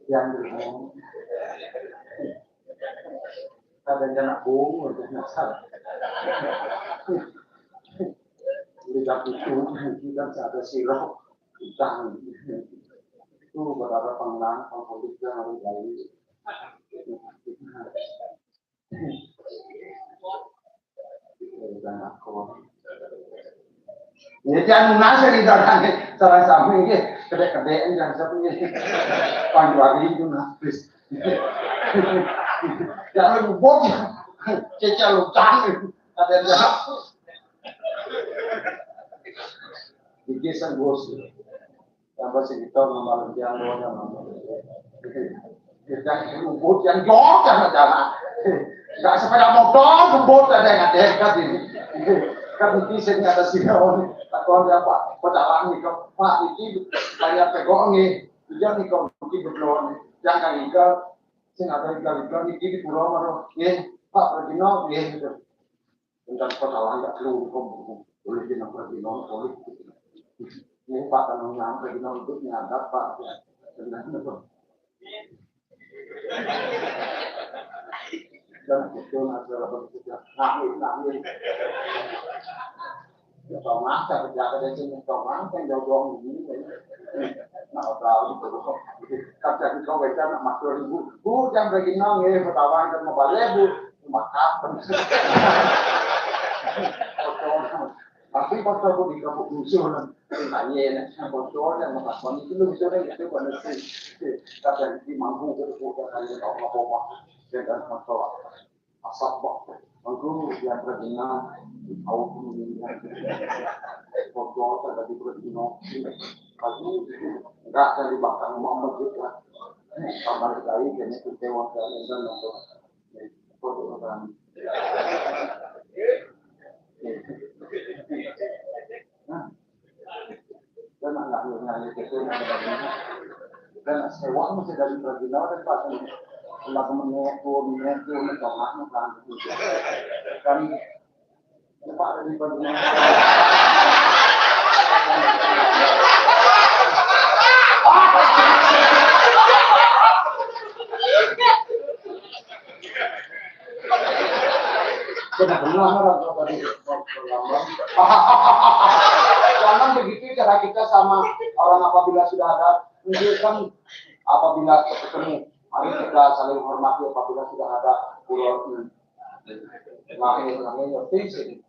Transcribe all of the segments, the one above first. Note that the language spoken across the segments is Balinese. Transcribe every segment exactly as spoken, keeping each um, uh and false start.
Yang ngomong, kadang anak bungur, kadang salah. Lidah itu, kita ada sirop, utang. Itu berapa pengenalan, pengkondisi yang harus dari. Ya, jangan nasi di dalam, salah sampai ini, kedek-kedek, jangan sampai ini. Pandu hari itu, nah, please. Jangan lupa, cecah lu, jangan. Ada yang jahat. Bikin bos. Tambah segitu, nambah lagi, yang doang, yang nambah. Yang lembut, yang jauh, yang jalan. Nggak sepeda motor, lembut, ada yang ada, kan ini. Kan ini saya nggak ada sih, kawan. Tak tahu ada apa. Pedalang nih, kok. Pak, ini kayak pegong nih. Hujan nih, kok, ini belum. Yang kali ke, saya nggak ada yang kali ke, ini di Pura Maro. Nih, Pak, pergi no, nih, gitu. Tentang kota langit lu kok boleh di nomor di nomor boleh. Ini Pak, kalau nyampe di nomor itu nyadap, Pak. Tentang itu. Dan itu, nah, saudara berpikir, nangis, nangis. Ya, tau masa kerja kerja sini, tau masa yang jauh doang ini, ya. Nah, tahu itu. Kerja di kau kerja nak masuk ibu, bu, jangan pergi nong, ya, ketawa dan mau balik, bu, makan. Tapi pas aku di kampung musuh, tanya, nah, bocor yang mau takon itu, lu bisa deh, itu pada sih. Kerja di mampu, gitu, bukan hanya tau apa-apa. Ya, dan masalah. Asap bak. Aku yang terdengar, aku mengingat. Foto terjadi berdino. Aku enggak dari belakang mama juga. Tambah sekali, kayaknya kecewa sekali dan nonton. Foto orang. Nah. Dan anak yang itu, dan sewa masih dari Brazil, dan pas lagi menit, dua menit, dua menit, kan. Kan, Pak, dari Brazil. Benar-benar orang tua tadi. Jangan begitu cara kita sama Orang apabila sudah ada, menunjukkan apabila ketemu, mari kita saling hormati apabila sudah ada kulon. Nah, ini namanya fisik.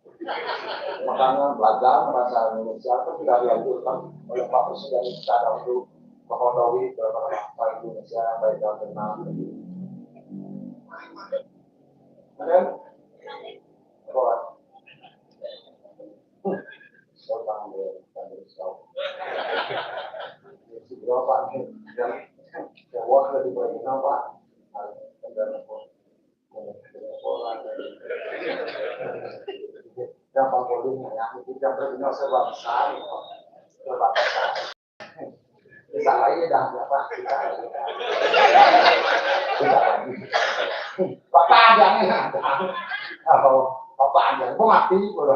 Makanya belajar bahasa Indonesia itu sudah dianjurkan oleh Pak Presiden kita dahulu, Pak Jokowi, beberapa bahasa Indonesia, baik dalam dan Kemudian, apa? Hmm. Saya panggil, panggil, si berapa nih? Yang, yang wakil di Pak Gina, Pak. Nah, dan yang Pak Polri, yang itu yang terkenal serba besar, serba besar. Bisa lagi dah, apa? Bisa lagi. Bisa lagi. Bapak aja nih, ada. Apa? Bapak aja, gua mati, gua.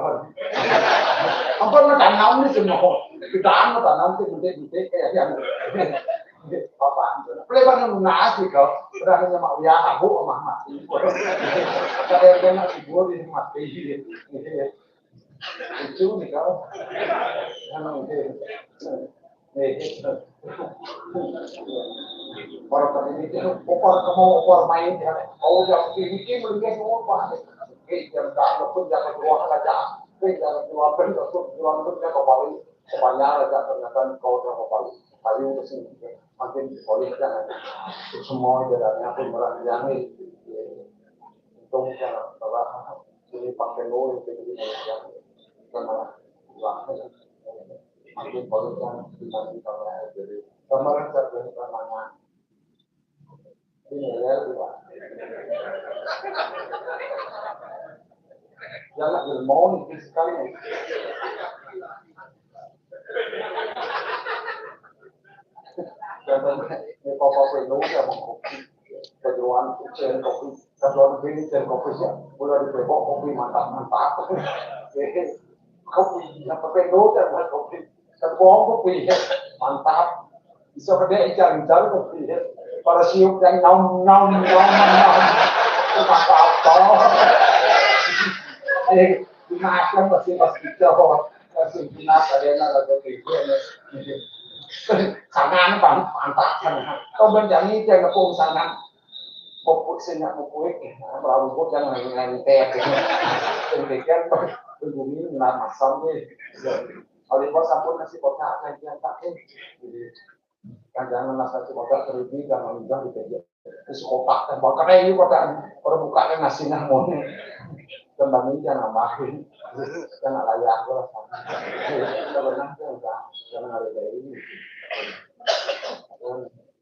Ampun, mau tanam nih semua. Kita mau tanam sih, penting-penting kayak yang Bapak, pelebatan lunas sih kau. Udah hanya mau ya, aku mah mati. Ada yang kena subur ini mati. Lucu nih kau. Anu, eh, eh, orang tadi ini, opor kamu, opor main ya. Kau yang ini melihat semua, Pak. Eh, jangan tak pun jangan keluar aja. Eh, jangan keluar pun, jangan keluar pun, jangan kembali. Sepanjang aja ternyata kau jangan kembali. Ayo ke sini. Makin oleh jangan. Semua jalannya pun berani. Untung jangan salah. Ini pakai lo itu jadi banyak yang sama. Wah, makin kalau yang dibanding sama jadi sama saja namanya. Ini ya, dua. Jangan ilmu nih sekali. Jangan ini papa penuh ya mau kopi. Kejeruan ujian kopi. Ketua lebih dan kopi ya, udah dibebok kopi mantap-mantap. Kopi, yang pakai lo dan buat kopi. Ketua kopi ya, mantap. Bisa gede ikan-ikan kopi ya. Para siup yang nom nom nom nom. Itu mantap. Eh, dimakan masih pas kita. Masih dimakan ada yang ada kopi. Sana mantap sana. Kau bencani itu yang nepung sana. Pupuk sing nak pupuk, melalu pun jangan ngantek. Sing pikir bumi nak masam ni. Kalau bos sampun nasi kotak kan dia tak eh. Jadi kan jangan nasi kotak terlebih jangan minjam di kerja. Terus kotak kan bakar aja kotak. Kalau buka kan nasi nak mau. Kembali jangan nambahin. Jangan layak lah. Kalau nanti udah jangan ada kayak ini.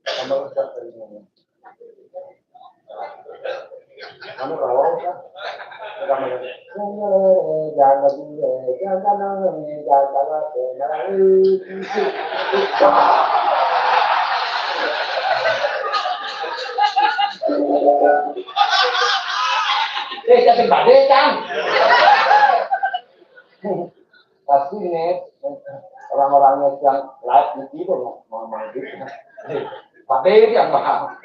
Tambah ucap dari mana? Anu rawau kan? Kita melihat, jangan lagi, jangan lagi, jangan lagi. Eh, jangan balik kan? Pasti nih orang-orangnya yang live di sini mau manggil. Tapi yang paham.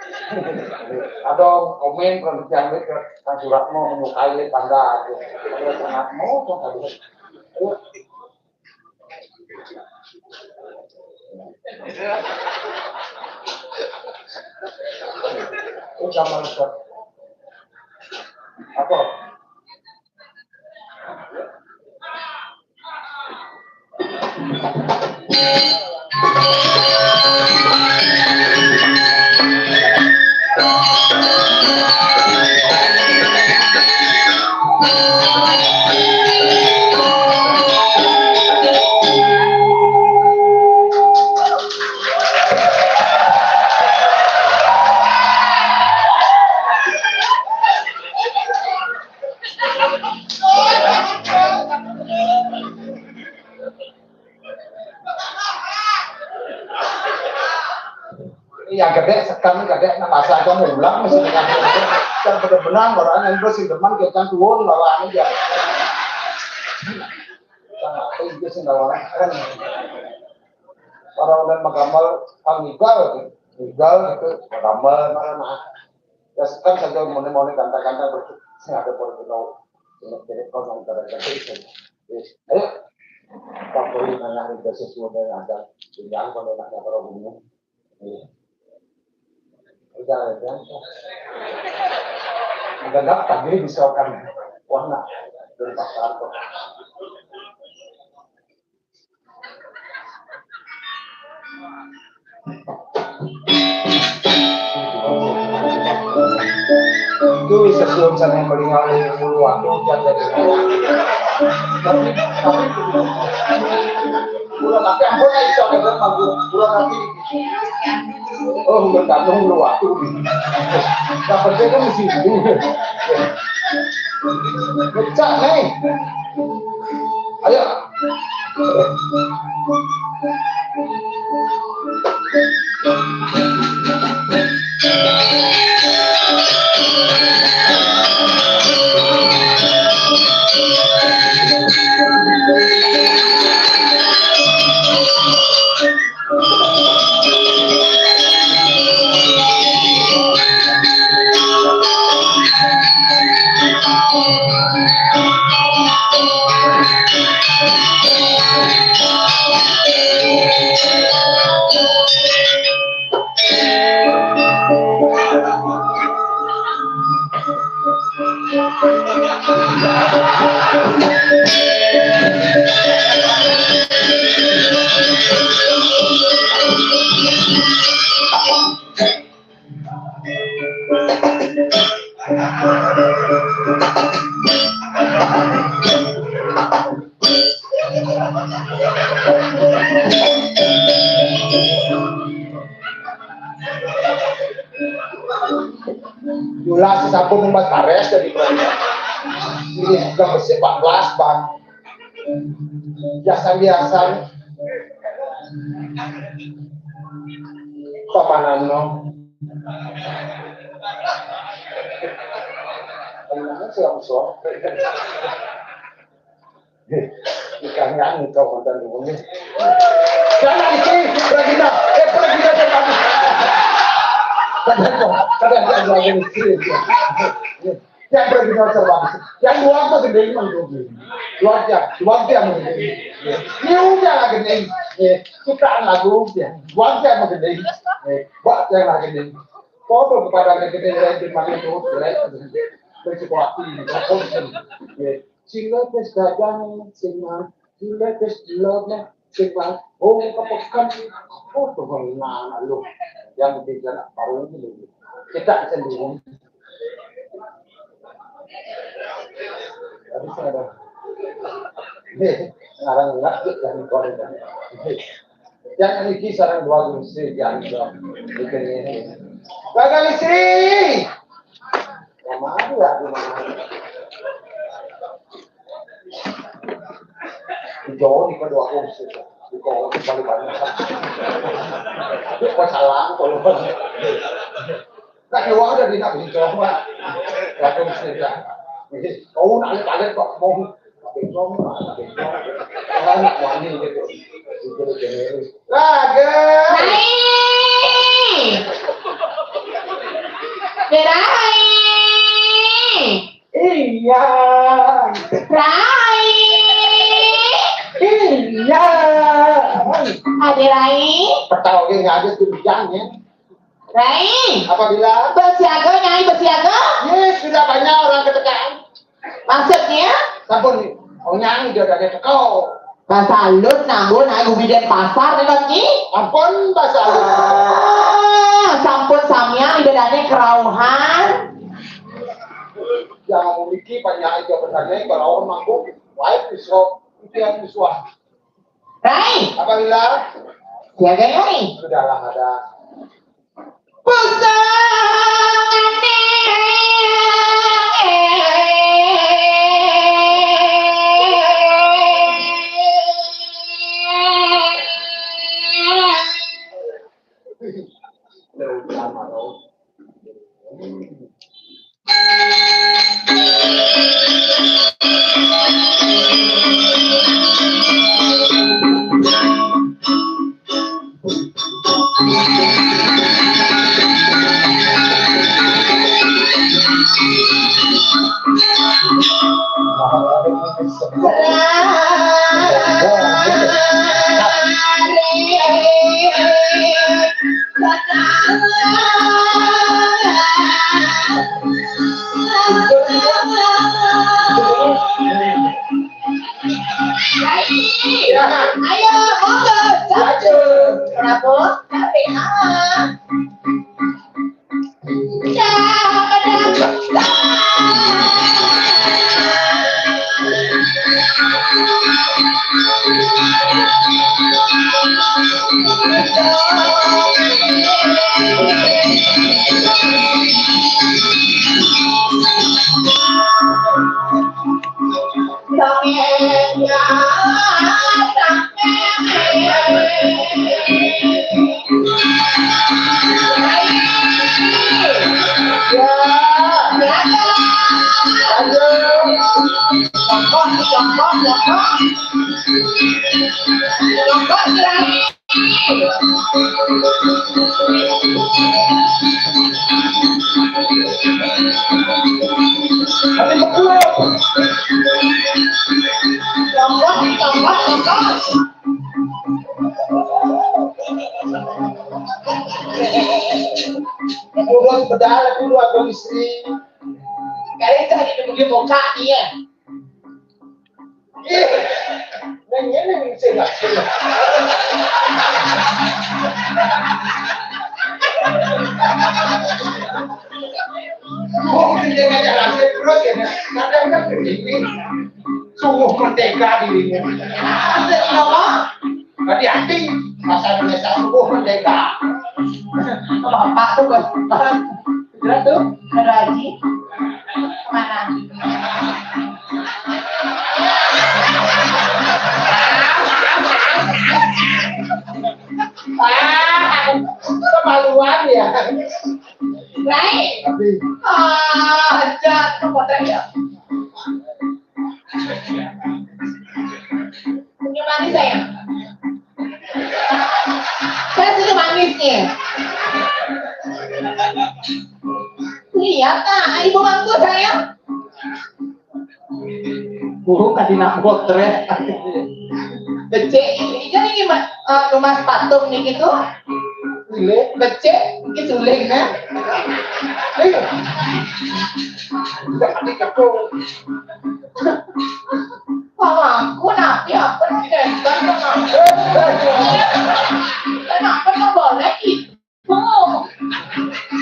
Ada komen kalau yang itu kan surat mau menyukai tanda itu. Ada sangat mau kok tadi. Itu sama apa? Iya, gede sekarang gede nak pasal kamu ulang masih dengan yang benar-benar orang yang bersih teman kita turun lawan aja. Sama itu sih lawan kan. Orang udah menggambar panggigal, gigal gitu, menggambar mana nah. Ya sekarang saja mau mau ganteng-ganteng berarti sih ada perlu. Jadi kalau mau ganteng-ganteng itu. Ayo. Pokoknya nanya udah sesuai dengan adat. Jangan kalau nak nyapa umum. Iya. Udah, udah. Udah daftar, jadi bisa kan. Warna. Dari pasar kok. Itu sesuai sama yang paling awal yang dulu waktu hujan dari tapi, tapi, udah tapi ampun aja, udah bagus, udah nanti. Oh, udah datang dulu waktu. Dapatnya kan di sini. Pecah, nih. Ayo. Jelas sampun empat baris dari ini, bukan besi empat belas, Bang. Biasa-biasa. Pamananno. Pamananno siapa, so? Ikan yang kau mantan dulu. Jangan isi, Pragina. Eh, Pragina, jangan. Kadang kau, kadang kau lagi isi. Yang Pragina serba. Yang dua apa gede, emang dua gede. Dua aja, dua aja yang gede. Ini udah lagi nih. Eh, kita lagu ya. Dua aja yang gede. Eh, buat yang lagi nih. Foto kepada yang gede, yang di mana itu, ya. Dari sekolah ini, ya. Sing lepes dagang, sing ma-, sing lepes love, sing ma-, oh, kepekan. Oh, tuh, nah, lu. Yang bikin anak baru ini, lu. Kita sendiri. Tapi saya ada. Nih, ngarang nggak, yang kolega. Yang ini sareng dua gungsi, yang dua. Bikin ini. Gagal istri. Yang mana ya, di mana? Di Jawa di kedua kongsi, di Jawa di paling banyak. Di pasalang kalau banyak. Nah, keluar dari nak di Jawa. Lah kongsi ya. Jadi kau nak lihat kok mau. Tapi Jawa, tapi Jawa. Anak wani gitu. Itu generis. Raga. Rai. Rai. Iya. Rai. Iya. Ade Rai. Petau ge nggak ada tuh hujannya. Rai. Apabila besiaga, Nyai besiaga. Ye, sudah banyak orang ketekan. Maksudnya? Sampun, oh, Nyai dia udah teko. Bahasa alus nanggo naik gumi Denpasar nih, Ki. Ampun, bahasa alus. Ah, sampun samian ibaratnya kerauhan. Yang memiliki banyak itu bertanya kalau orang mampu, baik Isra, itu yang Isra. Rai. Apabila siaga, Rai. Sudahlah ada. Pusat. Ayo, monggo, cocok. Prabu, tapi ah. Urus bedal dulu aku istri. Kali tadi dulu dia buka dia. Nang ngene ning sing. Oh, dia ngajak lagi terus ya. Kadang kan begini. Sungguh merdeka dirinya. Asik, kenapa? Hati-hati, masa Indonesia sungguh merdeka. Bapak tuh kan. Betul tuh, Haji. Mana? Ah, kemaluan ya. Baik. Tapi ah, aja, kok ya. Senyum manis, sayang. Saya senyum manis nih. Iya, Kak. Ibu bantu saya. Burung tadi nak botrek. Becik, ini kan ini, Mas, eh, rumah patung nih gitu. Suling. Becik, ini suling, kan? Iya. Udah mati kecil. Kalau aku nanti apa nih, kan? Kenapa nggak boleh gitu?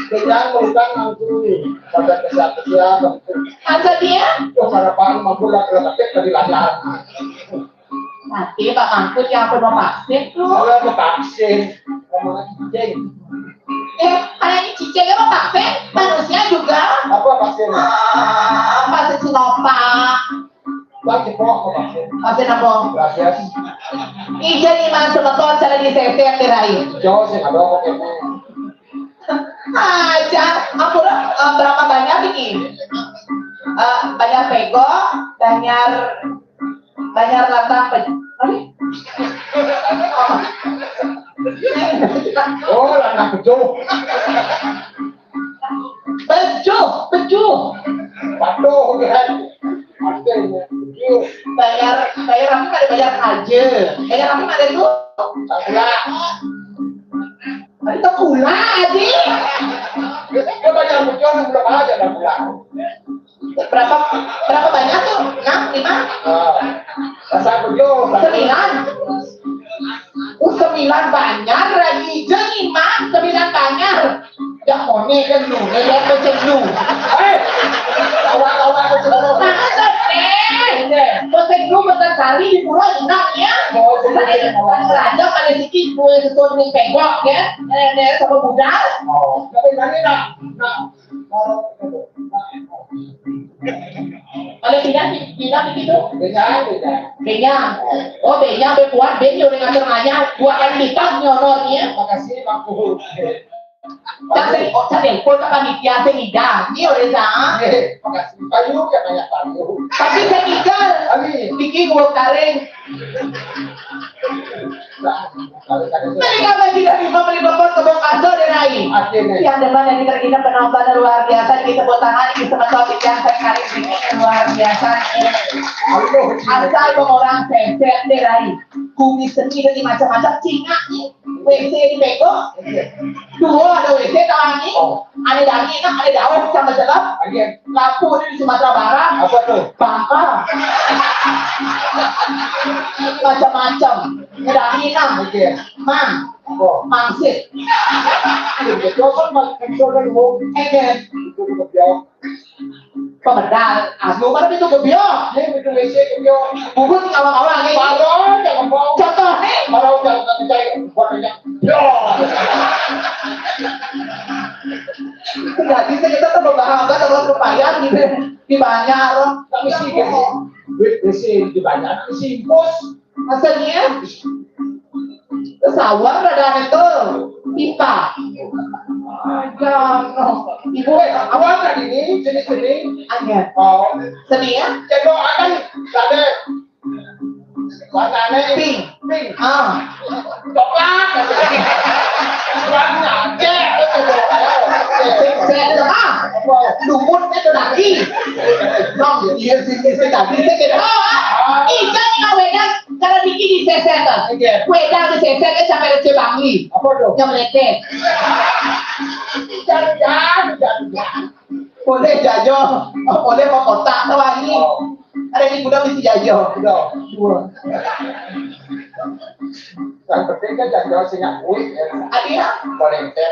Kenyang bukan langsung nih. Pada kesal-kesal. Masa dia? Wah, para paham mampu lah, kalau pakai tadi lancar. Nanti Pak Mangkut yang apa mau vaksin tuh? Kalau mau vaksin, ngomong aja. Eh, kalau ini cicing apa vaksin? Manusia juga. Apa vaksin? Ah, vaksin Sinovac. Lagi kok vaksin. Vaksin apa? Rabies. Ijen nih, Mas, semeton cara di seset, Rai. Jauh sih, ada apa kayaknya? Aja, ampun, eh, berapa banyak ini? Eh, banyak pego, banyak, banyak latang pe-, apa? Oh, latang pejo. Pejo, pejo. Patuh, kan? Patuh, pejo. Bayar, bayar apa, ada bayar aja. Bayar apa, ada tuh? Enggak. Itu pula, Aji. Dia banyak muncul, belum aja dah pulang. Berapa, berapa banyak tuh? Enam, lima? Ah, rasa muncul. Sembilan. Uh, sembilan banyak lagi. Jadi lima, sembilan banyak. Ya, mone kan lu, ya, ya, macam lu. Eh, awak-awak macam lu. Maksud, eh, macam lu, macam kali di pulau Inang, ya. Oh, betul. Raja pada sikit, boleh sesuatu ni pegok, ya. Eh, eh, sama budal. Oh, tapi mana nak, nak, kalau, kalau pindah, pindah begitu? Benya, benya. Benya. Oh, benya, bekuat, benya, orang ngatur nanya, dua kali lipat, nyonornya. Makasih, Pak Puhut. Saya, oh, saya pun ke panitia, saya ngidam. Iya, udah, Zah. Eh, makasih. Payu, ya, banyak payu. Tapi saya tinggal. Amin. Bikin dua kali. Tadi kami tidak bisa beli bopor ke Bokasel dan lain. Akhirnya. Yang depan yang kita, kita penonton luar biasa, kita tepuk tangan, kita semua yang saya kali ini luar biasa. Aduh. Asal orang sesek deh, Rai. Bumi seni dari macam-macam, cingak nih. W C di Bego. Dua ada W C tahu ni. Oh. Ada daging, ada daun sama jelap. Iya. Lampu di Sumatera Barat. Apa tuh? Bangka. Macam-macam. Ada daging, nah. Iya. Mang. Oh. Mangsit. Iya, betul kan, Mas? Betul kan, Bu? Iya. Betul, betul, ya. Pemedal, aku kan itu gebyok. Ini betul W C gebyok. Bubut tinggal awal lagi. Baru, jangan mau. Contoh, nih. Baru, jangan, jangan, jangan. Buat banyak. Yo. Nggak bisa kita tuh membahas apa terus lumayan gitu. Di banyak loh. Tapi sih, gitu. Duit, duit sih di banyak. Tapi sih, bos. Maksudnya? Sawah ada itu. Pipa. Aja, no. Ibu, eh, awal tadi ini jenis-jenis. Aja. Oh. Seni ya? Cendol akan ada warnanya pink. Pink. Ah. Coklat. Warna cek. Sing, sing, ah. Lumut itu lagi. Nong, iya sih, sih, sih, tadi sih, gitu. Oh, ah. Ikan yang wedang, karena bikin di seset, ah. Iya. Wedang di seset, eh, sampai ada cebangli. Apa tuh? Yang meledek. Jangan, jangan, jangan. Boleh jajo, boleh mau kotak tuh, Wali. Oh. Ada di gudang di Jajo. Udah. Dua. Yang penting kan jajo sih nggak kuih, ya. Ada ya? Boleh, teh.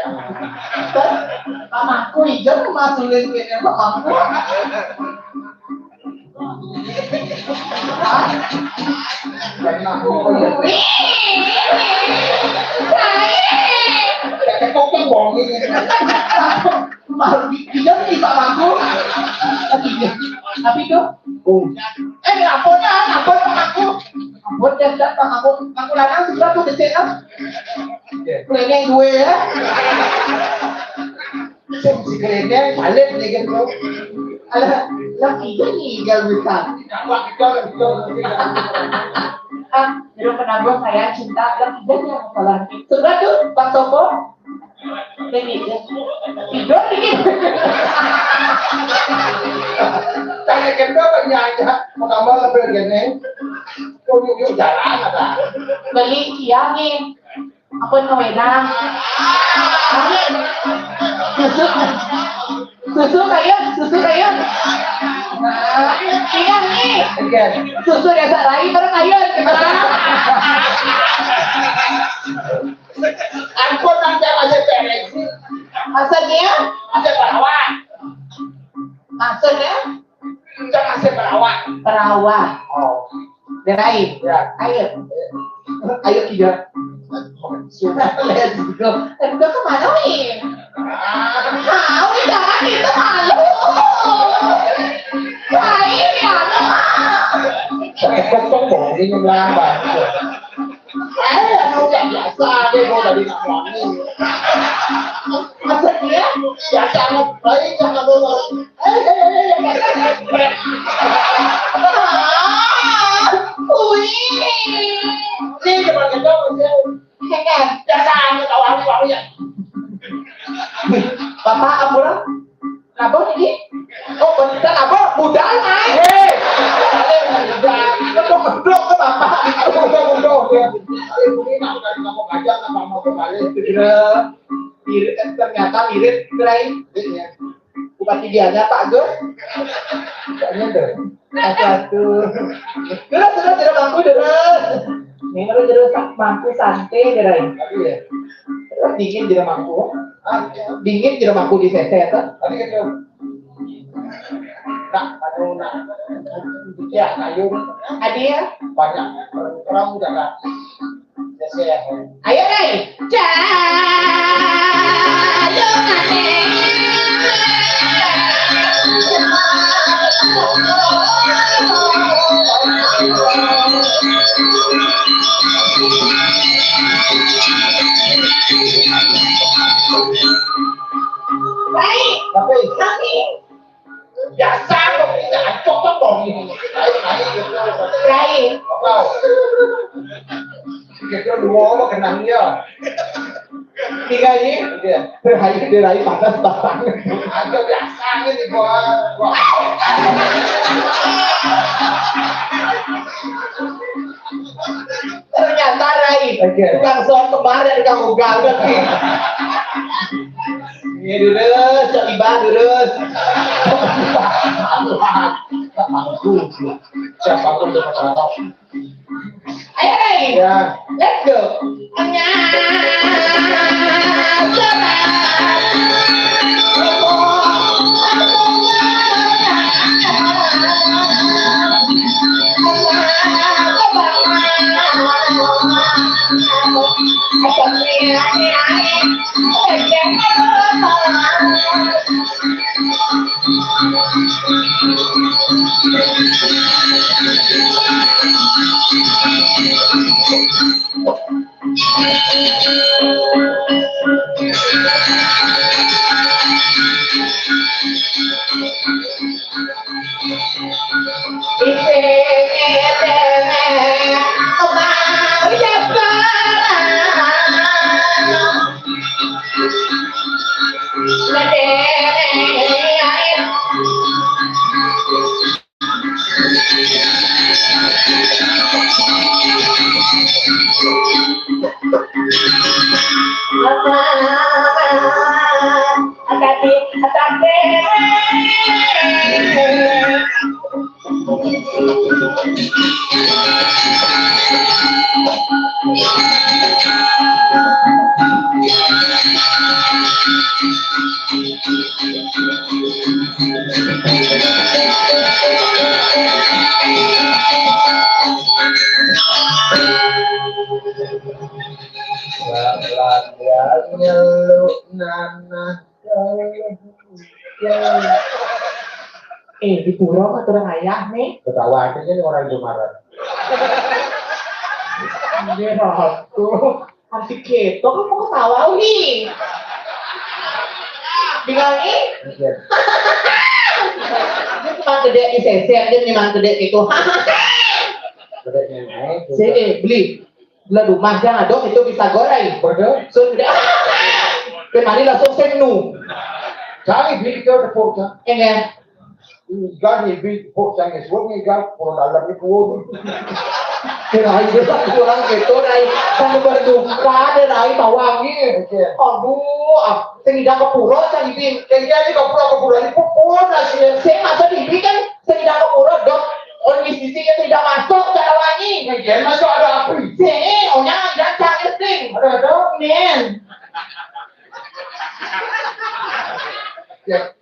Mamaku ijo tuh masukin kuihnya mamaku. Hah? Jangan aku. Wih, baik. Jangan kau tuh bohongin. Malu di-, dia nih, Pak Mangku. Tapi dia, tapi tuh, oh. Eh, ampun, ah, ampun, Pak Mangku. Ampun, dia, dia, Pak Mangku. Mangku lanang sudah tuh, kecil, ah. Iya. Keliling gue, ya. Sing si keliling, balik nih, gitu. Alah, lah, iya nih, gak bisa. Apa, gitu, gitu, gitu. Ah, jero penabuh saya cinta, lah, iya nih, yang salah. Sudah tuh, Pak Sopo. Ini, tidur dikit. Tanya kendor, tanya aja. Mau tambah lebih gini. Kok yuk, yuk, jalan, apa? Beli kiang nih. Apa yang kau enak? Susu. Susu kayu, susu kayu. Nah, kiang nih. Oke. Susu desa lain, baru kayu. Ampun, nanti aja beres. Maksudnya? Ada perawat. Maksudnya? Kita masih perawat. Perawat. Oh. Gerai. Ya. Ayo. Ayo, kita. Sudah, let's go. Eh, udah kemana, Win? Ah. Tahu, jangan itu malu. Lain ya, lu. Eh, kok, kok bohongin yang lambat? Eh, anu, yang biasa, dia mau dari nak wangi. Maksudnya? Biasa, anu, baik, jangan bohong. Eh, eh, eh, eh, eh. Ah, wih. Ini cuma gitu, maksudnya. Heeh. Biasa, anu, tahu wangi, wangi, ya. Bapak, ampura. Nabok ini? Oh, bener nabok, budal, Mai. Eh, budal. Nabok, nabok ke bapak. Nabok, nabok, nabok, ya. Ini mah bukan nabok aja, nabok mau kembali. Segera. Mirip, kan ternyata mirip, Bray. Iya. Bukan idealnya, Pak Gus. Kayaknya tuh. Aduh, aduh. Terus, terus, terus, bangku, terus. Ini terus, terus, bangku santai, Bray. Tapi ya. Terus dingin, tidak mampu. Dingin, tidak mampu di sese, tuh. Tapi gitu. Nah, aduh, nah. Ya, ayo. Ada ya? Banyak. Orang udah, Kak. Sese ya. Ayo, Ray. Cayo maning. Baik. Tapi, tapi biasa kok kita acok-acok dong ini. Ayo, ayo, gitu. Baik. Apa? Kita dua orang kenang dia. Tiga ini, iya. Terakhir dia rai panas batang. Agak biasa ini gua. Gua. Ternyata rai. Oke. Tukang soal kemarin, tukang ugal lagi. Ini terus, cok iba terus. Siapa pun dapat apa? Ayo, Ray. Ya. Let's go. Nyeluk nanah. Eh, di pura mah orang ayah nih. Ketawa aja nih orang Jumatan. Dia ratu. Anti keto kan mau ketawa nih. Bingung nih. Iya. Dia cuma gede di sesek, dia cuma gede gitu. Gedenya naik. Sih, beli. Lah rumah jangan dong itu bisa goreng. Betul. Sun gede. Kemari langsung senu. Cari beli ke tepung, Cak. Enggak. Enggak nih, beli tepung, Cak. Suap nih, enggak. Kalau dalam itu. Kirain dia tak kurang gitu, Rai. Kan berduka deh, Rai, bawangnya. Oke. Aduh, ah, sing tidak kepuro, sing ibin. Sing jadi kepuro, kepuro ini pupun, nasi. Saya masa di ibin kan, sing tidak kepuro, dok. Oh, di sisi yang tidak masuk, cara wangi. Yang dia masuk ada api. Sini, oh, jangan, jangan, jangan, sing. Ada, ada. Men. Ya.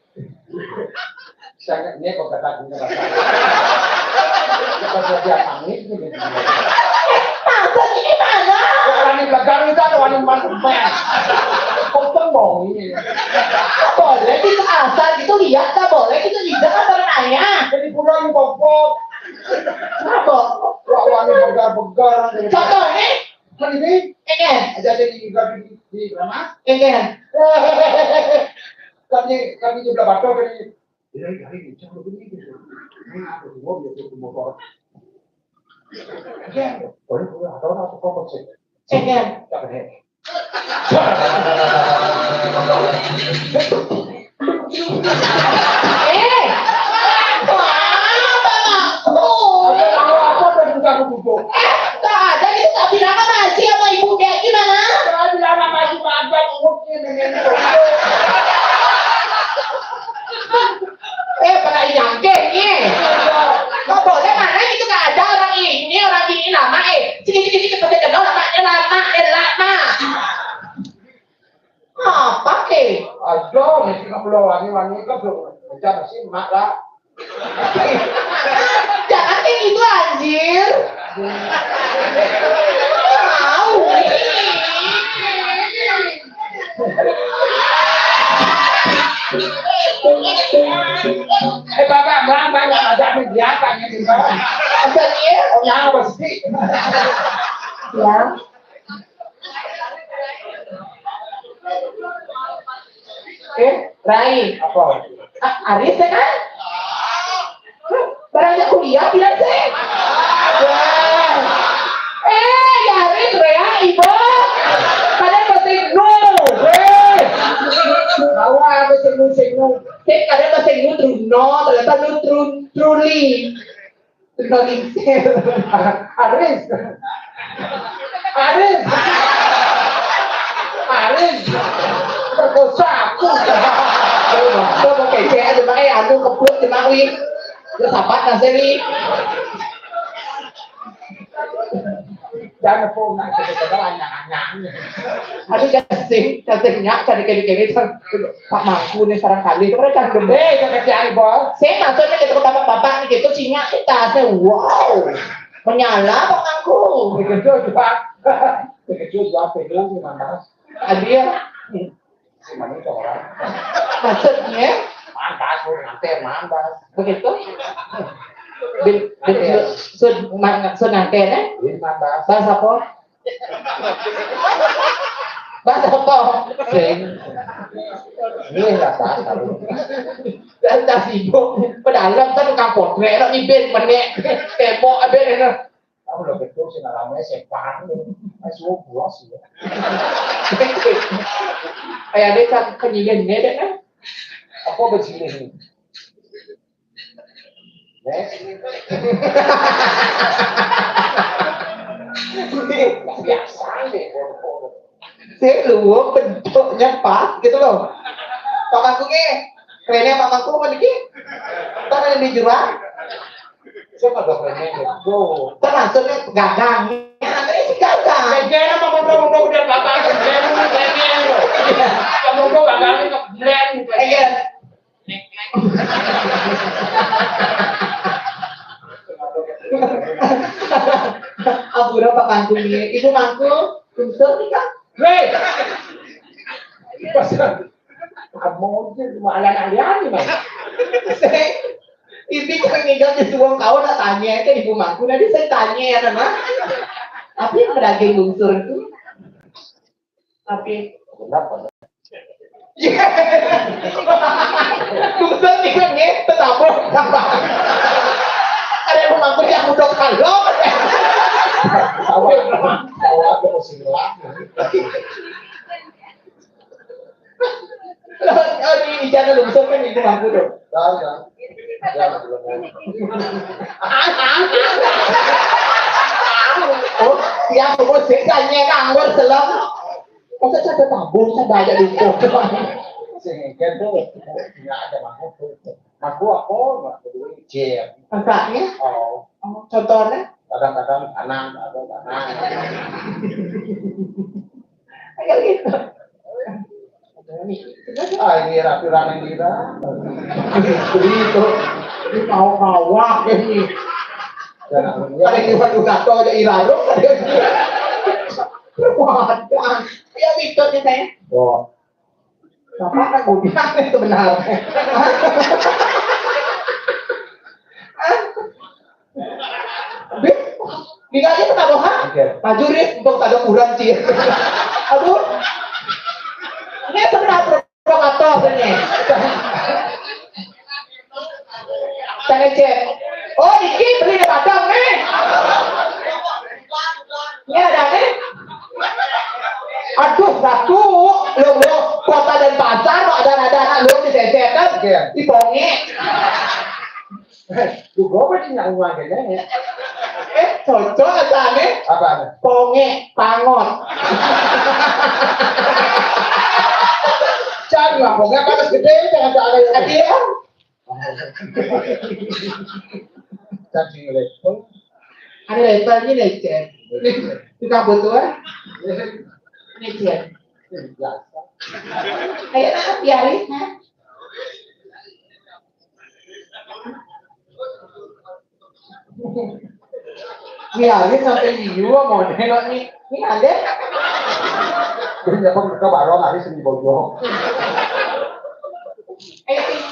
Sangat ini kok kata punya kata. Kata dia manis nih. Masa ini mana? Orang ini gagal itu ada orang masuk men. Kok tembong ini. Tak boleh gitu asal gitu lihat, tak boleh gitu tidak ada nanya. Jadi pulang bobok. Kenapa? Wah, wah, ini begar-begar. Contohnya? Kan ini? Ini. Aja saya di, di, di mana? Ini. Kan di, kan di sebelah batu tadi. Ini dari ini, jangan begini gitu. Ini aku semua dia tuh motor. Ya, boleh, boleh, atau apa, apa sih? Jangan deh. Eh, apa, apa, apa? Ada apa, apa, apa, bukan aku duduk. Eh, tak ada, itu tak bilang sama Haji sama Ibu dia gimana? Saya bilang sama Haji, maaf, Bang, umur ini, ini, ini. Eh, pada nyangkeng, ye. Kok boleh mana itu nggak ada orang ini, orang ini lama, eh. Sini, sini, sini, pakai kenal, lama, eh, lama, eh, lama. Apa, eh? Aduh, mesti kamu lo wangi-wangi, kok belum. Macam sih, mak lah. Jangan kayak gitu, anjir. Mau. Eh, Bapak, Bang, Bang, nggak ada yang kelihatan ini, Bang. Apa dia? Oh, yang apa sih? Ya. Eh, Rai. Apa? Ah, Aris ya kan? Barangnya kuliah bilang sih. Ya. Eh, ya Aris, Rea, Ibu. Pada petik nu. sing nu. Sing kadang bahasa Inggris Truno, ternyata nu Trun Truli. Truno Lingsir. Aris. Aris. Aris. Perkosa aku. Coba kece aja, makanya anu kepluk di mawi. Terus apa nasi wi? Jangan pun nak kita anak-anak. Aduh, cacing, cacingnya, cari kiri-kiri, Pak Mangku nih sekarang kali. Itu kan canggung. Eh, itu kecil, Bos. Saya maksudnya gitu ke bapak-bapak nih gitu, singa kita, saya, wow. Menyala Pak Mangku. Begitu juga. Begitu juga, pegang sih, Mas. Adia. Gimana itu orang? Maksudnya? Mantas, Bu, nanti mantas. Begitu? Bin, bin, sun, ma-, sun nanti, eh? Ini mantas. Bahasa apa? Bahasa apa? Sing. Ini lah bahasa lu. Dan tak sibuk. Padahal kan tukang potret, lo ibin, menek, tembok, abin, ini. Aku udah betul sih, nggak lama sih, paham nih. Mas, gua puas ya. Kayak ada kan kenyian, ya, deh, kan? Aku bersihin nih. Next. Biasa nih, bodoh-bodoh. Sik luwung bentuknya pas gitu loh. Pak Mangku ki, kerennya Pak Mangku mau niki? Kan ada di jurang. Siapa gak kerennya gitu? Termasuknya gagangnya, ada sih gagang. Kayaknya apa mau mau udah gagang, kayaknya, kayaknya. Kamu kok gagang itu blend gitu. Iya. Ampura Pak Mangku ini. Ibu Mangku, Gungsur nih, Kak. Hei! Pas kamu aja cuma anak-anak lihat nih, Mas. Saya, ini kan ninggal di suwung kau nak tanya, kan Ibu Mangku, nanti saya tanya ya, nama. Tapi yang daging Gungsur itu. Tapi kenapa? Iya. Gungsur nih, kan, ya, tetap. Ada yang Ibu Mangku yang udah kalau. Awal, awal aku masih ngelak. Loh, oh, di, di jalan Gungsur kan Ibu Mangku tuh. Tahu, tahu. Ya, belum mau. Oh, ya, aku sih tanya nganggur selama. Masa saya ada tabung, saya banyak duit. Sehingga tuh, nggak ada mampu tuh. Aku, aku, nggak peduli. Jam. Angkatnya? Oh. Oh, contohnya? Kadang-kadang kanan, kadang kanan. Kayak gitu. Ah, ini rapi-rapi ngira. Begitu. Ini mau ngawak ini. Dan akhirnya ada yang buat udah tahu aja irado. Wadah. Ya, gitu nih, saya. Oh. Bapak kan udah sebenarnya. Bib, ini aja ketawa, ha? Oke. Maju, Rip, untuk ada kurang, Ci. Aduh. Ini sebenarnya provokator ini. Saya cek. Oh, iki beli di Padang nih. Ini ada nih. Aduh, satu, lo, lo, kota dan pasar, lo ada, ada anak lo di sesetan, Iya. Di pongi. Lu gue sih nggak ngomong aja deh. Eh, cocok aja nih. Apa? Pongi, pangot. Jangan lah, pongi apa harus gede, jangan ada aja. Tadi ya. Cacing level. Ada level ini lecet. Ini kabut tuh, eh. Lecet. Biasa. Ayo, nah, biarin, nah. Biarin sampai liu, mau nengok nih. Ini ada. Ini apa mereka baru hari seni bojong. Ayo, sini.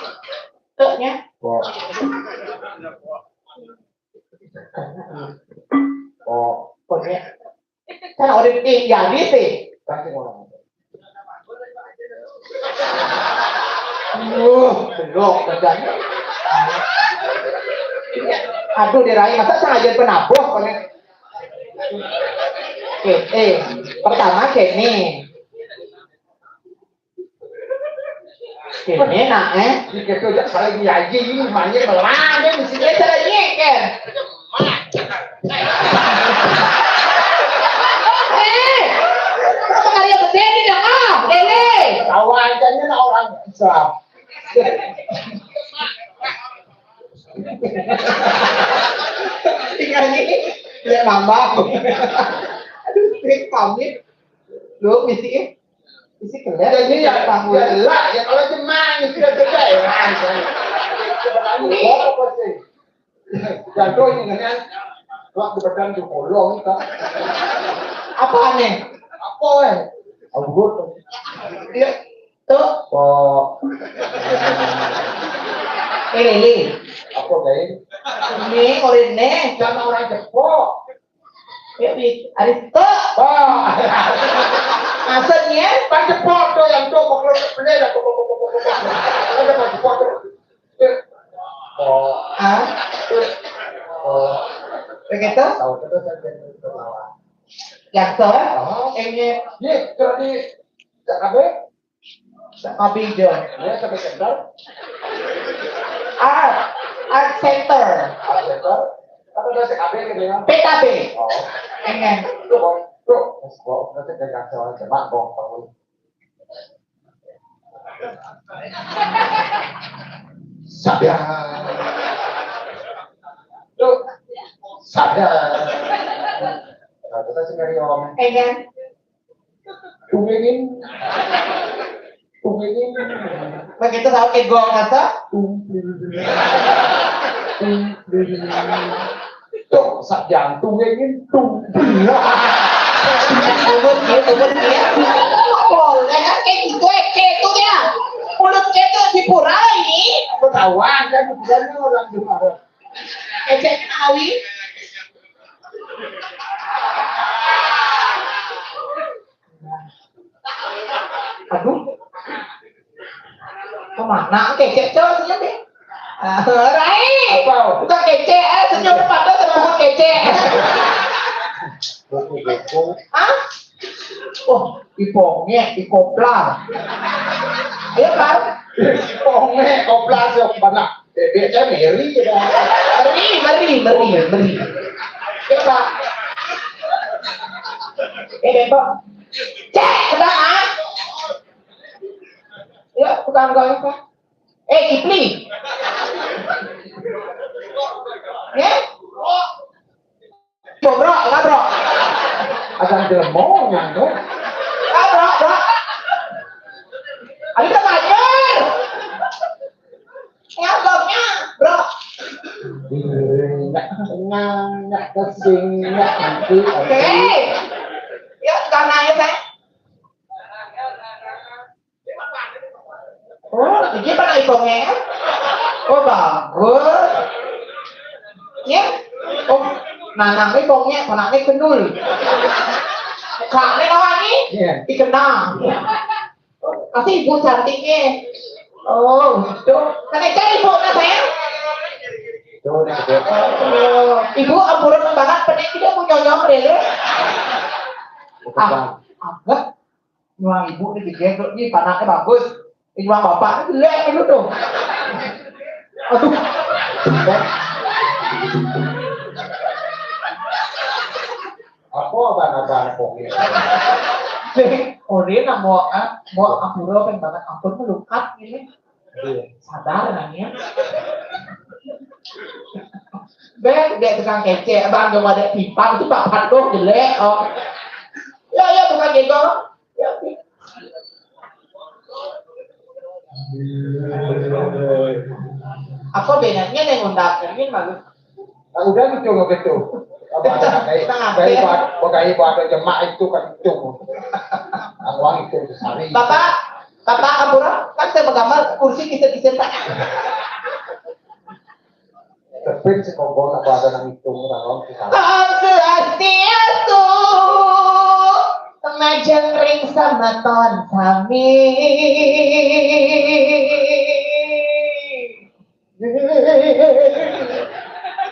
Tuh, ya. Oh. Oh. Pokoknya. Kan orang ini ya gitu. Kasih orang. Uh, belok badannya. Aduh, dirai masa sengaja penabuh kone. Oke, eh, pertama kene. Ini nak, eh? Ini kita udah saling nyanyi, ini mainnya melangin di sini. Ya, salah nyeker. Eh, apa karya gede ini dah, ah, Lele? Tahu aja ini orang Islam. Tinggal ini, ya, mama. Aduh, pamit. Lu misi, eh? Misi kalian. Jadi ya, tahu. Ya lah, ya kalau cemang itu udah gede ya. Ini. Apa sih? Jatuh ini kan. Kok di badan tuh bolong, kan? Apa aneh? Apa, eh? Ampun. Iya. Tuh. Oh. Eh, Lili. Apa, guys? Ini, korin nih. Sama orang Jepang. Ya, Wi. Ari tuh. Oh. Maksudnya? Pas Jepang tuh yang tuh, pokoknya bener, tuh, tuh, tuh, tuh, tuh, tuh. Ada pas Jepang tuh. Oh. Ah? Oh. Begitu? Tahu terus aja itu lawan. Yang tuh? Oh. Ini. Iya, kalau di K B? Kopi hijau. Ya, sampai center. Ah, art center. Art center. Apa bahasa K B gitu ya? P K B. Oh. Enggak. Tuh, Bang. Tuh, Bang. Nanti pegang soal coba, Bang. Bang. Sadar. Tuh. Sadar. Nah, kita sih ngeri, Om. Enggak. Tungguin. Tungguin. Begitu tahu ke gong atau? Tungguin. Tungguin. Tuh, sak jantung ini tungguin. Turun dia, turun dia. Boleh kan kayak gitu, eh, kayak itu dia. Mulut kayak itu di pura ini. Ketahuan kan, bukannya orang Jepara. Ecek Awi. Aduh. Kemana? Kecek, coba senyum deh. Ah, Rai. Apa? Bukan kecek, eh, senyum patah sama bukan kecek. Buku-buku. Hah? Oh, ipongnya, ikopla. Ayo, Kak. Ipongnya, ikopla, siapa nak? Bebeknya Mary ya. Mary, Mary, Mary, Mary. Ya, Pak. Eh, Bebek. Cek, udah, ah. Ya, tukang gawé, Pak. Eh, Kipli. Ya? Bro, bro, lah, bro. Ada demo, nyangkut. Lah, bro, bro. Ada terlanjur. Ngabangnya, bro. Nggak, nggak, nggak kesing, nggak nanti. Hei, ya, sekarang aja, saya. Oh, iki pernah ipongnya, kan? Oh, bagus. Ya? Oh, nanang ipongnya, anaknya kendul. Kakaknya lawan nih? Iya. Dikenal. Pasti ibu cantiknya. Oh, tuh. Kan itu ibu, nah, sayang? Tuh, nah, tuh. Oh, ibu ampura banget, pening tidak mau nyonyong, Lele. Ah, agak. Nyuang ibu nih digendong, nih panaknya bagus. Nyuang bapak nih jelek nih tuh. Aduh. Apa abang-abang kok gitu? Deh, oh, dia nak mau, ah, mau ampura, pengen banget ampun, melukat ini. Iya. Sadar nanya. Beh, dia tukang kecek, abang, gak ada pimpang, itu bapak tuh jelek, oh. Ya, ya, tukang gendong. Apa bedanya nih ngundang ini, bagus? Nah, udah gitu, gitu. Apa ada kayak, kayak buat, kayak buat ada jemaah itu kan itu. Aku itu sehari. Bapak, Bapak ampura, kan saya menggambar kursi bisa-bisa, Pak. Tepin sekongkol apa ada nang itung, nang lawan kita. Om Swastiastu, majeng ring semeton sami.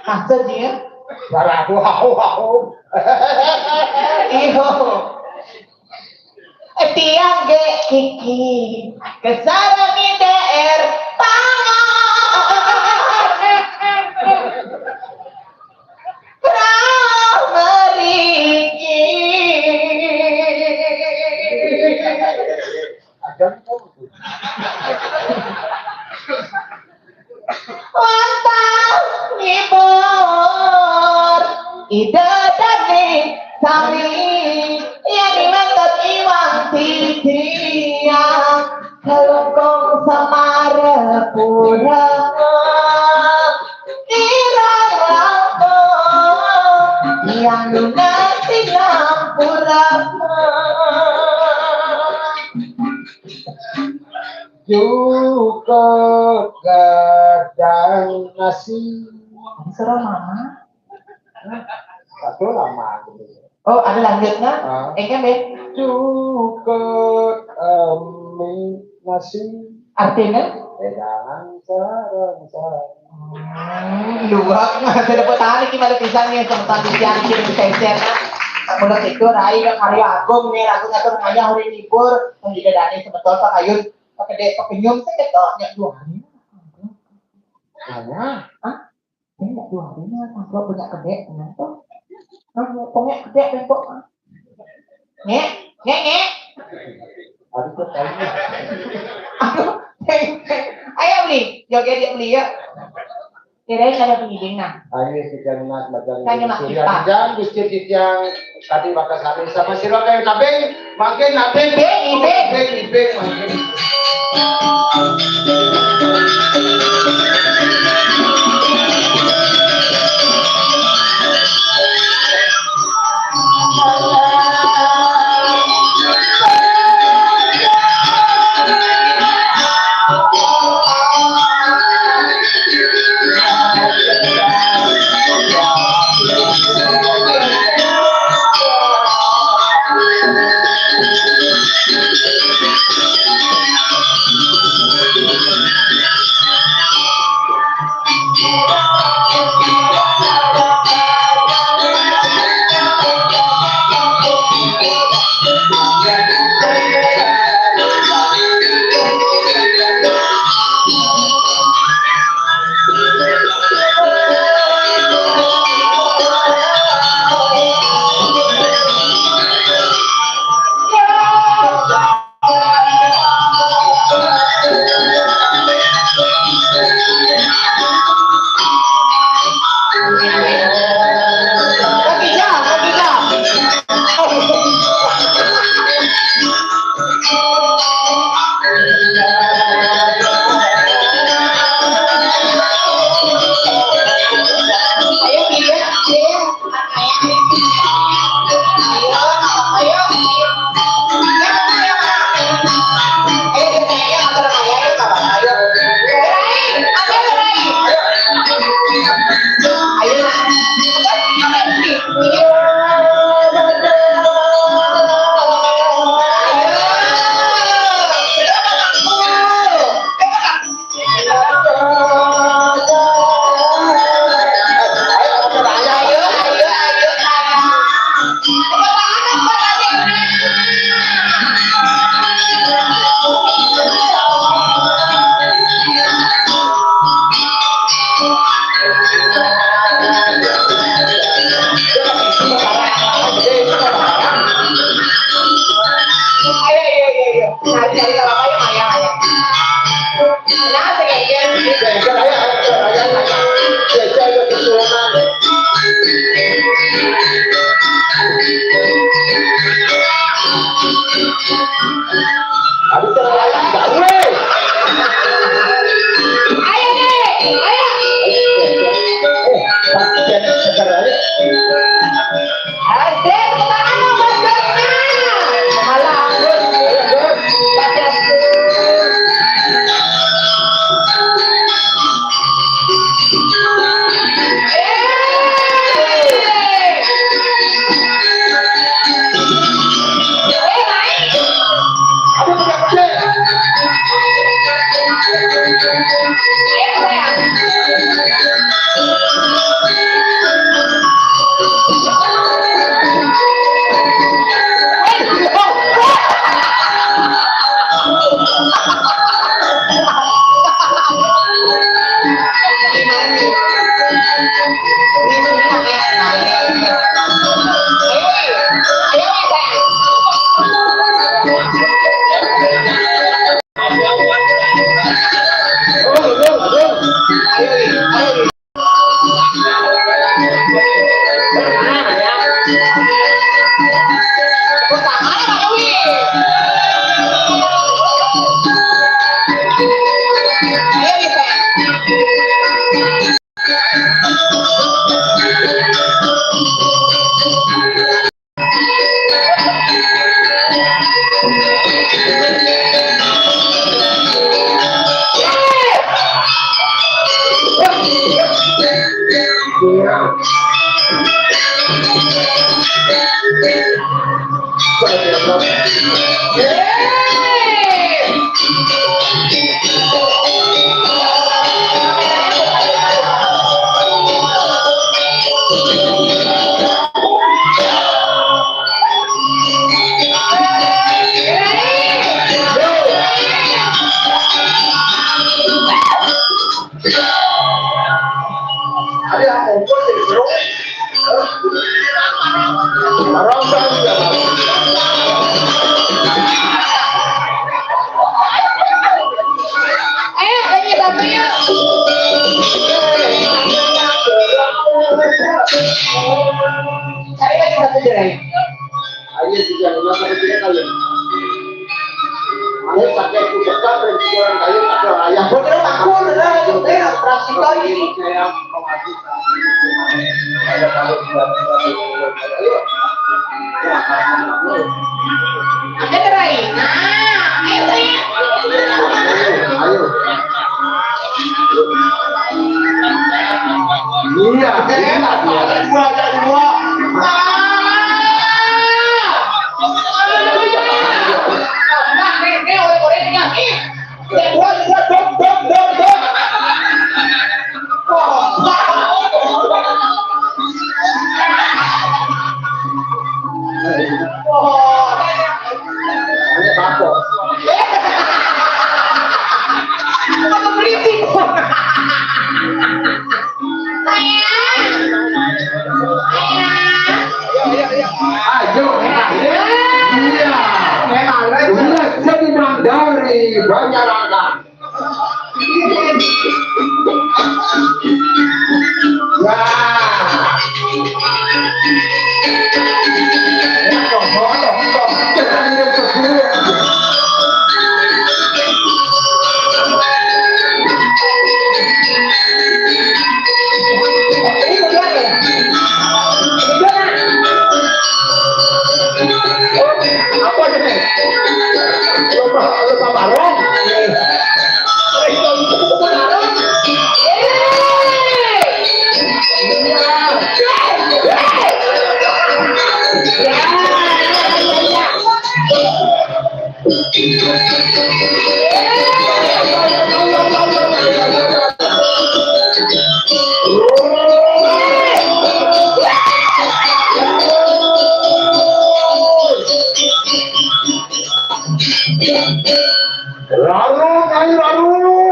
Maksudnya? Suara aku, aku, aku. Iyo. Tiang ge kiki, kesarang ide Wantah ngibur ida dane sami, yang ngantos iwang titiang, kelungkung Semarapura, kirang langkung yang lunas sinampura. Cukup gadang nasi. Serah mana? Satu lama gitu. Oh, ada lanjutnya? Ah. Engke, Be. Cukup ami nasi. Artinya? Wedangan sareng sareng. Hmm, luak mah, saya dapat tahan iki malah pisan nih, semeton titiang iki diseser. Menurut itu, Rai, karya agung nih, lagu ngatur ngayah hari libur, yang tidak ada nih, semeton Pak Ayun, pakai dek, pakai nyum, saya tahu, nyak dua hari. Hah? Ini nggak dua hari ini, aku punya kedek, kenapa? Nah, punya kedek, bengkok. Ngek, ngek, ngek. Aduh, kok tahu? Aduh, ngek, ngek. Ayo, Beli. Joget ya, Beli, ya. Kirain ada pengiring, nah. Ayo, kita nak macam Tanya Mak Surya Kita. Jangan bisik yang tadi bakal sami sama sira kayak nabing, makin nabing. Ibing, ibing. Ibing, ibing, makin. Ayo, Dek, ayo. Asik, tepuk tangan dong buat Josnya. Malah anggun. Ayo, Jos. Baca Ayo, nyanyi satu yuk. Cari lagi satu, Jai. Ayo, juga lima satu tiga kali. Ayo, pakai kucekan dan pikiran kayu ada ayah. Bener, aku bener, bener, praksi kau ini. Saya mau masuk. Ayo, kalau dua, dua, dua, dua, ayo. Ada gerai. Nah, ayo, ayo. Ayo. Iya, iya, iya. Dua, ada dua. Ah! Nah, nih, nih, oleh-oleh nih, nih. Yang dua, dua, dok, dok, dok, dok. Wah. Wah. Ini apa? Apa beli sih? Ayo, enak. Iya. Enak. Udah jadi mandari, banyak. Wah. Apa ini? Lupa, lupa barong. Lalu, ayo, lalu.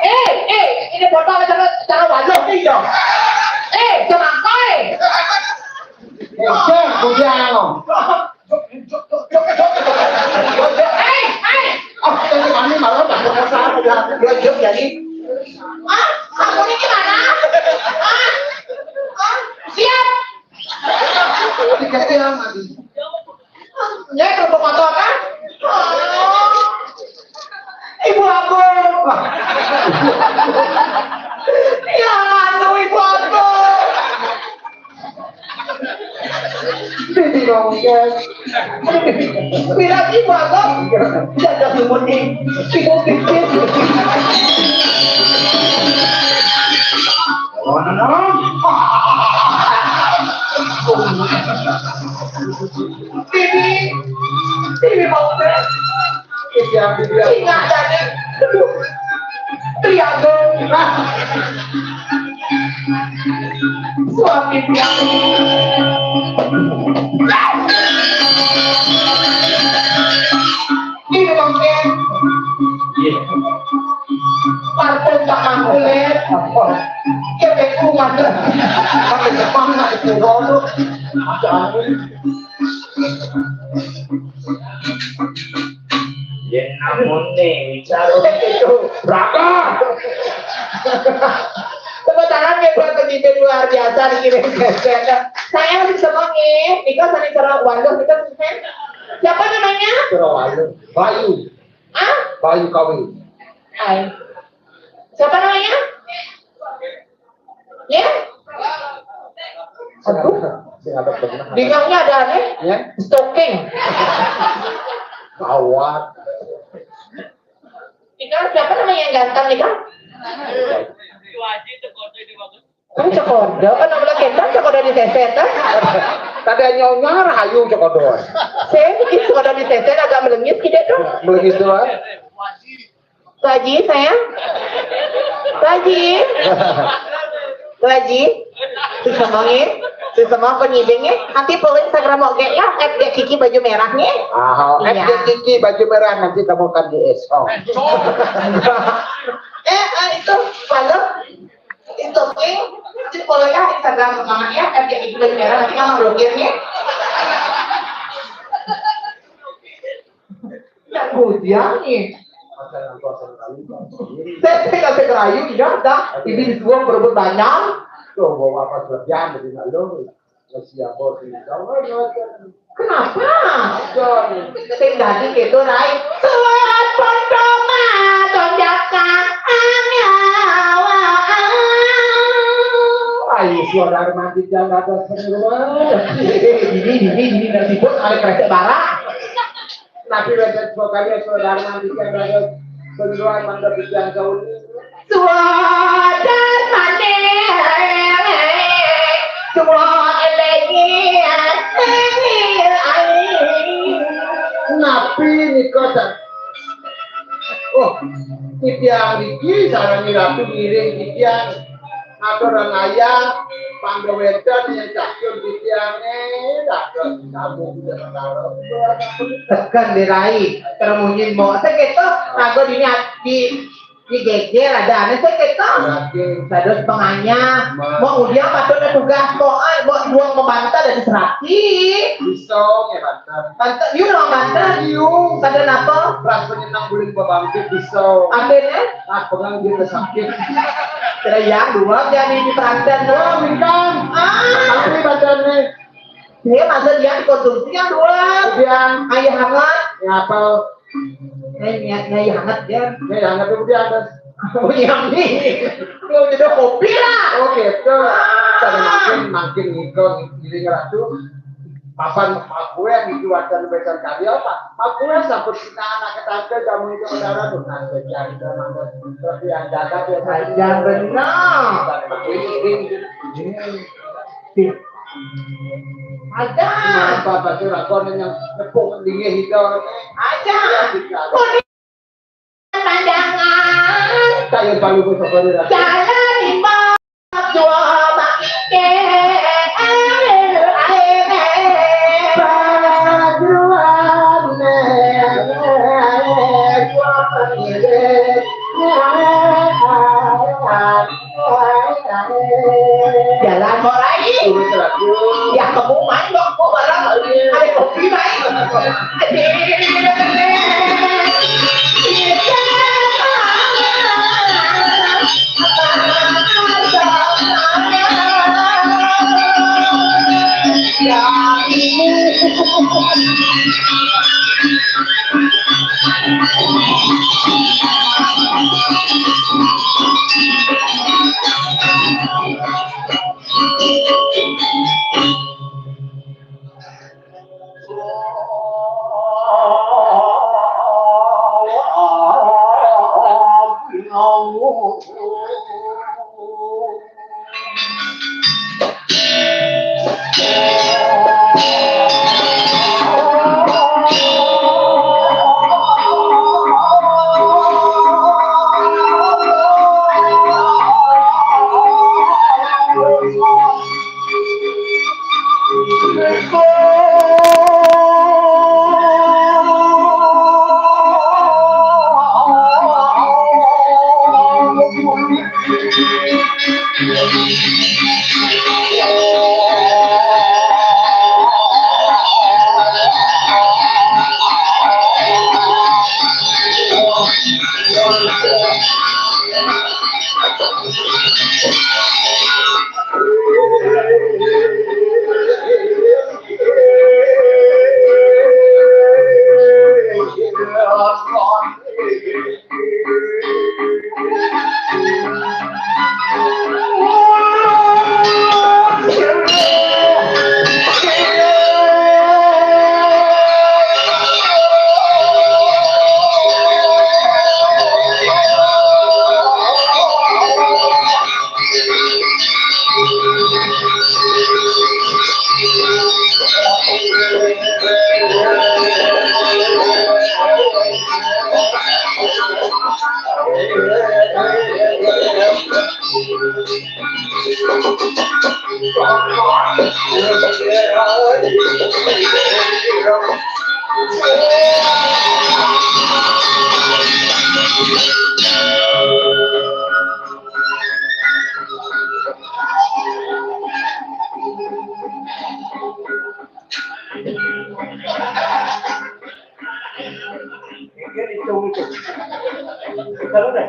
Eh, eh, ini botol cara, cara waduh nih, dong. Eh, semangkoi. Eh, Cek, kudiano. Eh, eh. Oh, kita kami malah tak penasaran, udah, udah jawab jadi. Ah, kamu ini gimana? Ah, ah, siap. Tiga jam lagi. Ya, kerupuk kotor kan? Ibu aku. Ya, anu, ibu aku. Bibi dong, ya. Bilang ibu aku. Jaga lumut nih. Ibu pipis. Bibi, bibi mau deh. Iya, bibi. Ingat tadi. Aduh. Triangle. Suami bilang. Ini bangke. Iya. Parfum tak mampu, Le. Apa? Kepek kumat. Sampai Jepang nak itu dulu. Ada apa? Yen namun nih, bicara itu. Berapa? Tepuk tangan ya buat pendidik luar biasa dikirim ke saya. Saya harus seneng nih. Nika sana cara waduh, nika susah. Siapa namanya? Cara waduh. Bayu. Ah? Bayu Kawin. Hai. Siapa namanya? Ya? Aduh. Sing ada bener. Di kangnya ada aneh? Ya? Stalking. Gawat. Ika, siapa namanya yang ganteng, Ika? Kan cekodo, kan namanya ganteng, cekodo di seset, kan? Tadi nyonya rahayu cék Odon. Saya bikin suka di tete agak melengit gitu tuh. Melengit tuh, ah. Pak Haji, sayang. Pak Haji. Pak Haji. Tuh sama nge. Tuh sama apa nih, Beng, ya? Nanti follow Instagram oke ya, at Kiki baju merah nih. Ah, at Iya. Kiki baju merah, nanti kamu akan di S O. Eh, eh, itu, follow. Itu, King. Nanti follow ya Instagram Mama ya, at Kiki baju merah, nanti kamu blokir nih. Ya, hujan nih. Saya, saya kasih kerayu, ya, dah. Ini disuruh berebut banyak. Tuh, bawa apa kerjaan dari lalu. Siapa sih? Kenapa? Hujan. Sing dadi gitu, Rai. Suara pondoma, tonjakan, ayo. Ayo, suara romantis yang ada semua. Ini, ini, ini, nasi pun ada kereta bara. Nabi wénten suarane saudara nanti kan ada keluar mangga bidan kaul. Suara mati. Suara lagi. Nabi nika ta-, oh, titiang niki sareng Ratu ngiring titiang. Atur ayah, panggawetan yang cacun titiange, dados kamu sudah tahu. Tekan dirai, termunyin mau. Saya gitu, kagak di, di, di geger ada aneh, saya gitu. Terus penganya, mau udah patutnya tugas, mau, ah, mau dua membantu dari serati. Bisa, ya, Pak. Banten, you know Banten? Pada napa? Rasanya nang bulan babangkit bisa. Akhirnya? Ah, pengang dia sakit. Kira yang dua jadi di Banten. Oh, bintang. Ah. Tapi badannya. Dia masa dia dikonsumsi yang dua. Kemudian. Air hangat. Ya, apa? Eh, nyai, nyai hangat dia. Nyai hangat kemudian, Bos. Oh, iya, nih. Lu jadi kopi lah. Oh, gitu. Ah. Tadi makin, makin ngikut, giling ratu. Papan Pak Kue yang dijualkan besan kali apa? Pak Kue sampun kita anak ketangke jamu itu saudara tuh. Nah, sekian kita mangga. Terus yang jaga dia. Aja benar. Aja. Bapak tuh lakon yang nepuk dingin itu. Aja. Kok pandangan. Kayu palu ku sapa ora? Jalan lima. Dua bakike. Paduane. Dua bakike. Jalan mulai. Urus ragu. Ya, kamu main dong, mau bareng. Ada kopi, main. Mikir itu, itu. Kalau dah,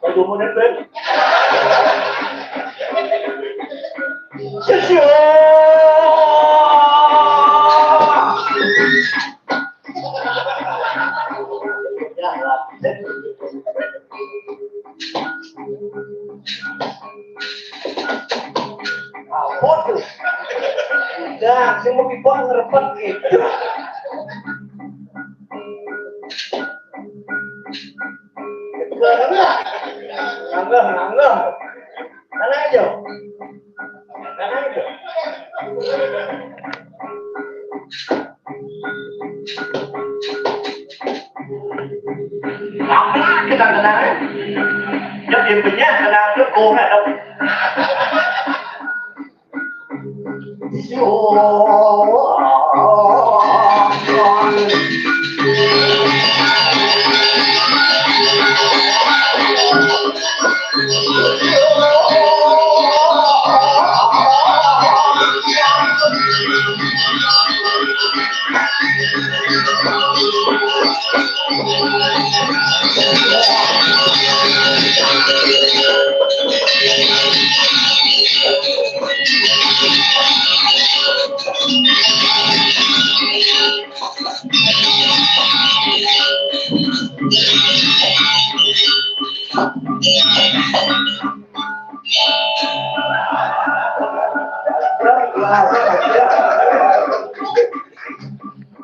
kalau mau nempel. Sesio. Ya, lah. Apa tu? Udah, saya mau pipon ngerepet gitu. Nganggah, nganggah. Mana aja? Mana aja? Apa kita kenal? Ya, dia punya kenal tu, kau tak tahu.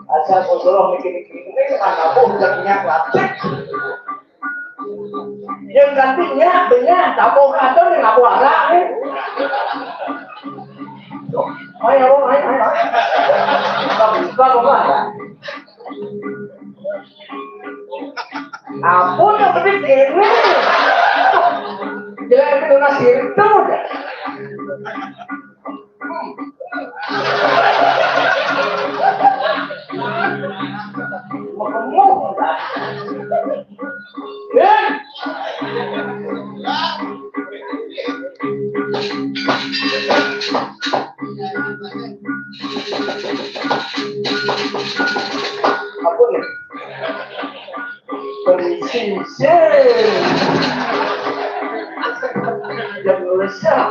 Asal kontrol mikir-mikir ini, mana pun udah punya plastik. Yang gantinya, banyak, tamu kantor yang aku arah nih. Ayo, ayo, ayo. Buka, buka, buka. Ampun, yang penting ini. Jangan itu nasir itu udah. Apa nih? Permisi, sih. Yang ngelesah.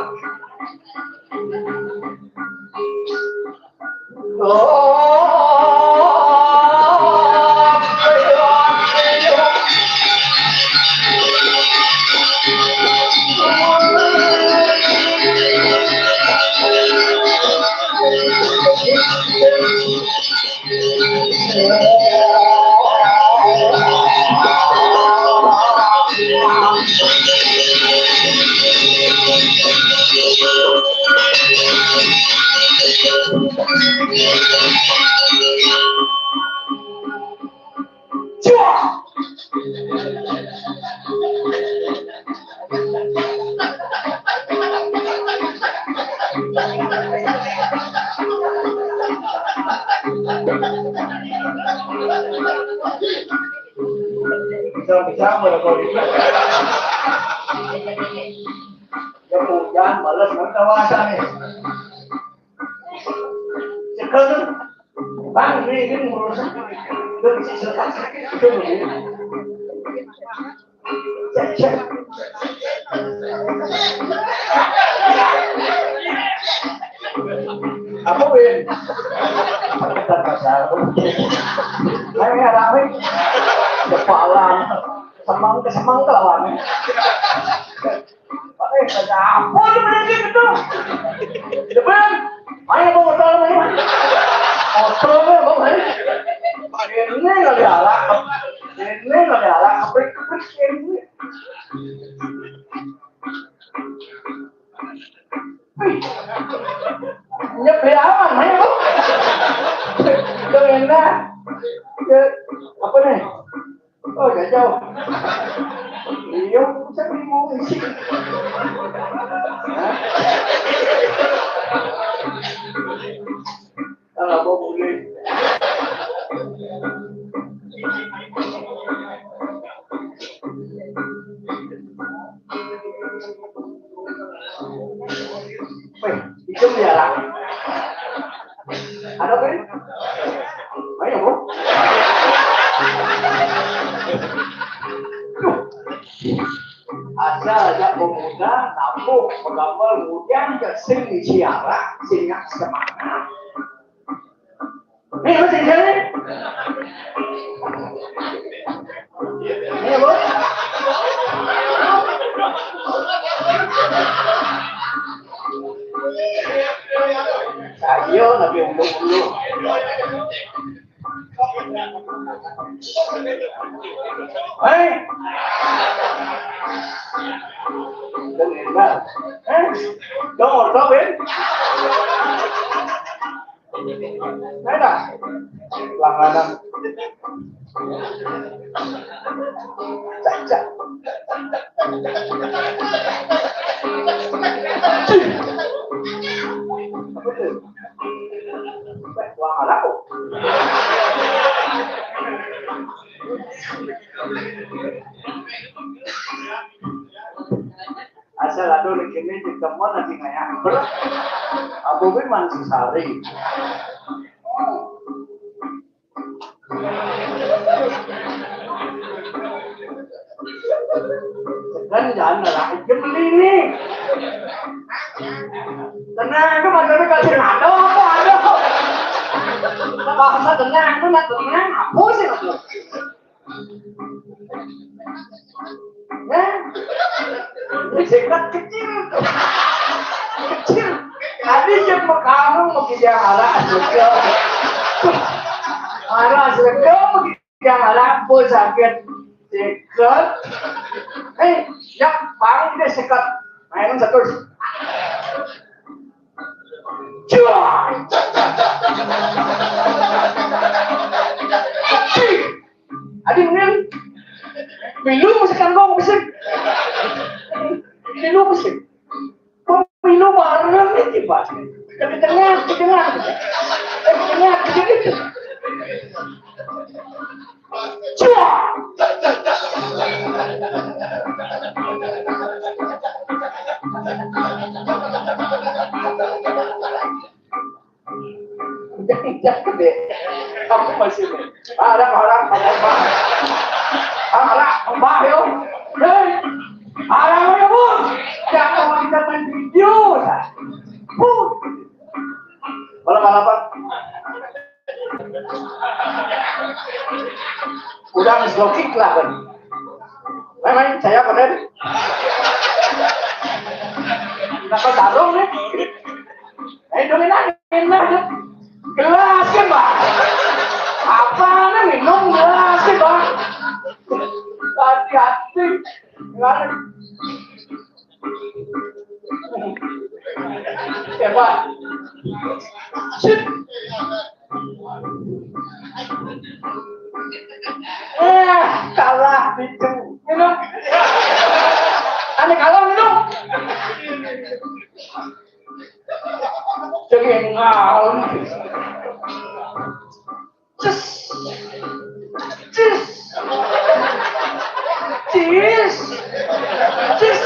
Bisa-bisa, kalau gitu. Ya, hujan, males, nggak tahu asa nih. Sekarang, Bang, ini, ini ngurus. Udah bisa selesai. Cek, cek. Apa, Win? Bentar, Mas. Ayo, ya, rame. Kepala. Semang ke semang ke lawan. Eh, ada apa tu pada dia tu? Depan. Mana bawa motor ni? Motor ni bawa ni. Ini lagi arak. Ini lagi arak. Keprik-keprik ini. Wih. Nyepi amat, mana tu? Dah enak. Ya, apa ni? Oh, ya, ya. Iya, saya bingung sih. Hah? Kalau mau boleh. Weh, itu dia lah. Ada apa ini? Ayo, Bu. Duh. Asal aja pemuda, nampung, pegambar, kemudian ke sing siara, sing semangat. Nih, lu sini, sini. Nih, Bu. Ayo, tapi untuk dulu. Hei. Dengar, Bang. Eh, dong, dong, Ben. Mana? Langganan. Caca. Apa tuh? Wah, ada kok. Asal ada lagi ini di teman lagi ngayak. Apa gue masih sari? Kan jangan lah, jembeli nih. Tenang, itu maksudnya kasih nado apa ada? Bahasa tenang, itu nak tenang, apa sih itu? Hah? Ini segmen kecil. Kecil. Tadi yang mau kamu mau kerja arah juga. Arah juga mau kerja arah, bos sakit. Sekat. Eh, yang paling dia sekat. Main satu. Cuan. Adi, mending milu mesti kangkong mesti. Milu mesti. Milu bareng ini, Pak. Tapi tengah, di tengah. Eh, tengah, di situ. Cuak. Jangan, jangan deh. Aku masih nih. Arang, arang, arang, arang, arang, yo. Hei, arang, yo, Bu. Jangan mau kita main video, ya. Bu. Malam-malam, Pak. Udah, slokik lah, kan. Main, main, saya keren. Kenapa tarung nih? Eh, dulu nangin lah, Dok. Gelas kan, Bang? Apa nih minum gelas kan, Bang? Hati-hati. Nggak ada. Ya, Pak. Shit. Eh, kalah itu. Minum. Ane kalah minum. Jadi yang ngalem. Cus. Cus. Cus. Cus.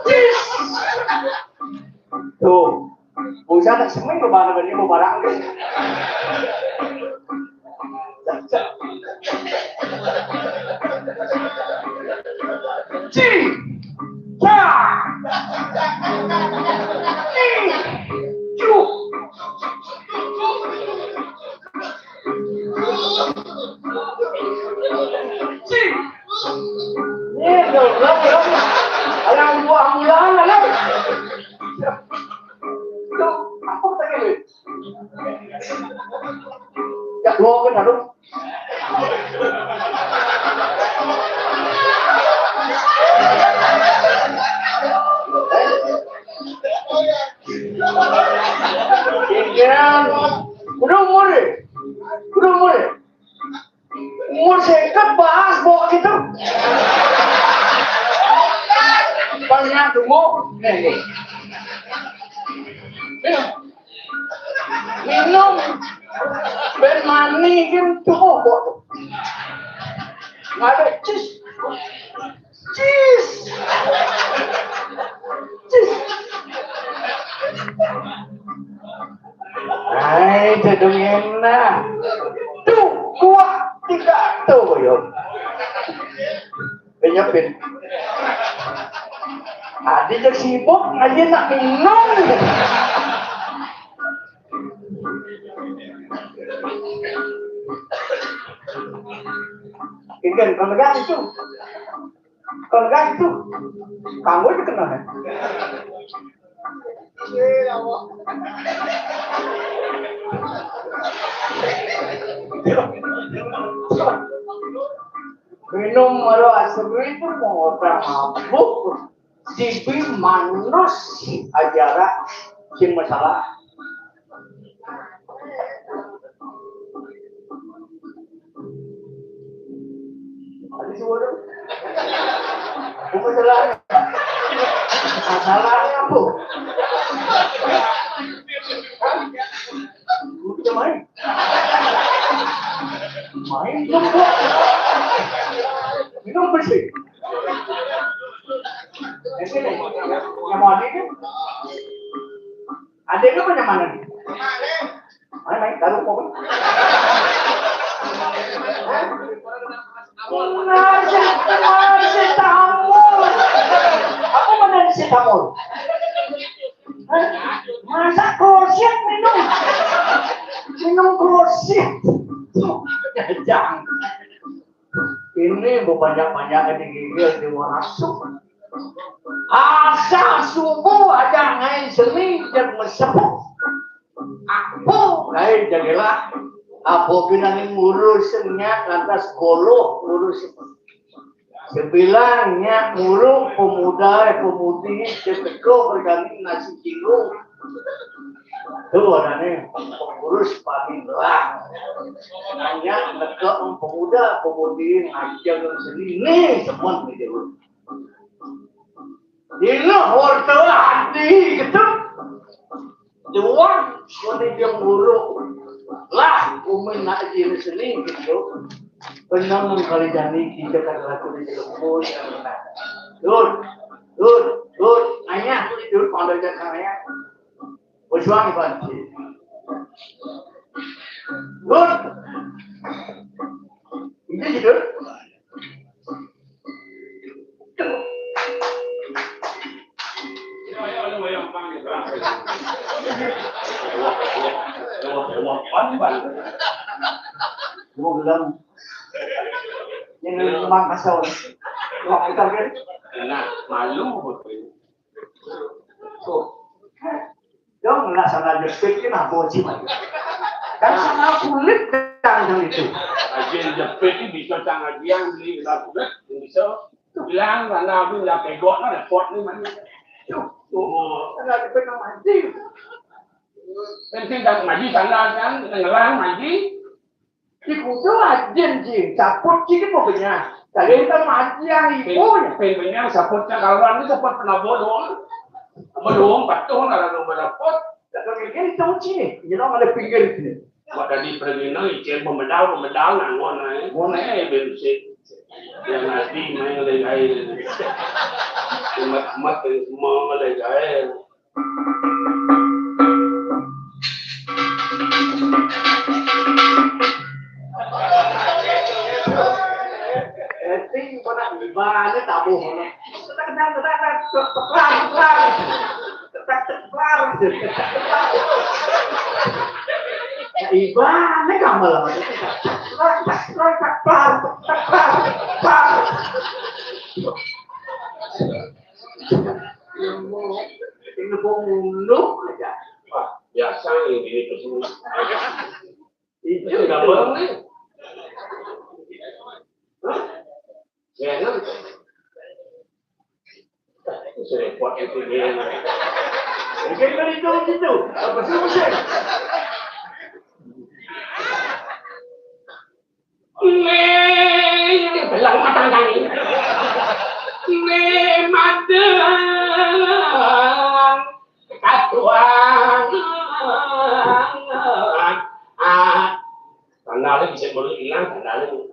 Cus. Tuh. Bocah tak semeng lo barang ini mau barang. Ci. Ca. Ci. Cu. Ci. Ini dong, dong, dong. Orang buah mula, dong. Tuh, apa tadi, Win? Ya, gua kan, aduh. Pikiran. Udah umur, ya? Udah Umur seket bahas bawa gitu. Banyak tunggu. Nih, nih. Nih. Minum. Ben mani kan tunggu bawa. Nggak ada cis. Cis. Cis. Hai, jadung enak. Tuh, kuah tiga tuh, yo. Penyepit. Tadi je sibuk, ngaji nak minum. Ikan pemegang itu. Kalau enggak itu, kamu itu kenal, ya? Minum malu asli itu mau orang mabuk. Sipi manus ajaran sing masalah. Tadi semua tu. Apa masalahnya? Masalahnya apa? Kita main. Main tu. Minum bersih. Yang sini. Yang mana ni? Ada ke apa yang mana ni? Mana main taruh kau? Nasi, nasi tamur. Apa mana nasi tamur? Hah? Masa kroset minum? Minum kroset. Jangan. Ini banyak-banyak digigil di warasuk. Asa subuh aja ngai seni jeung mesepuh. Aku lain jagelah. Apa binani ngurusnya lantas goloh ngurus. Sebilangnya ngurus pemuda pemudi ceteko berganti nasi jingu. Tuh adanya pengurus paling lah. Nanya neke pemuda pemudi ngajar seni nih semua dijawab. Dina horta hati gitu. Juang, kuni jeung guru. Lah, umi nak jadi seni gitu. Benar mengkali jani kita tak laku di jelembur. Dur, dur, dur, nanya, dur, pada jangan nanya. Berjuang, Iban. Dur. Ini gitu. Mau bilang, ini memang kasar. Wah, kita kan? Nah, malu betul. Tuh. Dong, lah sana jepit ini apa sih, Pak? Kan sana kulit kan itu. Aja jepit ini bisa tang aja yang beli lagu kan, bisa. Bilang, "Mana aku nggak pegok, mana pot ni, mana?" Tuh, tuh, sana jepit nama anjing. Penting tak ngaji sana kan, ngelang ngaji. Di kudu ajin, Ji. Caput, Ji, kan mau benyah. Tadi kan ngaji yang ibu, ya. Pin, pin, benyah, caputnya kawan, itu caput penabur doang. Apa doang, patuh, nggak ada nomor dapur. Tapi kayak gini, tahu sini. Ini dong ada pinggir sini. Buat tadi pergi nang, icen pemedal, pemedal, nanggon, eh. Ngon, eh, bensin. Yang nanti main lagi air. Umat-umat yang semua lagi air. Eti mana ibane tabuh mana. Tetek tetek tetek tetek tetek tetek tetek. Ibane kamal apa? Tetek tetek tetek tetek tetek. Ilmu, ilmu pembunuh aja. Wah, biasa ini, ini tuh. Itu gambar nih. Hah? Ya, kan? Itu repot itu dia. Mungkin kan itu gitu. Apa sih, Bos? Belang matang kami. Ni madang katuan. Ah, tandane bisa mulu ilang tandane.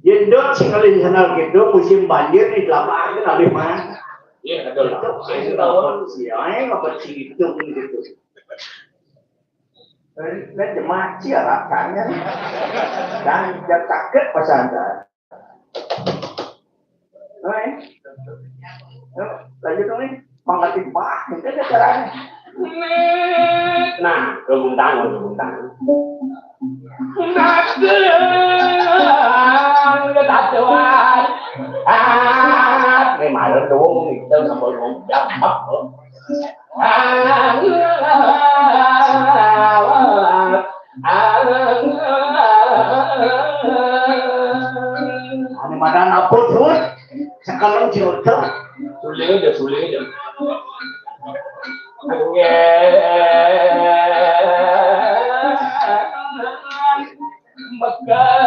Yen dot sekali sana gitu, musim banjir di lapangan kan ada mana? Iya, betul. Itu tahun si ae apa sih itu gitu. Kan jemaah sih harapannya. Dan dia takut pas ada. Nah, eh. Yuk, lanjut dong nih. Mengerti bah, itu aja caranya. Nah, lu buntang, lu buntang. Nah, lu tatuan. Ah, ini malu dong, itu sama lu gampang. Ane madan apa, Dut? Sekarang jodoh. Suling aja, suling aja. Mekar.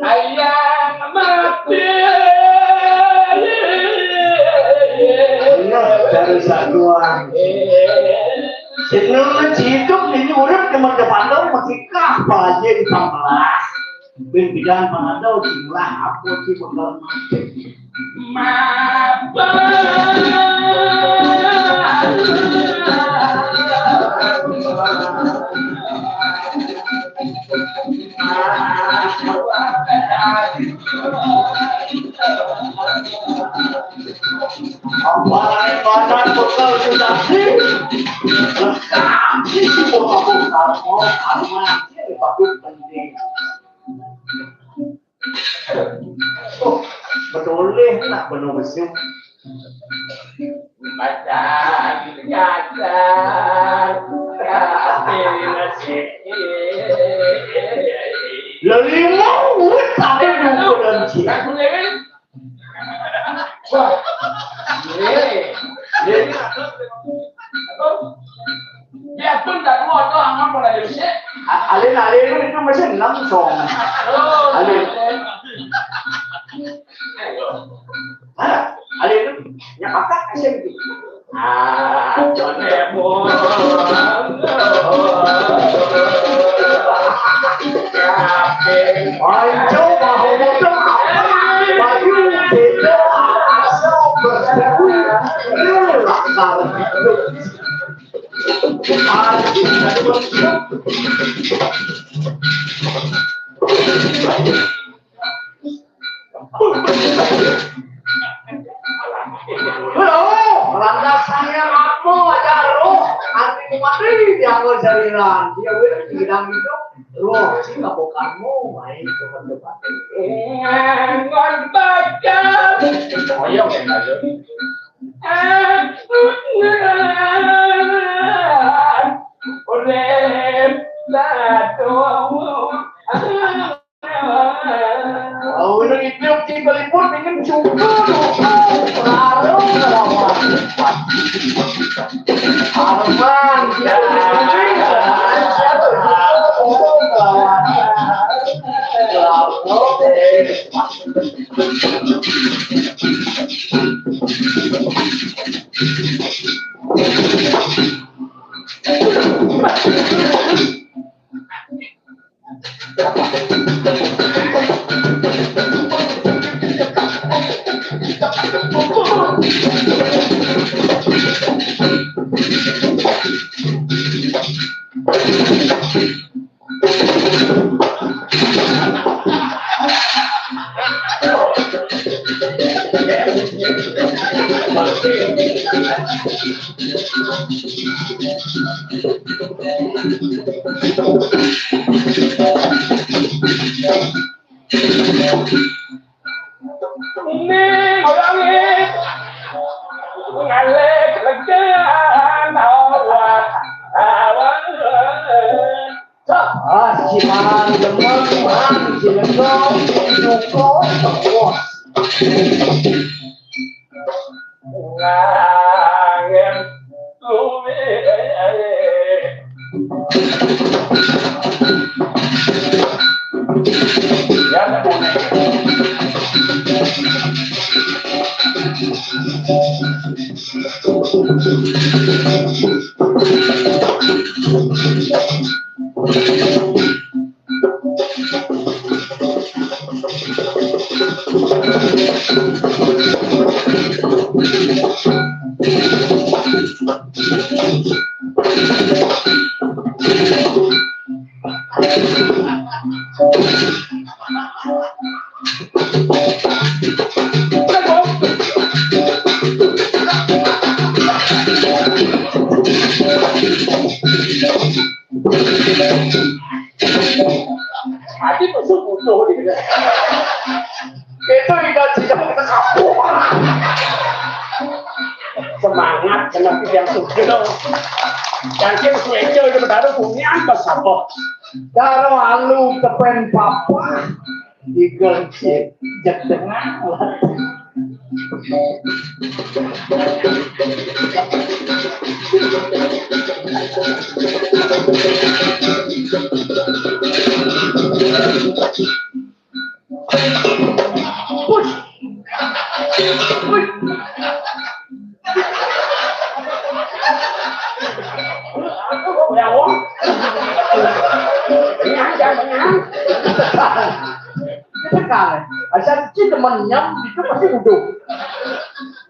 Ayang mati. Nah, dari satuan. Seneng hidup ini urip cuma depan dong, masih kah, apalagi di pangkalan. Pimpinan pangandau jumlah aku sih bakal mati. Mapa. Apalagi mana bekal sudah sih. Lengkap sih, buka-buka. Oh, aman. Ini bagus penting. Oh, betul deh, nak bener mesum. Baca gitu, baca. Lelima, wih, tapi nunggu dan cik. Wah, ini, ini. Dia pun tak mau tahu aman pada dia. Alin, alin itu masih enam song. Oh, alin. Ayo. Mana? Alin itu nya kakak S M P. Ah, jodoh. Ayo, mau betul apa? Bayu, beda, asal bersekutu. Ini lakar. Loh, lantas saya apa aja roh, arti mati dianggo jariran. Dia wis bilang itu, roh sing apa kamu main ke tempat ini. Ngon baca. Oh iya, benar. Urip satu. Oh, udah hidup di Hollywood, ingin cukup. Lalu lawan. Arman, ya. Ini orangnya ngalek legan awak awak. Ah, si Mang Demang, Mang si Lengkong, si Duko, bos. Ngangen luwe. Ati musuh butuh dia. Itu tidak tidak kita kapok. Semangat kena yang sudah. Yang kira sueca itu baru bumi apa sapa? Karo alu kepen papa. Digencet, jedengah. Push. Push. Nyang, jangan nyang. Tekan. Asal kita menyam, itu pasti udah.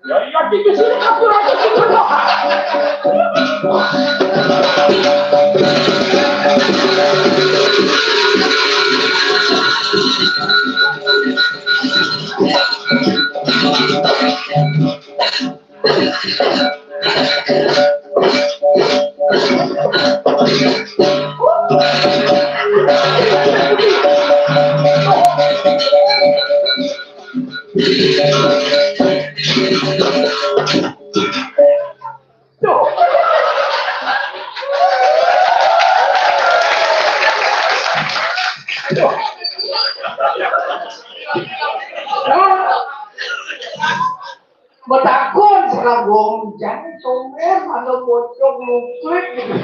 Ya, ya, kita sini aku rasa kita. Betakon sekarang gong, jangan comel, mana bocor, lupit gitu.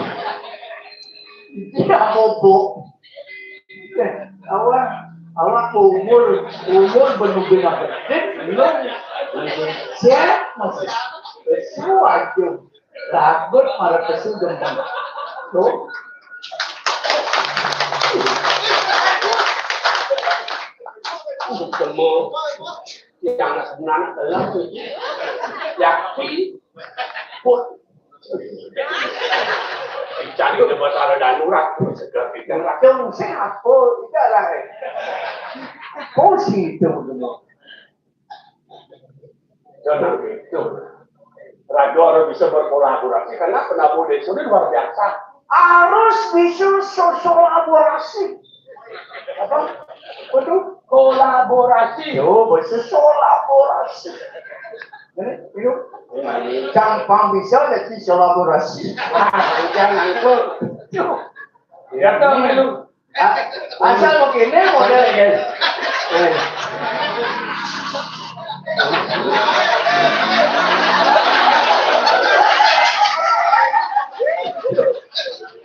Iya, bobo. Awak, awak umur, umur benubin apa? Belum. Siap, masih. Sesuatu. Takut para pesu dendam. Tuh. Ketemu yang anak sebenarnya telah tuh. Yakin. Put. Cari udah bahasa ada danurat, segera pikiran. Dong, saya apa? Tidak lah. Eh. Kau sih itu. Jangan gitu. Raja harus bisa berkolaborasi karena penabuh desa ini luar biasa. Harus bisa sosialisasi. Apa? Betul? Kolaborasi. Yo, bisa kolaborasi. Ini, ini. Gampang bisa jadi kolaborasi. Ah, jangan itu. Ya, kan, itu. A-, asal begini model, guys. Eh.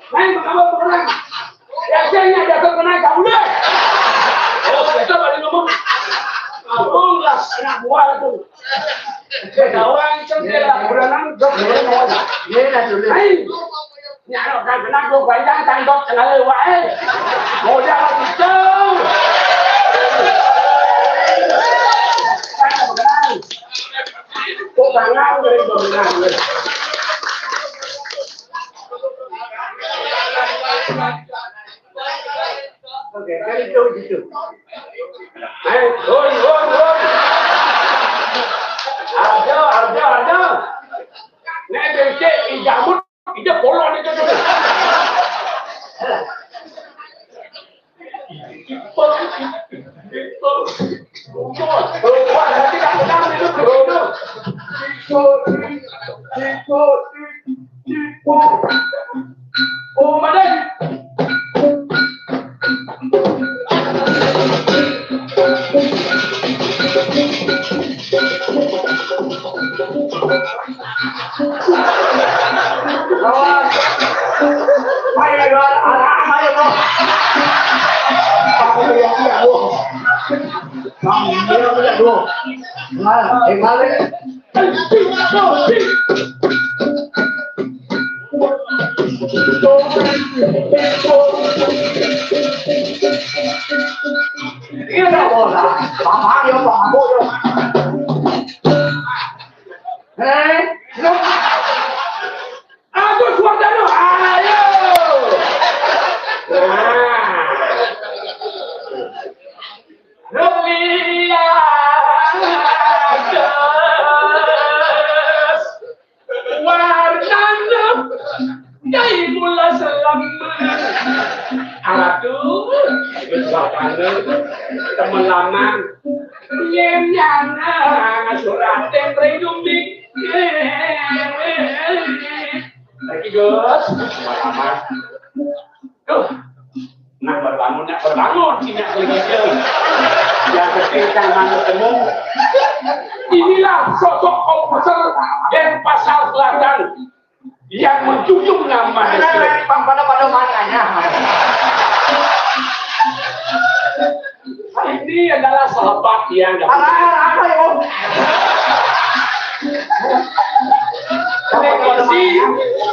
Main pertama pemenang. Ya, saya ini ada pemenang, tak boleh. Oh, kita balik ngomong. Abang lah, anak buah tu. Kawan, cang dia lah, bulan enam, dua bulan mau. Dia dah tulis. Main. Nyarok kang kenal, gua bayang tandok kenal wae. Modal itu. Kok bangang dari bangunan. Oke, kan itu gitu. Eh, hoi, hoi, hoi. Ada, ada, ada. Nek becek, ijamut. Ida polong ni tu. Ipol, ipol. Wah, nanti tak kenal itu, bro. Ipol, ipol, ipol. Oh, mana? Awas. Ayo, ayo, ayo, ayo, ayo. Bang, iya, iya, aduh. Bang, iya, iya, aduh. Nah, eh, balik. Iya, dah, bola. Bang, ayo, bang, ayo. Eh, lu. Agus Wardana, ayo. Nah. Rupiah Agus Wardana, Yai Mula Selamat. Aduh, Agus Wardana, teman lama. Yen nyana surat temre dumik. Lagi, Gus. Selamat. Duh. Nah, berbangun, nak berbangun, sini aku lagi. Yang penting kan mau ketemu. Inilah sosok komposer Denpasar Selatan yang menjunjung nama. Mana, S W. Bang, pada, pada mananya? Ini adalah sahabat yang Apa, apa, apa, ya, Om? Komposi,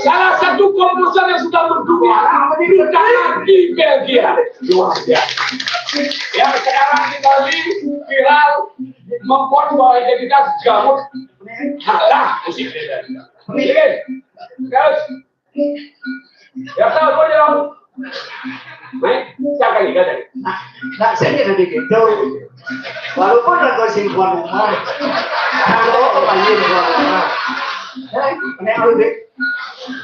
salah satu komposer yang sudah berdunia, bukan di Belgia. Luar biasa. Yang sekarang di Bali viral, membuat sebuah identitas gabut. Alah, musik dia. Oke. Terus, ya tahu apa dia? Baik, siapa lagi, kata dia? Nah, nah, saya jadi gitu. Walaupun aku simpan rumah, kalau aku kembali ke rumah. Eh, ini aku deh.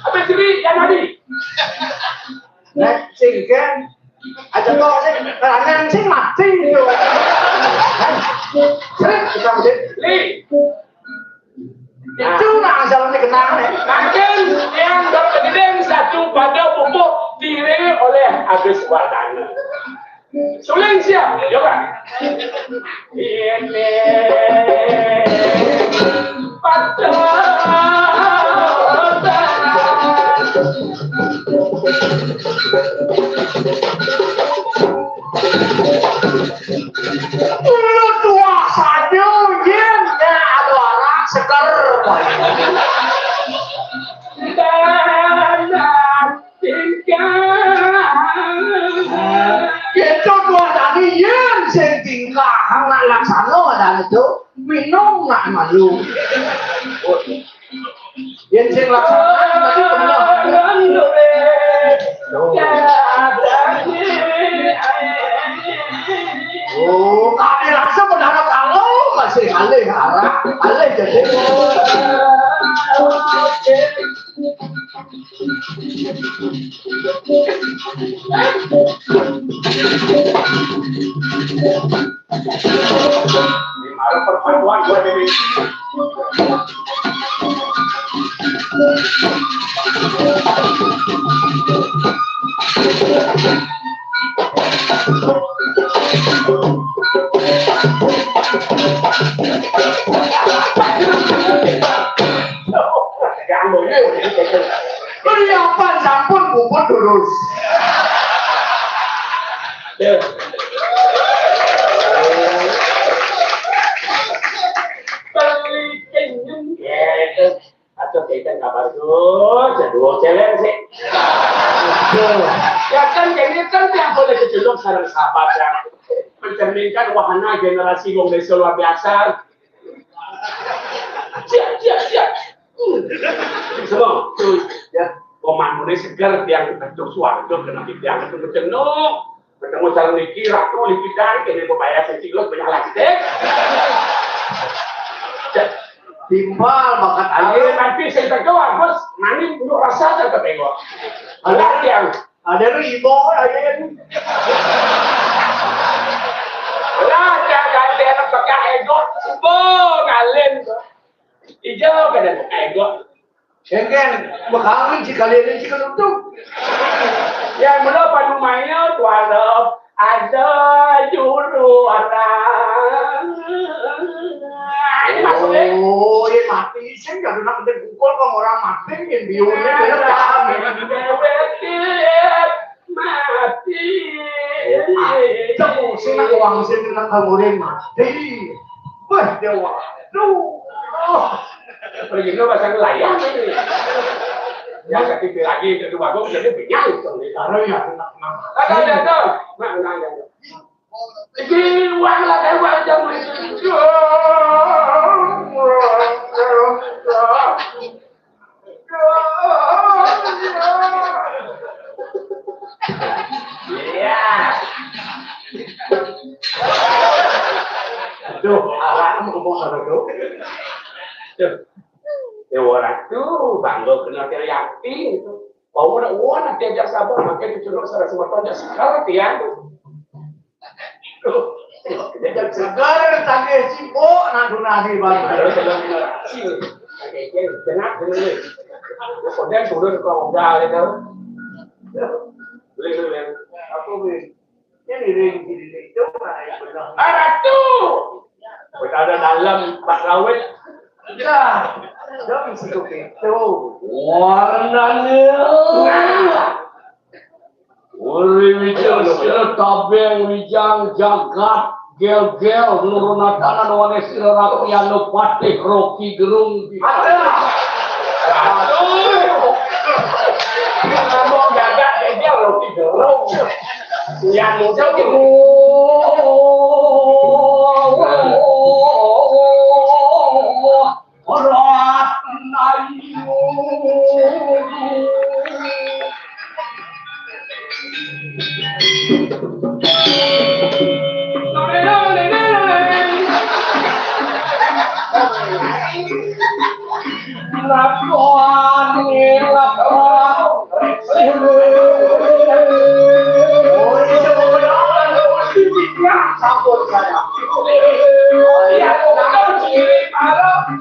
Apa jadi yang tadi? Nah, sehingga aja kok sih, kalangan sih mati gitu. Sering kita udah. Li, itu nah, asal dikenal, ya. Makin yang berkeding satu pada pupuk diri oleh Agus Wardana. Suling siap, coba. Ini patah. Dulu tua saja, yen, ya, ada orang seger. Dan tingkah. Kita tua tadi, yen, sing tingkah, anak laksana, ada itu, minum, nak malu. Yen sing laksana tadi bener. Oh, kami langsung mendarat kalau masih alih arah, alih jadi. Di mana perpaduan dua diri? Perhiasan sampun puput durus. Beli kenyang. Ya, itu. Atau kita kabar tuh, jadwal challenge sih. Ya kan, ini kan yang boleh kejulung sareng sahabat yang mencerminkan wahana generasi wong desa luar biasa. Siap, siap, siap. Hmm. Semua, tuh, ya. Komandonya seger, yang ketuk suara, kena yang ketuk jenuh. Ketemu calon niki, ratu, lipidan, kene mau bayar sing cilos, banyak lagi, deh. Timpal, bakat air. Ayo, nanti saya tegur, Bos. Nani dulu rasa saya tegur. Ada yang ada lu ibo, aja kan. Lah, jangan dia pakai ego. Bo, ngalen. Ijo kada ego. Sengken, bekawin si kalian si kenutup. Ya, mula padu maya, tuara, ada juru orang. Ini maksudnya. Oh, ini mati. Sing kada nak penting pukul kok orang mati, yang biungnya, ya, paham, ya. Wong sing kena kamurin mati. Wah, dewa. Duh. Pergi dulu pasang layang ini. Ya, sakit lagi, itu dua gong jadi pinyang itu. Taruh ya, kena, kena. Ada, ada, ada. Nah, nah, nah. Iki uang lah, uang jam itu. Iya. Aduh, awak ngomong apa tuh? Tuh. Ya, orang tuh bangga kena yakin. Mau nak uang nak diajak sabar, makanya diculuk salah semua tanya sekarang tiang. Segar tangke sibuk nak dunah di bang. Kena dulu. Kemudian turun ke Honda gitu. Beli dulu ya. Apa beli? Ini ring, ini ring. Coba yang benar. Aratu. Kita ada dalam Pak Rawit. Ya, dong situ itu. Warnanya. Nah. Uri wijang sira tabeng wijang jagat gel-gel nurunatanan wanes sira rakyat patih Rocky Gerung. Aduh. Ngomong jagat gel-gel Rocky Gerung. Yang muncul gitu. Ora ayu. Lakuan, lakuan. Sampun saya. Iya, kok tahu sendiri, Pak?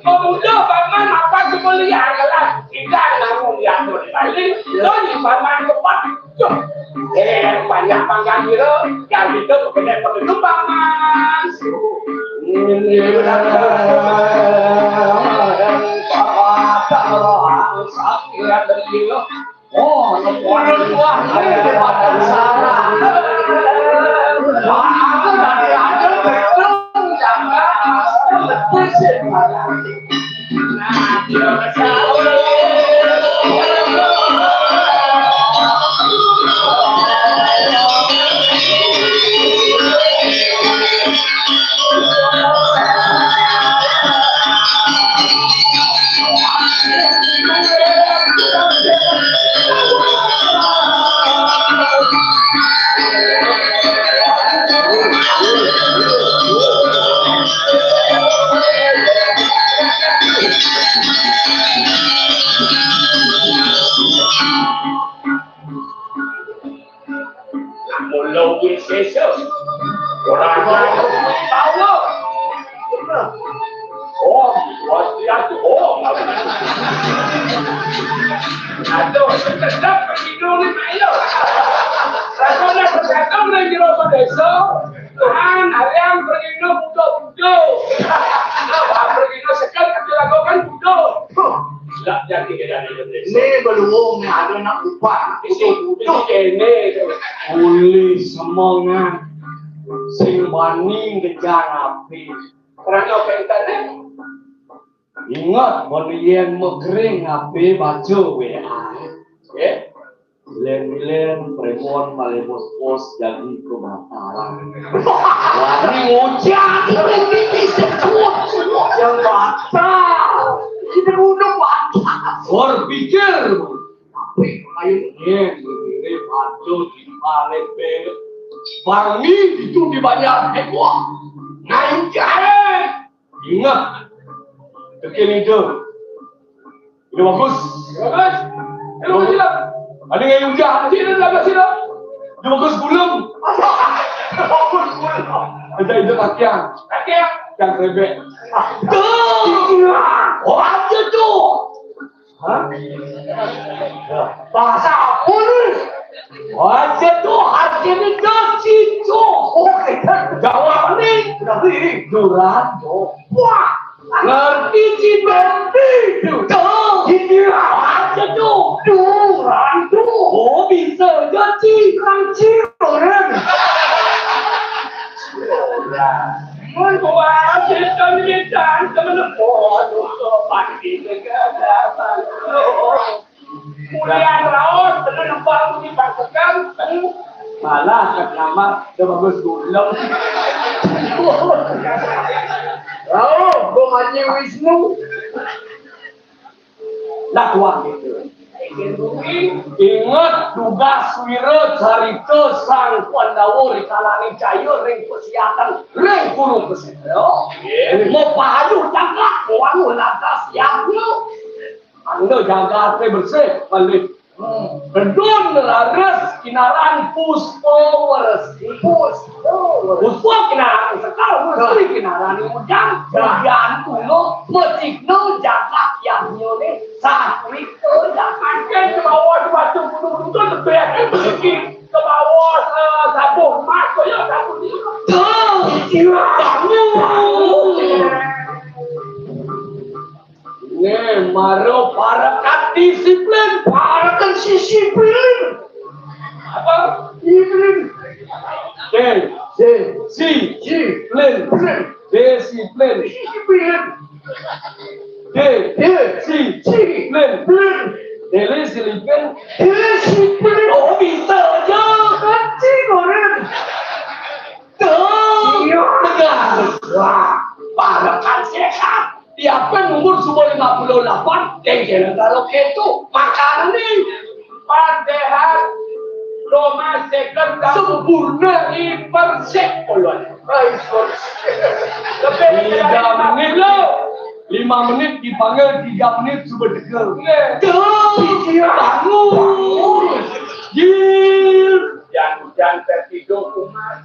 Pemuda paman apa kemuliaan kelas? Tidak namun diatur di Bali, lo di paman tempat. Eh, banyak panggang kira, yang itu kena penutup paman. Ini udah Mula kuwi sesuk. Ora tahu. Oh, wati aku. Oh, aduh, sedap pergi dulu nih, Pak, yo. Rasanya bergantung dari jero desa. Tuhan, harian pergi dulu, butuh, butuh. Pergi dulu, sekarang kita lakukan butuh. Lah, jadi kita di Indonesia. Ini belum ada nak upah. Isi, isi ini. Boleh semangat. Sing wani ngejar api. Orang apa internet? Ingat, mun yen megring api baca W A. Ya. Len-len premon malebos pos jadi kebatalan. Wani ngucap. Yang batal. Kita udah batal. Berpikir. Apa yang lain? Yen berdiri patuh di balik bel. Wangi itu dibayar heboh. Ngayu jahe. Ingat. Bikin itu. Udah bagus. Bagus. Ada bagus, sila. Ada yang udah. Sila, sila, sila. Udah bagus belum? Bagus belum? Ada itu kakian. Kakian. Yang rebek. Tuh. Oh, aja tuh. Hah? Bahasa apa nih? Aja tuh, artinya gaji tuh. Oh, kita jawab nih. Kenapa ini? Duran tuh. Wah. Ngerti sih, ngerti. Tuh. Gini lah aja tuh. Duran tuh. Oh, bisa gaji. Kan sih, orang. Mun kuat sistem lisan temen pon untuk pasti negara bangkrut. Kuliah raos temen pon di pasukan. Malah kat nama dah bagus gulung. Raos gua Haji Wisnu. Dakwah gitu. Ingat tugas wira carita Sang Pandawa rikalaning caya ring pasiatan ring Kurukshetra. Mapayu jagat, wangun lantas yadnya. Anda jagaté bersih, balik. Kedun raris kinaran Puspa Wresi. Puspa Wresi. Puspa kinaran sekar, Wresi kinaran ujang. Ujan kula, macikna jagat yadnyané, satrika jagat. Mangkin ke bawah batu gunung itu lebih mriki. Ke bawah, eh, sabuh emas, kaya sabuh itu. Tuh, iya, bangun. Né, mara parekan disiplin, parekan disiplin. Apa? Disiplin. D, D, si, si, plin, plin. Disiplin. Disiplin. D, D, si, si, plin, plin. Dili silipin. Disiplin. Oh, bisa aja. Kencing orang. Tuh. Tegas. Wah, parekan sehat. Tiapin umur suba lima puluh lapan, kéngkén karo kéto, makan nih. Empat sehat, lima seket, sempurna, hiper sehat, kolon. Hiper sehat. Lebih tiga menit, lo. Lima menit dipanggil, tiga menit suba tegel. Iya. Tuh, iya, bangun. Jil. Jangan-jangan tertidur, Umar.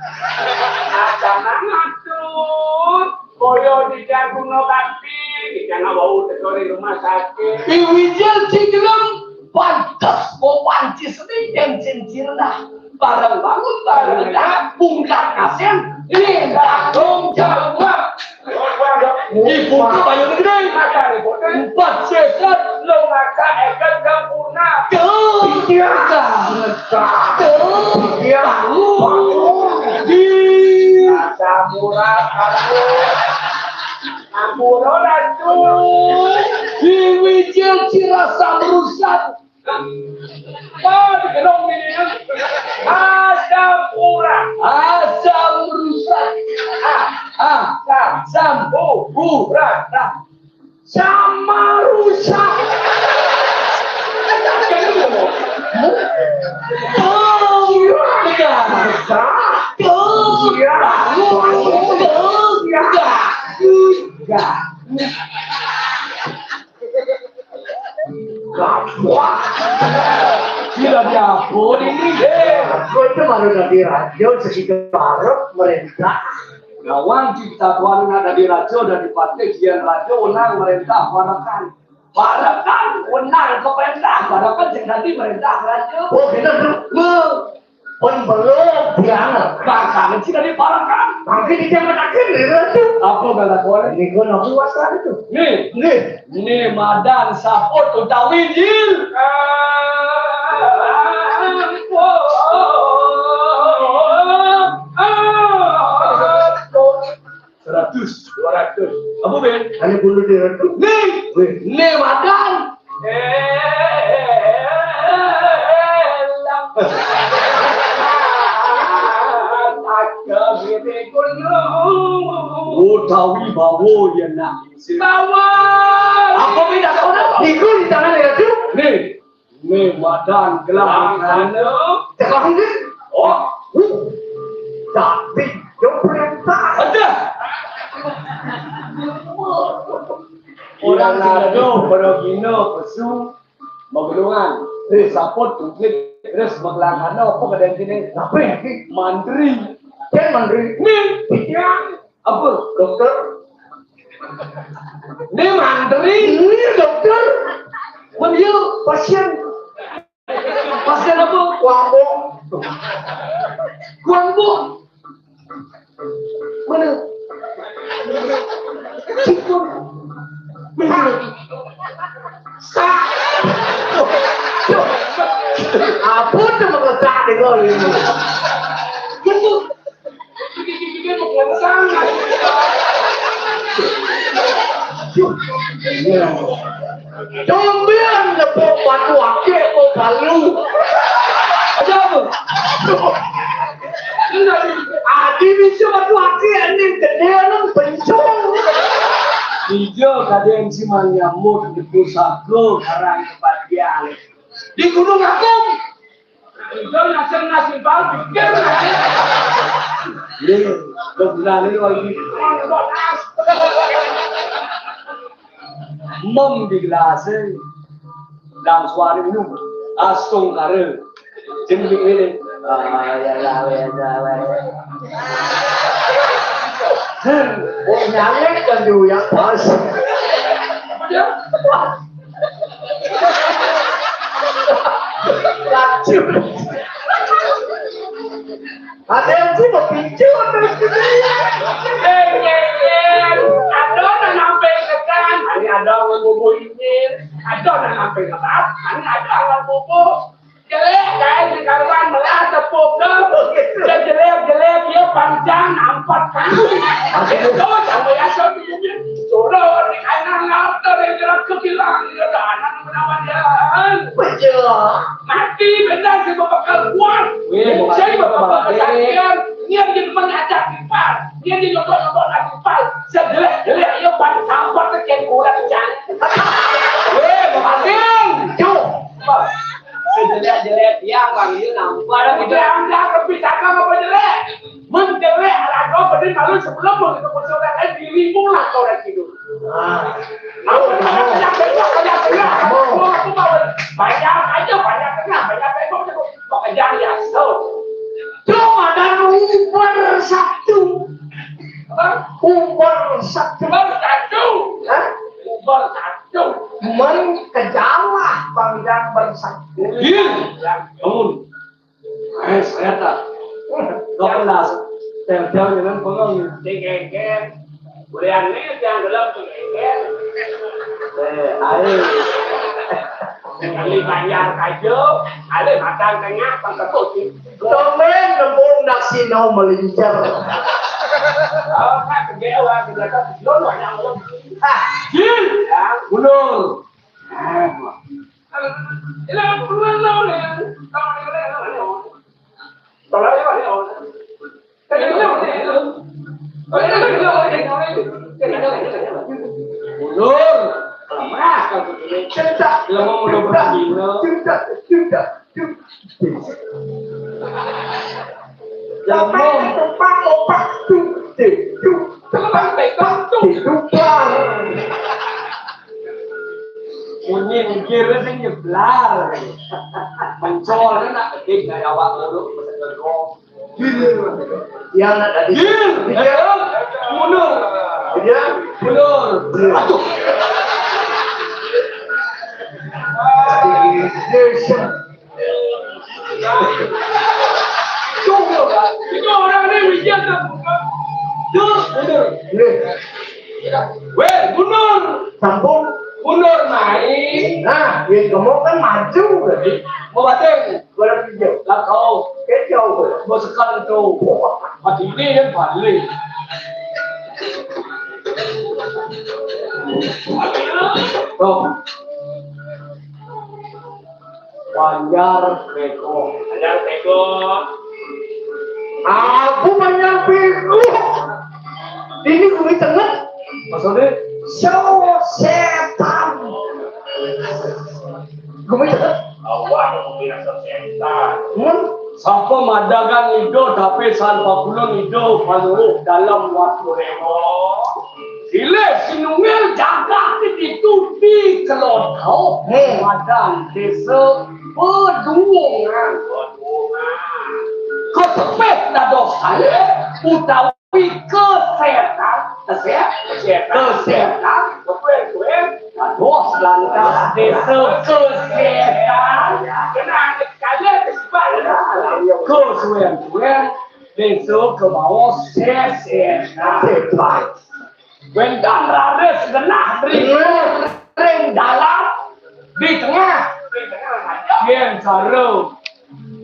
Ada mana tuh? Boyo di jagung no bakti, di tengah bau tegori rumah sakit. Di Wijil Cigelem, pantes mau panci sedih dan cincin dah. Bareng bangun, bareng dah, bungkar kasen, lindak dong jawab. Ibu tuh banyak gede. Empat sehat. Lo maka eket sempurna. Tuh. Iya. Tuh. Iya. Tuh. Di. Rasa murah, aku. Ampura, Ratu. Di Wijil Cirasa merusak. Oh, di gedung ini, ya. Asam urat. Asam rusak. Ah, ah, sam, sam, bu, bu, rat, rat. Sama rusak. Oh, iya. Iya. Oh, iya. Oh, iya. Iya. Wah. Tidak diampun ini. Eh, aku itu baru dari radio, segitu baru merintah. Kawan kita tuan ada di radio dan di partai, kian radio, unang merintah, parekan. Parekan, unang ke perintah, parekan sing tadi merintah radio. Oh, gitu, tuh. Pun belum, tiang. Bahkan sih tadi parekan. Mangkin di jam terakhir, ya, tuh. Apa kata boleh? Ini gua nggak puas lagi tuh. Nih. Nih. Né madan saput utawi jil. Seratus, dua ratus. Apa, Ben? Hanya bunuh diri. Né, né madan. Utawi bawa ya nak. Bawa. Apa beda kau nak? Niku di tangan ya tu. Nih, nih madan gelang anu. Tekan ni. Oh. Tapi yo perintah. Ada. Orang ada pada gina pesu. Magelungan, eh, saput, tungkit, terus magelangana, apa kadang kini? Apa ini? Mantri. Kan mantri? Nih, pikiran. Apa? Dokter. Nih mantri. Ini dokter. Mana dia? Pasien. Pasien apa? Kuambok. Kuambok. Mana? Cikun. Mana? Sa-, apa tu mengeletak di kau ini? Itu. Tumben nepuk batu akik kok balu. Ada apa? Adi bisa batu akik, anjing gede, lu pencung. Ijo kadang si manyamut di pusako karang kebagian. Di Gunung Agung. Ijo nasib nasib bal pikir. Iya, lo berani lagi. Mem di gelas, eh. Dang suara minum. Astung kare. Jeng di ini. Ah, ya, ya, ya, ya, ya. Hmm, oh, nyalek kan dia, ya, pas. Wah. Lacur. Ada yang sih mau pinjam terus gitu. Eh, eh, eh. Ada orang sampai ke kan, hari ada orang bobo ini. Ada orang sampai ke kan, hari ada orang bobo. Jelek, kayak di karuan, melah tepuk dong. Jelek, jelek, dia panjang, nampak kan. Itu sama ya, sama ini. Turun di kanan, latar yang gerak ke bilang, dia ada anak menawan jalan. Betul. Mati, benar, si bapak keluar. Weh, saya bapak bapak bapak bapak. Saya dia jadi mengajak ipar. Dia jadi nyoba-nyoba lagi ipar. Sejelek-jelek, dia paling sampah ke cengkuran, Cang. Weh, bapak. Tuh. Sejelek-jelek dia, Bang, dia nampak. Udah, udah, lebih cakep apa jelek? Menjelek, ala kau, bener, malu sebelum mau ketemu saudara, dirimu lah kau orang hidup. Ah. Aku banyak tengok, banyak tengok. Aku, aku mau banyak aja, banyak tengah, banyak tengok, tengok. Pekerjaan yang so. Cuma dan uber satu. Apa? Uber satu. Uber satu. Hah? Uber satu. Men kejalah panggilan bersatu. Iya. Bangun. Eh, saya tak. Kau pernah tel-tel dengan pengen. Dikeken. Boleh aneh, yang gelap dikeken. Eh, ayo. Kali banyak aja, ada makan tengah, tak tepuk sih. Komen nembung nasi no melincer. Oh, kan, kerja orang, kerja kan, lo lo yang lo. Ah, Jin, ya, mundur. Ah, Mundur. Lemah kan begini. Cedak. Lemah mundur bergila. Cedak, cedak, cedak. Lemah. Opak, opak, tuh, tuh, tuh. Tepat, tepat, tuh. Tuh, tuh. Munyi mikir sing nyeblar. Mencol kan nak ketik dari awak dulu, masa gedong. Yang nak tadi. Iya, mundur. Iya, mundur. Aduh. Iya, iya. Tunggu, Pak. Itu orang ni ujian tak buka. Tuh, mundur. Weh, mundur. Sambung. Mundur naik. Nah, yang gemuk kan maju berarti. Mau batin. Gua lagi jauh. Lah kau. Kejauh. Mau sekarang tu. Mati ni kan balik. Tuh. Banjar Bego. Banjar Bego. Aku Banjar Bego. Ini gue tengah. Maksudnya? Show setan. Gue tengah. Awak aku bilang show setan. Hmm? Sapa madagang ido tapi san pakulun ido panuruh dalam waktu remo. Silih sinungil jagat itu di Kelodau, hmm, Madan Desa Peduungan. Peduungan. Kesepit dados kalih utawi kesetan, keset-, kesetan, kesetan, kesetan, dados lantas Desa Kesetan. Kenang kalih disebut. Kesuwen-suwen Desa kemaos sesetan. Setan. Wénten raris genah ring, ring dalan di tengah. Yén cara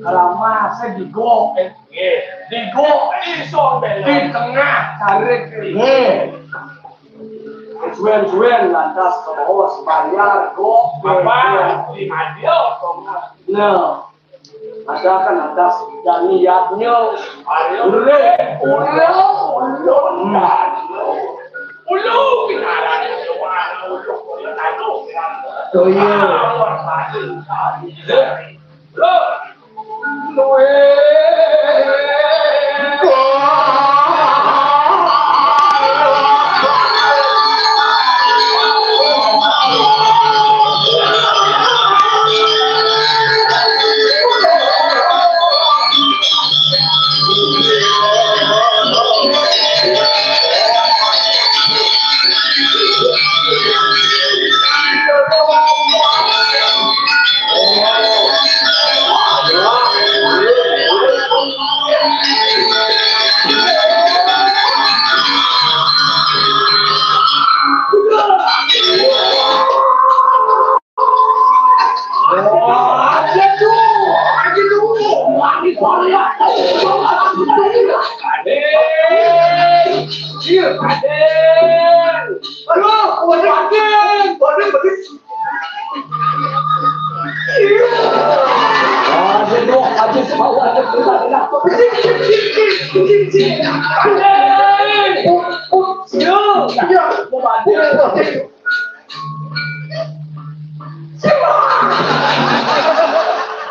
Lama saya digok, eh. Nggih. Digok. Iso, di tengah, tarik. Nggih. Suwen-suwen lantas kabaos bayar, gok. Apa? Di madya, kok. Nah. Ada kan ada dan niatnya. Ayo. Boleh. Ulo, ulo, ulo. Ulo, kita ada di luar, ulo, ulo, ulo. Oh, iya. Ah, luar biasa. Loh. Luwe.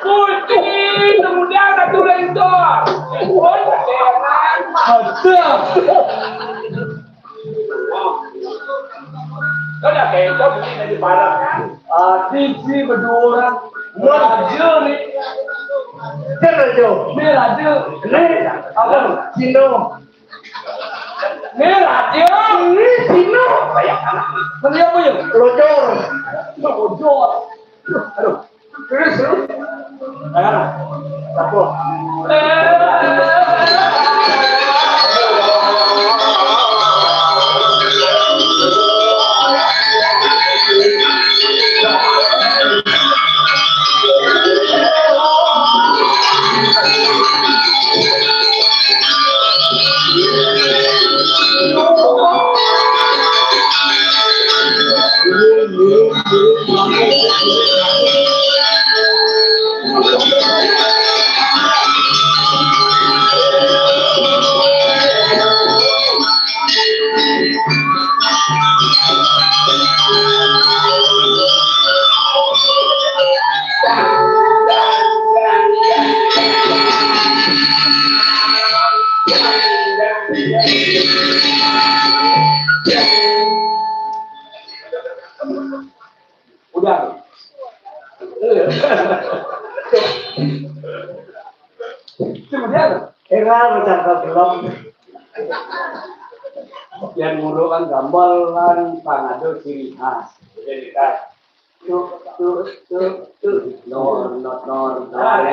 Kunci kemudian satu lentor. Betul. Kau dah kentut ni dari parah kan? Ah, siji berdua orang. Raja ni. Dia raja. Ni raja. Ni apa? Cina. Ni raja. Ni Cina. Banyak anak. Beli apa ya? Lojor. Lojor. Aduh. Terus, terus. Ayo, satu. Udah. Kemudian era bercakap belum. Yang guru kan gambaran pangado ciri khas. Identitas. Tuh, tuh, tuh, tuh. Nor, nor, nor, nor.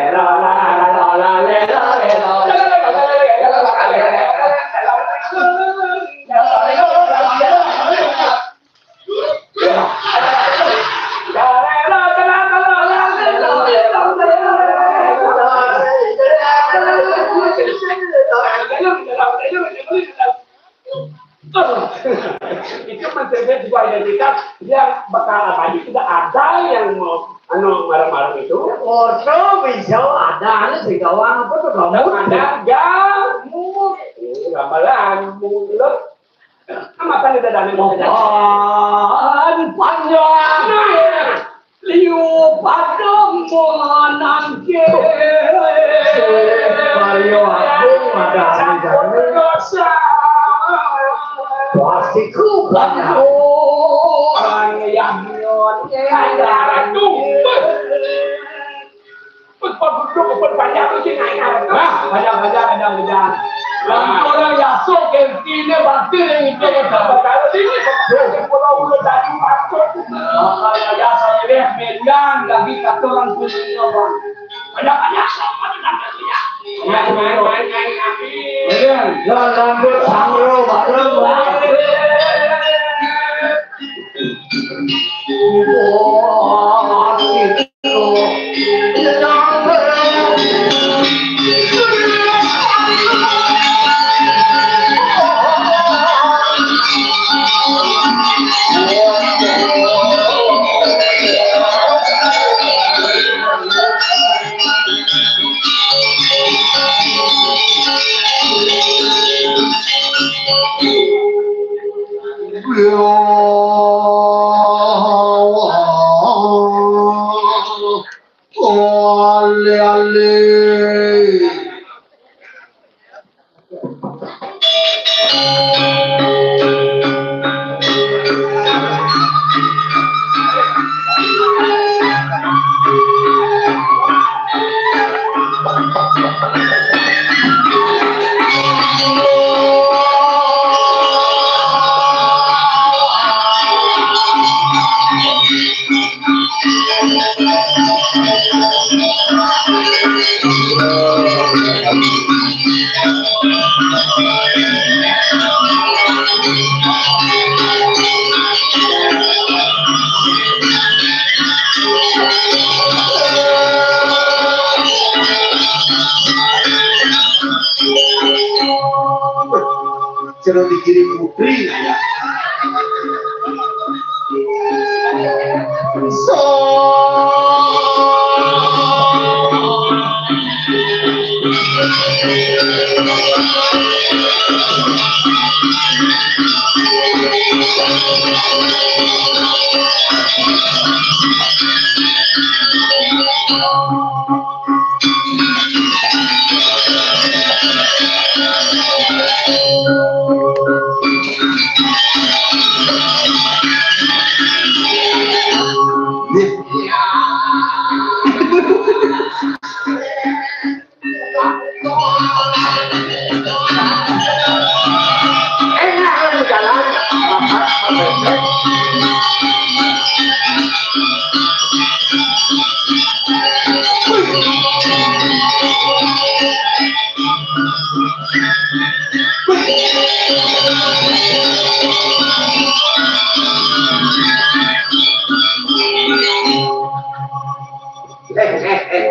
Itu mencerminkan sebuah identitas yang bakal abadi, tidak ada yang mau anu marah-marah itu. Orto bisa ada anu sing gawang apa tuh kamu? Ada gamut. Gamelan mulut. Apa nih dadane? Papan panjang. Nah. Liu padang menanggih. Karya agung ada anu. Pasiku banyak. Orang yang nyon. Ada tuh. Pun pun duduk, pun banyak tu sih naik. Nah, banyak-banyak, banyak-banyak. Lamun orang yasuh kentine batin yang itu, ya, kalau ini, kalau udah tadi masuk. Makanya yasuh ini, mendan lagi kata orang kuning apa. Banyak-banyak, sama dengan dia. Ya, main, main, main, main. Iya, jalan rambut, sangro, baru, baru. Ale, ale. Cenah dikirim putri aya. So.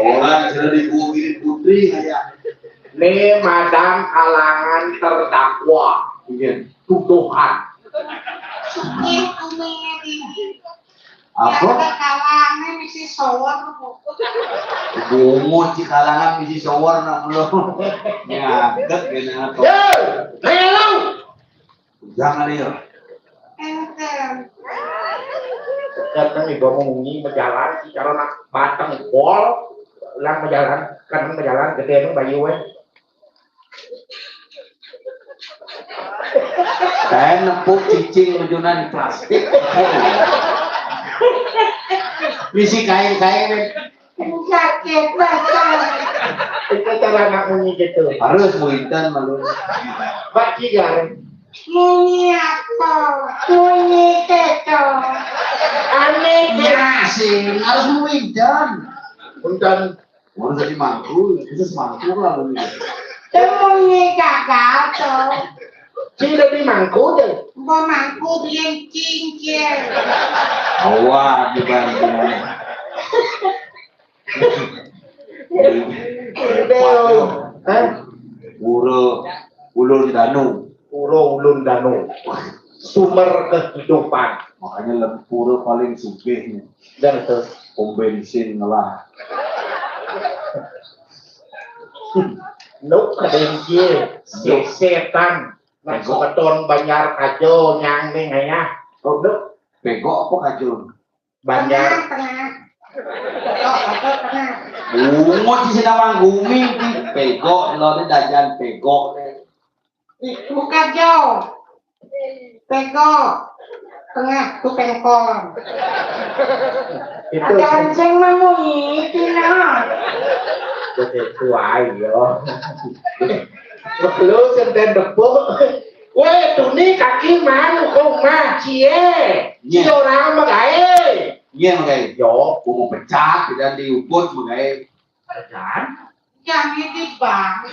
Orang sudah dibuangin putri kayak. Nih, madang kalangan terdakwa. Iya. Tuduhan. Apa? Kalangan misi sower. Bungut si kalangan misi sower nak lu. Ngadeg gini apa? Yo, melu. Jangan ya. Enten. Kadang ibu mau munyi majalan, si cara nak batang bol, lang majalan, kadang majalan gede nu bayu weh. Saya nepuk cicing lucunan plastik. Misi kain-kain, men. Sakit banget. Itu cara anak munyi gitu. Harus muinten malu. Pak Cigar. Munyi apa? Munyi keto. Aneh ya. Ya, sih, harus muinten. Punten. Mau jadi mangku, itu semangku lah lu. Itu munyi gagal tuh. Sing jadi mangku deh. Mau mangku biar cincin. Awak dibantu. Hah? Pura Ulun Danu. Pura Ulun Danu. Sumber kehidupan. Makanya lempura paling sugih nih. Dan itu pom bensin ngelah. Nuk kadang dia setan. Nak sebeton banjar kajo nyang ning ayah. Oh, nuk. Pego apa kajo? Banjar. Tengah, tengah. Pego apa tengah? Bungut di sini mah gumi, pego, lo di dajan pego. Buka jauh. Pego. Tengah tuh pengkol. Itu ada anjing mah munyi itu nah. Jadi tua yo. Lu senten depuk. Weh, tuni kaki malu kau mah cie. Cie orang mah gae. Iya mah gae. Yo, gua mau pecat dan diukut mah gae. Pecat? Jangan di bank.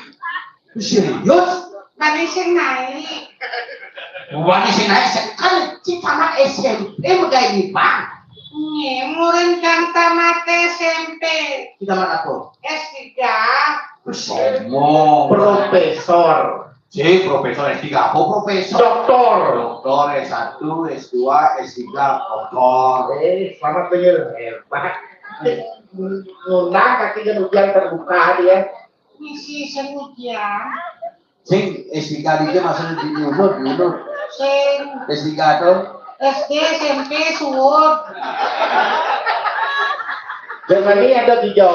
Serius? Bani sing naik. Bani sing naik sekali cipana S M P megai di bank. Nih, murid kan tamat S M P. Kita mana tuh? S tiga. Somo. Profesor. Si profesor S tiga apa profesor? Doktor. Doktor S satu, S dua, S tiga, doktor. Eh, selamat Tuyul. Hebat. Ngundang kaki kan ujian terbuka dia. Misi sing ujian. Sing S tiga dia maksudnya di Unut, di Unut. Sing S tiga tuh. S D, S M P, suwut. Zaman ini ada tiga.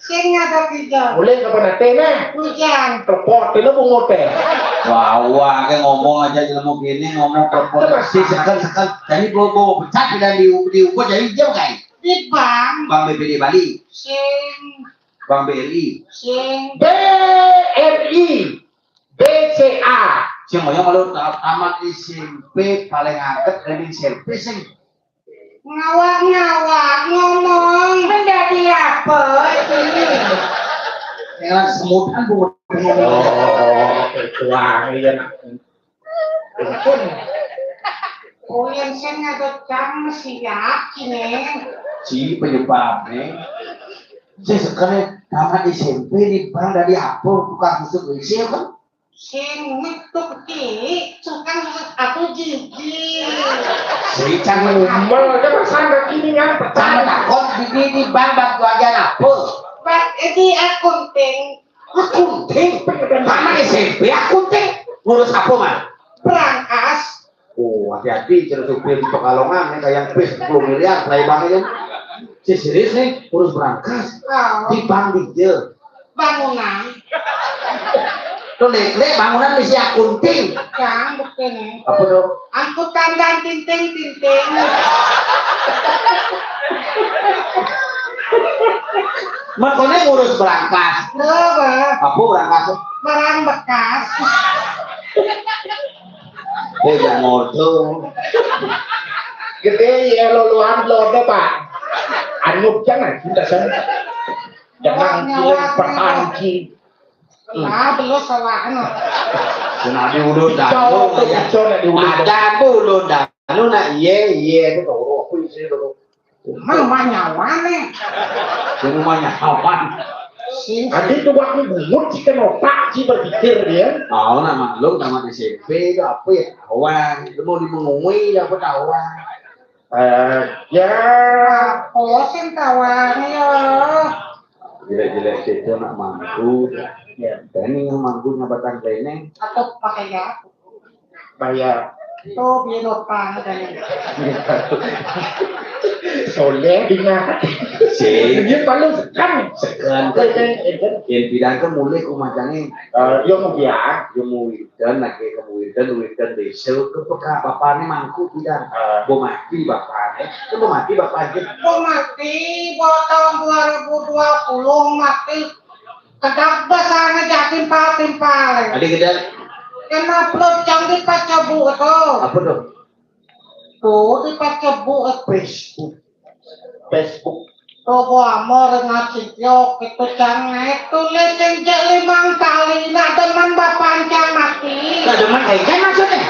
Sing ada tiga. Mulai kapan nanti nah? Hujan. Klepot, itu bungut teh. Wah, wah, kayak ngomong aja ilmu gini, ngomong klepot. Coba. Si sekel, sekel. Jadi bawa, bawa pecat dan di, diukur jadi dia kayak. Di bank. Bank B P D Bali. Sing. Bank B R I. Sing. B R I. B C A. Sing, mau yang malu ta-, tamat S M P paling angkat dari S M P sing. Ngawak-ngawak ngomong. Menjadi apa ini? Yang semutan bu. Oh, kecuali ya nak. Ampun. Oh, yang saya nggak tahu siap sini. Si penyebabnya. Saya sekali tamat S M P di bank dari apa? Bukan khusus usia kan? Sing metu ki, tukang susut aku gigi. Sing cang ngumel, dia pasang kaki ini kan pecah. Cang takut di, di bank bantu aja apa? Bak, ini akunting. Akunting? Mana S M P akunting? Ngurus apa, man? Berangkas. Oh, hati-hati, jangan supir di Pekalongan, ini kayak bis sepuluh miliar, play bank aja. Si serius nih, ngurus berangkas. Oh. Di bank di jail. Bangunan. Tuh, Nek, Nek, bangunan misi akunting. Yang buktinya. Apa tuh? Angkutan dan tinting-tinting. Makanya ngurus berangkas. Loh, Bang. Apa berangkas? Barang bekas. Eh, jangan ngordo. Gede ya lolohan lodo, Pak. Anu jangan kita sana. Jangan nyawa, nyawa, perpanci. Nah, belum salah, anu. Kena diulun dah. Jauh tuh, ya. Jauh nak diulun. Ada aku ulun dah. Anu nak, iya, iya, itu tuh, aku isi dulu. Mama nyawa nih. Di rumahnya awan. Sing. Nanti tuh waktu bungut sih kan otak sih berpikir dia. Tahu nak maklum sama S M P itu apa ya? Awan. Itu mau dimengui apa tahu. Eh, ya. Apa sing tawang ya? Jelek-jelek itu nak mangku. Ya. Dan ini yang mangkunya batang kleneng. Atau pakai ya? Bayar. Tuh, biar lupa, kan. Soleh, dengar. Sing. Dia paling sekan. Sekan. Kan, kan, kan. Yang bilang kan mulai ku macamnya. Eh, yo mau biar. Yo mau Wirdan, lagi ke Wirdan, Wirdan besok ke peka, bapaknya mangku bilang. Eh. Mau mati bapaknya. Kan mau mati bapaknya. Mau mati, buat tahun dua ribu dua puluh mati. Kedap besarnya jadi timpal-timpal. Ada kita. Kena perut yang dipacabu itu. Apa tuh? Tuh, dipacabu, eh, Facebook. Facebook. Tuh, gua mau dengan si Yok, itu jangan, eh, tulis yang cek limang kali, nak demen bapancang mati. Nah, demen kayak kan maksudnya?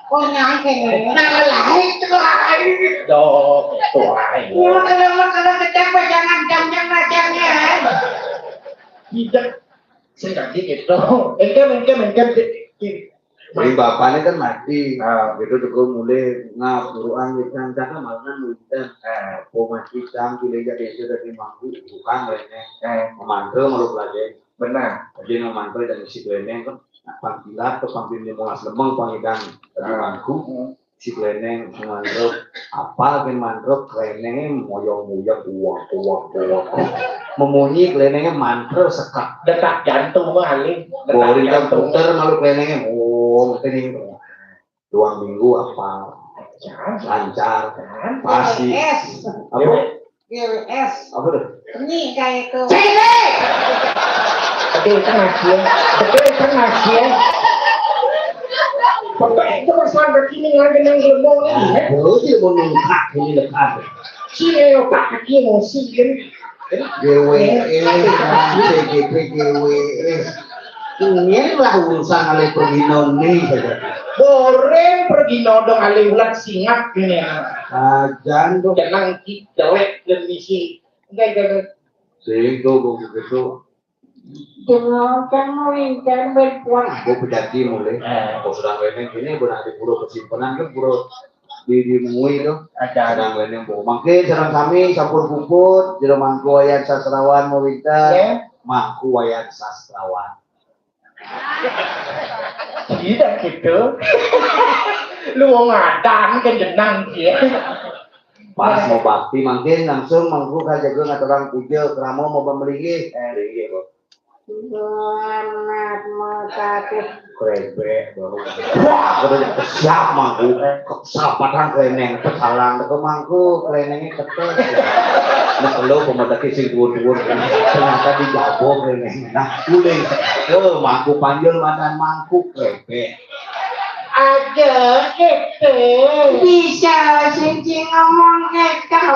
Oh, nyangke nih. Nah, lain itu lain. Dok, itu lain. Wah, kalau, kalau kecap, jangan, jangan, jangan, jangan. Tidak. Saya kaget gitu. Engke, engke, engke. Jadi bapaknya kan mati. Ah. Gitu tuh, gue mulai ngap, buruan gitu, kan, kan, malah kan udah. Eh, gue mati, kan, pilih jadi itu dari mangku, bukan, lainnya. Eh. Memanggil, malu lagi. Benar. Jadi, memanggil dan isi lainnya kan, nah, panggilan tuh, panggil di Monas Lemeng, panggilan. Jadi, ah, mangku. Hmm. Si kleneng, si mantruk. Apa ke mantruk? Klenengnya moyong-moyong, uang, uang, uang. Memunyi klenengnya mantra sekak. Detak jantung mah, alim. Detak jantung. Komputer malu klenengnya. Oh, kleneng. Dua minggu apa? Lancar. Lancar. Lancar. Pasti. Yes. Apa? G W S. Apa tuh? Ini kayak itu. Cek ini! Gede tengah sih ya. Gede tengah sih ya. Bapak itu pas sampai sini nggak ada yang ngomong ini ya. Oh, dia mau nengkak ini dekat. Sini ya, Pak, kaki emosi kan. G W S, C G P G W S. Ini lah urusan alih pergi noni saja. Goreng pergi nodong alih ulat singap ini ya. Ajan tuh. Jangan jelek dan misi. Enggak, enggak, enggak. Sing tuh, begitu. Jangan, jangan, jangan berpuas. Gue pedati mulai. Eh. Kau sudah ngomong gini, gue nanti pura persimpangan kan pura di, di mui tuh. Ada. Sedang ngomong, mungkin sedang kami sampun puput, jadi mangku wayan sastrawan mau minta. Ya. Mangku wayan sastrawan. Tidak gitu. Lu mau ngadan ke jenang dia. Pas mau bakti mangkin langsung mangku ka jaga ngaturang puja krama mau memelinggih. Eh, linggih, Bu. Selamat menikmati. Krepek, baru. Wah, katanya, "Siap, mangku." Sapatan kreneng, kesalang, ke mangku, krenengnya ketel. Nah, lo pemataki sing tuur-tuur. Ternyata digabung kreneng. Nah, guling. Lo mangku panjul, madan mangku, krepek. Aja, gitu. Bisa, sing ngomong gitu.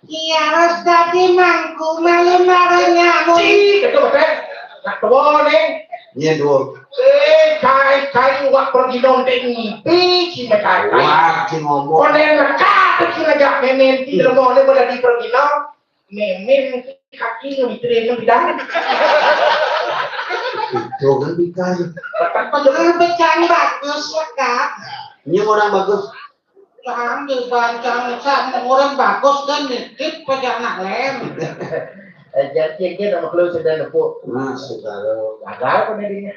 Iya, harus dadi mangku, malu marah nyamun. Ci, gitu, Beb. Nak tua, nih. Iya, dua. Eh, cai, cai, wak pergi nonton ngipi, ci, mekai, cai. Wah, ci ngomong. Konen mekai, ci ngajak nenek, di rumah, nih, pada di pergi nonton. Nenek, kaki, ngipi, ngipi, bidang. Itu kan, Bika. Betul, becang bagus, ya, Kak. Ini orang bagus. Cang, di bancang, sang, orang bagus, dan nitip, pajak nak lem. Eh, jadi, ini nama keluar sudah nepuk. Nah, sudah lo. Gagal, apa nih,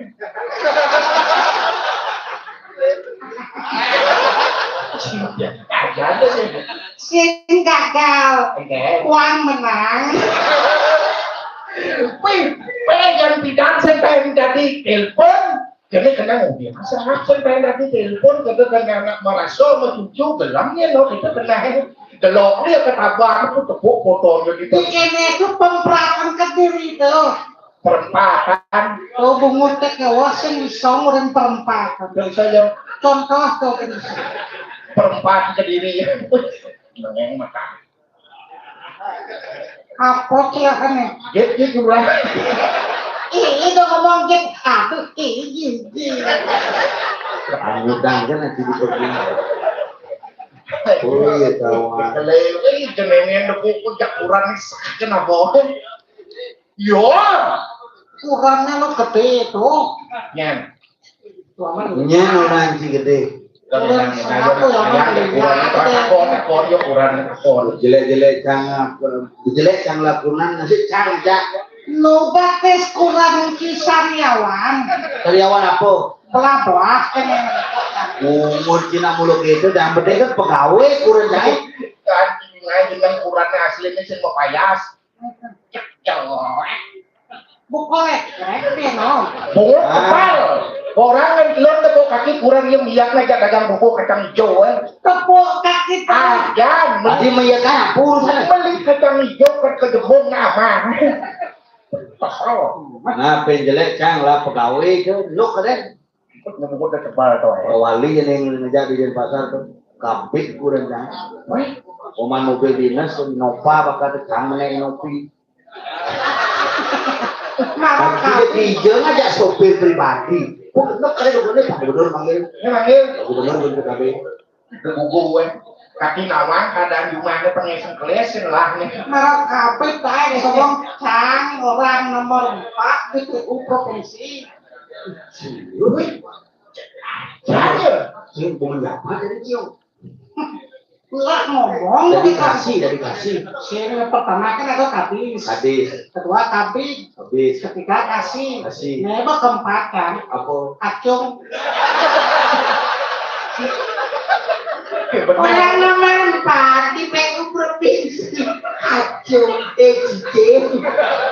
dia? Gagal, sih. Sing gagal. Oke. Uang menang. Wih, wih, yang tidak sampai tadi telepon. Jadi kena ngomong, masa absen pengen tadi telepon, kata kena anak merasa, menuju, gelamnya, no, kita kena. Delok dia ketabar, aku tepuk fotonya gitu. Di kene itu pemperatan Kediri itu. Perempatan. Oh, bungut teh kewas yang bisa ngurin perempatan. Dan saya contoh tuh, gitu. Perempatan Kediri. Nengeng mata. Apa sih, aneh? Git, git, git. Ih, itu ngomong git. Aduh, ih, git, git. Ngutang kan nanti di pergi. Oh, iya, tahu. Kalau ini jenengan, aku jakuran nih, sakit apa? Yo. Kurangnya lo gede itu. Nyen. Nyen orang si gede. Kurang satu, ya, Bang. Kurang, kurang, kurang, kurang, kurang. Jelek-jelek cang, jelek cang lakunan, nasib cang, cang. Nu batis kurang ki sariawan. Sariawan apa? Belah-belah, kan, yang umur Cina muluk itu, yang penting kan pegawai kurang jahit. Kan, ini dengan kurangnya aslinya sih mau payas. Bukan, no. Bungut kebal. Orang ngelon tepuk kaki kurang yang lihat aja dagang buku kacang hijau, eh. Tepuk kaki, ah, jangan. Tadi meyakan apa urusan? Beli kacang hijau kan ke jebong nama. Kesel. Nah, penjelek cang lah pegawai itu, lu kadang. Nyebut udah tebal tuh, ya. Wali yang ngejak di Denpasar tuh. Kabit kurang, cang. Weh. Oman mobil dinas, Innova, bakal cang menaik nopi. Nah, dia pinjam aja sopir pribadi. Kok enak kali gubernur, Pak Gubernur manggil. Ini manggil. Pak Gubernur bentuk kami. Gegugu, weh. Kaki nawang keadaan jumahnya pengeseng kelesen lah nih. Marah kabeh bae ngomong cang orang nomor empat di T U provinsi. Wih. Saya. Ini bukan dapat dari Cio. Lah ngomong dari Kasi, dari Kasi. Sing pertama kan ada Kadis. Kadis. Kedua Kabid. Habis. Ketiga Kasi. Kasi. Nah, apa keempat kan? Apa? Kacung. Orang nomor empat di P U provinsi. Kacung, eh, cicing.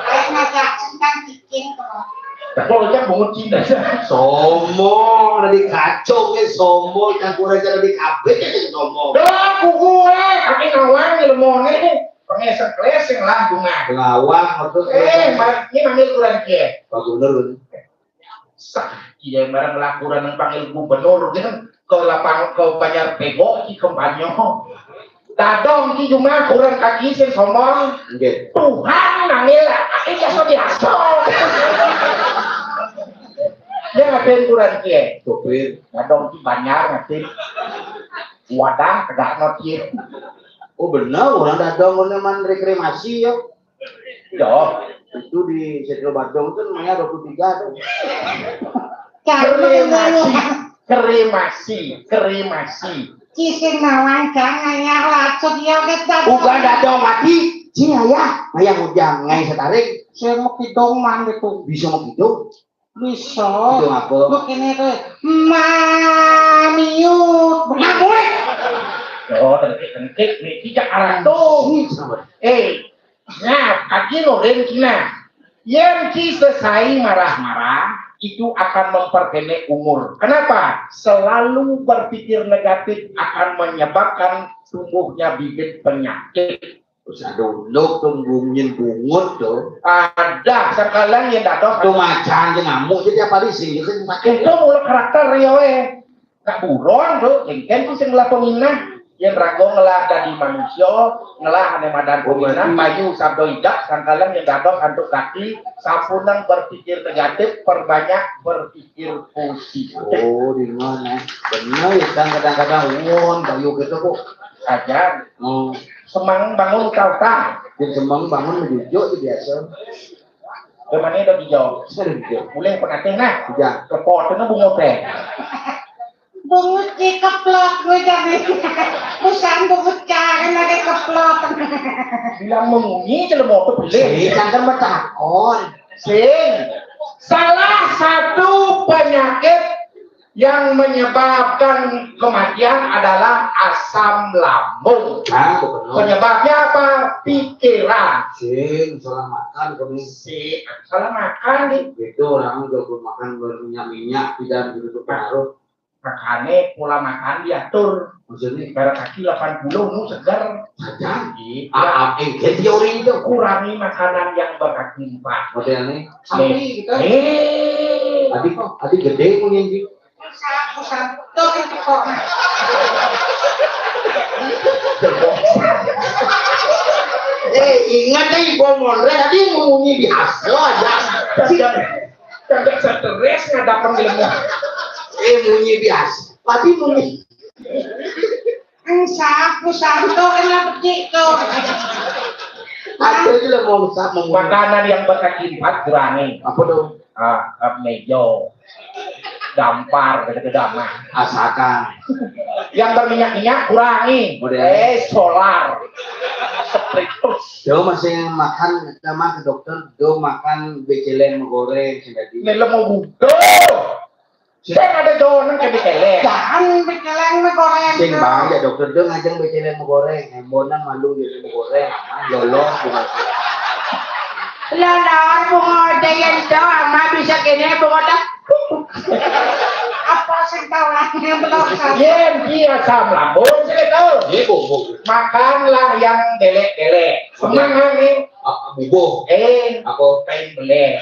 Ayo ngajak singkang cicing tuh. Pokoknya bungut Cina. Sombong, dari kacung, eh, sombong, campur aja dari kabeh, sombong. Dah, kuku, eh, kaki nawang, ilmu nih. Pengeseng keleseng lah bunga. Lawang, betul. Eh, ma-, ini manggil kurang kie. Pak Gubernur, betul. Sah, iya, barang laporan yang panggil gubernur, kan, ke lapang, ke Banjar Pego, di Kempanyo. Dadong, di jumah kurang kaki, sing sombong. Nggih. Tuhan, manggil, ini biasa, biasa. Dia ngapain kurang kie? Sopir. Dadong, di Banjar, ngapain? Wadah, tegak, no, kie. Oh, bener, orang dadong, orang man reklamasi, ya. Ya, itu di Setel Badung tuh namanya dua puluh tiga tuh. Kremasi, kremasi, kremasi. Cising nawang jangan ya langsung ya kita. Bukan dadong mati, cing ayah, ayah ngujang ngai setarik. Saya mau kidong man itu. Bisa mau kidong? Bisa. Kidong apa? Lu kene tuh, mamiut. Ngamuik. Oh, tentik-tentik nih, tidak arah tuh. Eh, nah, kaki nurin kina. Yang ci selesai marah-marah, itu akan memperpendek umur. Kenapa? Selalu berpikir negatif akan menyebabkan tumbuhnya bibit penyakit. Terus ada unduk tuh bunyin bungut tuh. Ada sekalian yang dados tuh macan aja ngamuk jadi apa sih gitu. Itu mula karakter Rio eh. Kak buron tuh, jengken tuh sing ngelah peminah. Yang rago ngelah dadi manusia, ngelah ane madan peminah, payu sabdo idak, sangkalan yang dados antuk kaki, sapunang berpikir negatif, perbanyak berpikir positif. Oh, di mana? Benar ya, kadang-kadang won, payu gitu kok. Aja. Oh. Semang bangun kau tak. Yang semang bangun menjujuk biasa. Kemana ada hijau? Sering hijau. Mulai penatih nah. Iya. Kepotongnya bungut teh. Bungut di keplot gue jadi. Bukan bungut jangan lagi keplot. Bilang memunyi celem motor beli. Sing kan matakon. Sing. Salah satu penyakit yang menyebabkan kematian adalah asam lambung. Nah, betul. Penyebabnya apa? Pikiran. Sing salah makan kami. Si salah makan nih. Itu orang jago makan berminyak-minyak tidak begitu pengaruh. Makanya pola makan diatur. Maksudnya? Darah kaki delapan puluh nu segar. Saja. Iya. Ah, ah, eh, jadi teori itu. Kurangi makanan yang berkaki empat. Modelnya. Sampai gitu. Eh. Tadi kok, tadi gede punya gitu. Sapu, sapu. Tuh, itu kok. Eh, ingat deh, Ibu Mondre tadi ngomongnya di hasil aja. Tidak, tidak stres ngadapin ilmu. Eh, munyi biasa. Tadi munyi. Sapu, sapu, tuh, kena pecik tuh. Ada aja lah mau sa-, mau makanan yang berkaki empat kurangi. Apa tuh? Ah, ah, mejo. Dampar, gede-gede mah. Asakan. Yang berminyak-minyak kurangi. Model. Eh, solar. Spiritus. Dia masih makan, sama ke dokter, dia makan beceleng goreng sih tadi. Ini lemo budo. Sing ada donen ke beceleng. Jangan beceleng mah goreng. Sing bang ya dokter, dia ngajeng beceleng goreng. Embonan malu dia goreng. Lolong bukan. Lolong bungo dayan to ama bisa kene bungo tak. Apa sing tawang yang belum? Yen dia asam lambung sih itu. Iya, Bu, Bu. Makanlah yang delek-delek. Semangat nih. Ah, bubuh. Eh, apa? Kain belek.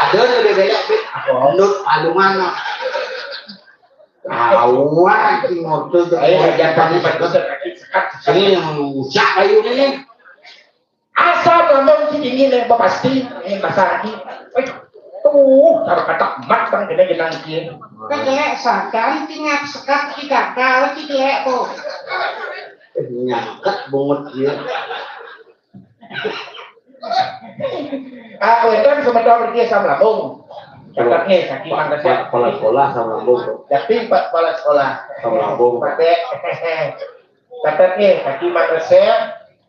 Ada nih bebelek, Bik. Apa? Menurut palungan. Awak ki ngoto tuh. Ayo, jangan pakai sekat. Ini yang rusak kayu ini nih. Asam lambung si dingin yang pasti ini masalah ini. Eh, tuh, kalau kata emak kan kena jenang dia. Kejelek sadan tingak sekat tidak tahu si dia tuh. Eh, nyangket bungut dia. Ah, wénten semeton mriki asam lambung. Catet nggih, saking mangkesé. Kepala sekolah asam lambung. Jadi, Pak, kepala sekolah. Asam lambung. Pakai. Catet nggih, saking mangkesé.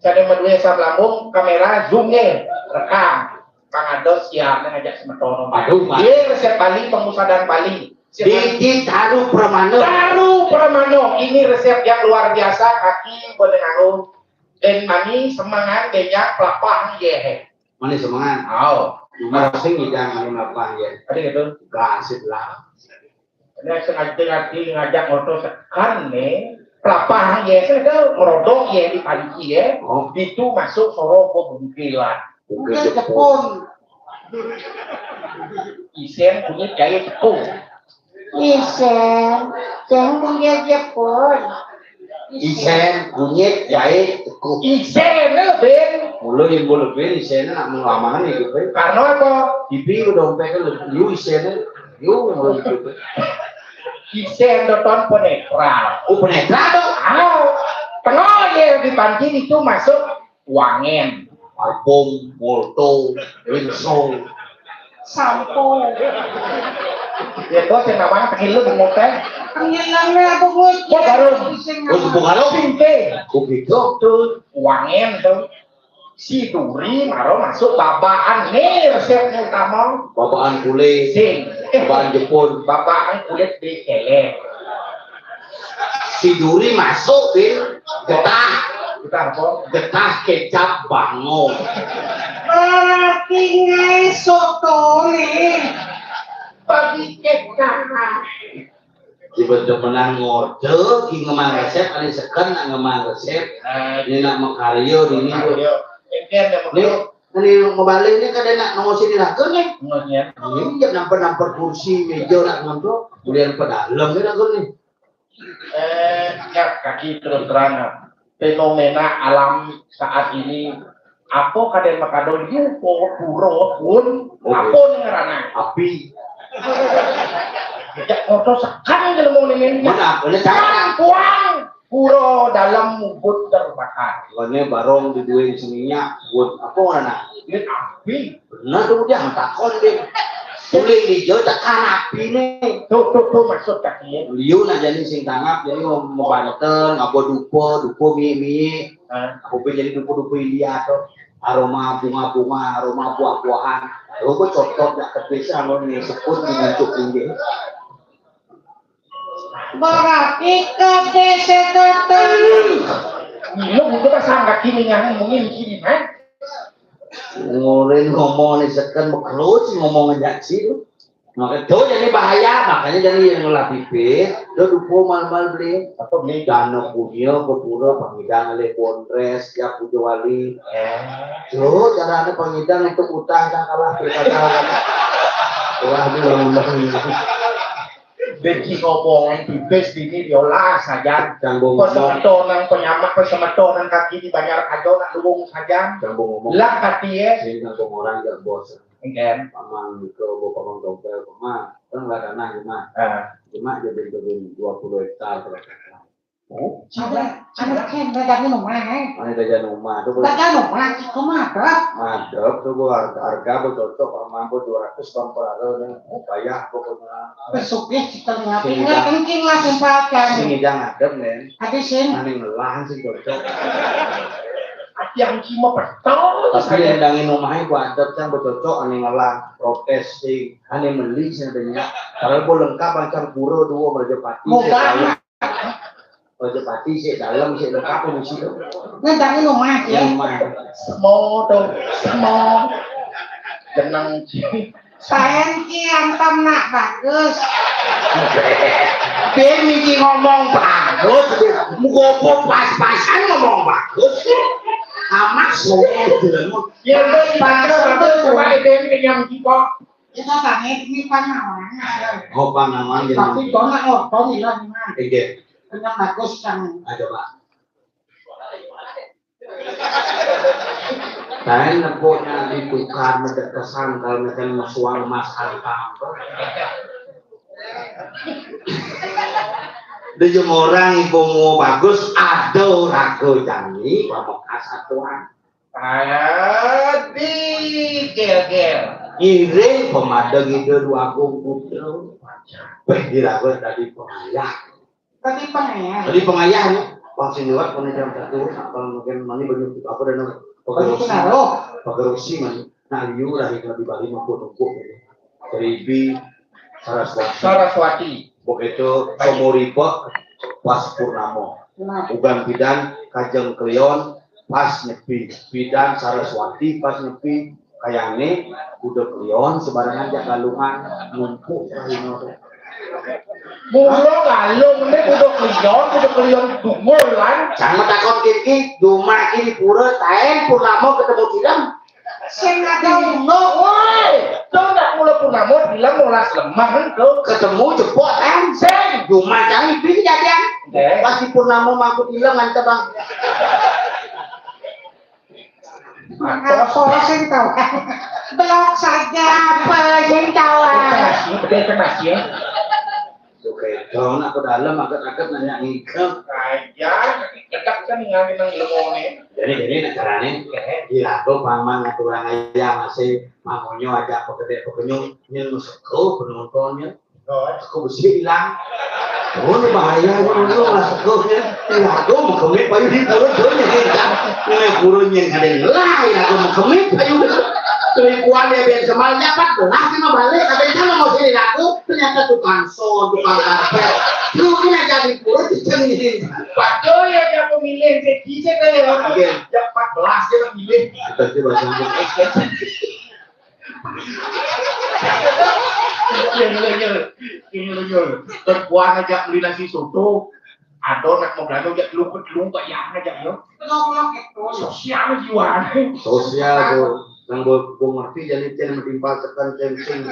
Sané madué asam lambung, kamera zoom nggih, rekam. Pangados siap ngajak semeton. Aduh, Pak. Nggih, resep Bali, pengusadan Bali. Siap, Pak. Biji taru pramana. Taru pramana. Ini resep yang luar biasa, kaki boleh nganggo. Dan mani semangat banyak pelapah nggih. Mani semangat. Aw. Cuma sing ngidang anu pelapah nggih. Ada gitu. Gasip lah. Ini sengaja hati ngajak motor sekan nih. Pelapah nggih, saya tahu merodok ya di panci ya. Oh. Itu masuk soro kok bengkilan. Bukan jepun. Isen punya gaya tepung. Isen, jangan dia jepun. Isen, kunyit, jahit, tekuh. Isen lho, Ben. Mula yang boleh Ben, isen nak mau amangan ya, Ben. Karena apa? Bibi udah dompet kan lu isen, lu mau itu, Ben. Isen nonton penetral. Oh, penetral tuh? Ah, tengah ya di panci itu masuk wangen, parfum, molto, rinso. Sampo. Ya, kok sing namanya pengilu bungut teh? Pengiluné apa, Gus? Kok baru? Sing Oh, bukan lo. Pinte. Kopi tuh. Tuh, wangen tuh. Si duri maro masuk babaan nih resepnya utama. Babaan kulit. Sing. Babaan jepun. Babaan kulit di kelek. Si Duri masuk, Bil. Getah. Getah apa? Getah kecap bango. Berarti ngesok to ni. Bagi kecap. Di bedemenan ngode, ki ngemang resep, ada seken nak ngemang resep. Ini nak makarya, ini. Ini, ini mau balik ni, kada nak nongol sini raga ni. Ini jam nampak-nampak kursi, meja nak ngontok. Kemudian pedalem ni raga ni. Eh, ya, kaki terus terang. Fenomena alam saat ini, apa kadén makada liu, pura, pura, pun, apa ni ngaranné? Api. Ya, motor sekan jelema ngene. Mana apa ni cara? Kuang, kuang. Pura dalam mubut terbakar. Ngene barong diduin seminyak, buat apa ngaranné? Ini api. Bener tuh, dia takon deh. Boleh dijauh tekan api nih. Tuh, tuh, tuh, maksud kakinya. Liu nak jadi sing tanggap, jadi mau banten, ngabo dupa, dupa mie-mie. Hah? Aku pun jadi dupa-dupa India tuh. Aroma bunga-bunga, aroma buah-buahan. Lu kok cocok gak kepis sama nih, sebut di muncuk tinggi. Berarti kadé setan. Lu butuh pasang kaki nih, yang mungkin sini, kan? Ngurin ngomong ni seken, bekerus ngomong aja sih lu. Maka tuh jadi bahaya, makanya jadi yang ngelah bibit, lu dupo mal-mal beli. Apa beli? Dana punya, kepura, pangidang, alih bondres, tiap puja wali. Eh. Tuh, cara ada pangidang itu utang, kan kalah, berkata. Wah, ini ulang-ulang ini. Beci ngomong, pipis dini diolah saja. Cang bong ngomong. Pesemetonan penyamak, pesemetonan kaki di banjar aja nak luwung saja. Cang bong ngomong. Lah kati ya. Sing cang bong orang gak bos. Enggak. Paman ke, bu paman dompel, paman. Kan nggak tanah rumah. Ah. Cuma jadi kebun dua puluh hektar berapa? Oh, ada, ada kan, ada di rumah, eh. Ada di rumah, tuh, Bu. Ada di rumah, itu madep. Madep, tuh, Bu, harga, harga, Bu, cocok, sama, Bu, dua ratus bang per hari, nih. Oh, payah, pokoknya. Besok, ya, kita lihat. Sini, enggak, Bang. Mungkin lah, sempatkan. Sini, jangan adem, men. Habisin. Aneh ngelah, sih, cocok. Ati yang cuma betul. Tapi yang dangin rumahnya, Bu, adep, kan, Bu, cocok, aneh ngelah, protes, sih. Aneh meli, sih, adanya. Kalau, Bu, lengkap, macam pura, dua, Merajapati, sih, bukan. Rajapati sik dalem, sik lengkap, mesti tu. Ngendangi rumah, ya? Rumah. Semua tu, semua. Jeneng. Saen ki antam nak bagus. Ben iki ngomong bagus, muga apa pas-pasan ngomong bagus. Amat semua. Ya, bagus, bagus, bagus, bagus, bagus, bagus. Kita tanya ini pangawan. Oh, pangawan, ya. Tapi kau nak ngotong, ya, Mas. Iya. Kena bagus, kan. Ayo, Pak. Lain nepuknya ditukar, mendekesan, kalau ngeten mesuang emas antam. Di Jemorang ibu mau bagus, ada raga jani, pamekas satuan. Adi, ger-ger. Ngiring pemadeng ide dua agung putra. Peh diraga tadi pengayah. Tadi pengayah. Tadi pengayah, ya. Bang Sinuat, pada jam satu, bang mungkin mani banyak apa dan apa? Bang Sinuat. Pagerosi, mani. Nah, liu lah itu di Bali, mangkuk-mangkuk, gitu. Ribi, Saraswati. Saraswati. Begitu, Komoripa, pas purnama. Nah. Ugan pidan, Kajeng Kliwon, pas nyepi. Pidan, Saraswati, pas nyepi. Kayane, Kuda Kliwon, sembarangan jak Galungan, numpuk rahina tu. Mula Galung ni Kuda Kliwon, Kuda Kliwon dungul, lan. Sang matakon kiki, duma kini pura, taen purnama ketemu tilam. Sing ada unduk, woi. Tuh, nak mula purnama, bilang molas lemah, kan, tuh. Ketemu jepot, kan? Sing. Cuma cari beli kejadian. Eh. Pas di purnama mangkuk ilang, mantep, Bang. Apa sing tahu? Belok saja, apa sing tahu? Betul, betul, ya. Oke, dong, aku dalam, agak-agak nanya ngikep. Aja, dekat kan ngalih nang lemone. Jadi, jadi, nak carane, gila, tuh, paman ngaturang aja masih mamonyo aja apa gede apa kenyung, nyen meseko penontonnya. Oh, aku besi hilang. Oh, ini bahaya, ini dulu masuk ke, ya. Ya, aku mau kemit, payu di turun, turun, ya, kita. Ini burung yang ada yang lain, aku mau kemit, payu. Selingkuhan dia biar semalnya empat belas, dia mah balik, tapi kan mau sini laku, ternyata tukang son, tukang karpet. Lu kena jadi pura dicengin. Padahal ya dia pemilih, dia bisa kayak orang. Iya. Ya empat belas dia milih. Kita coba sambung. Iya, iya, iya. Iya, iya. Perempuan aja beli nasi soto. Ada nak mau belanja, aja lu ke lu, bayar aja, yo. Sosial jiwa. Sosial, Bu. Yang Bu, Bu ngerti, jadi cen metimpal tekan cen sing.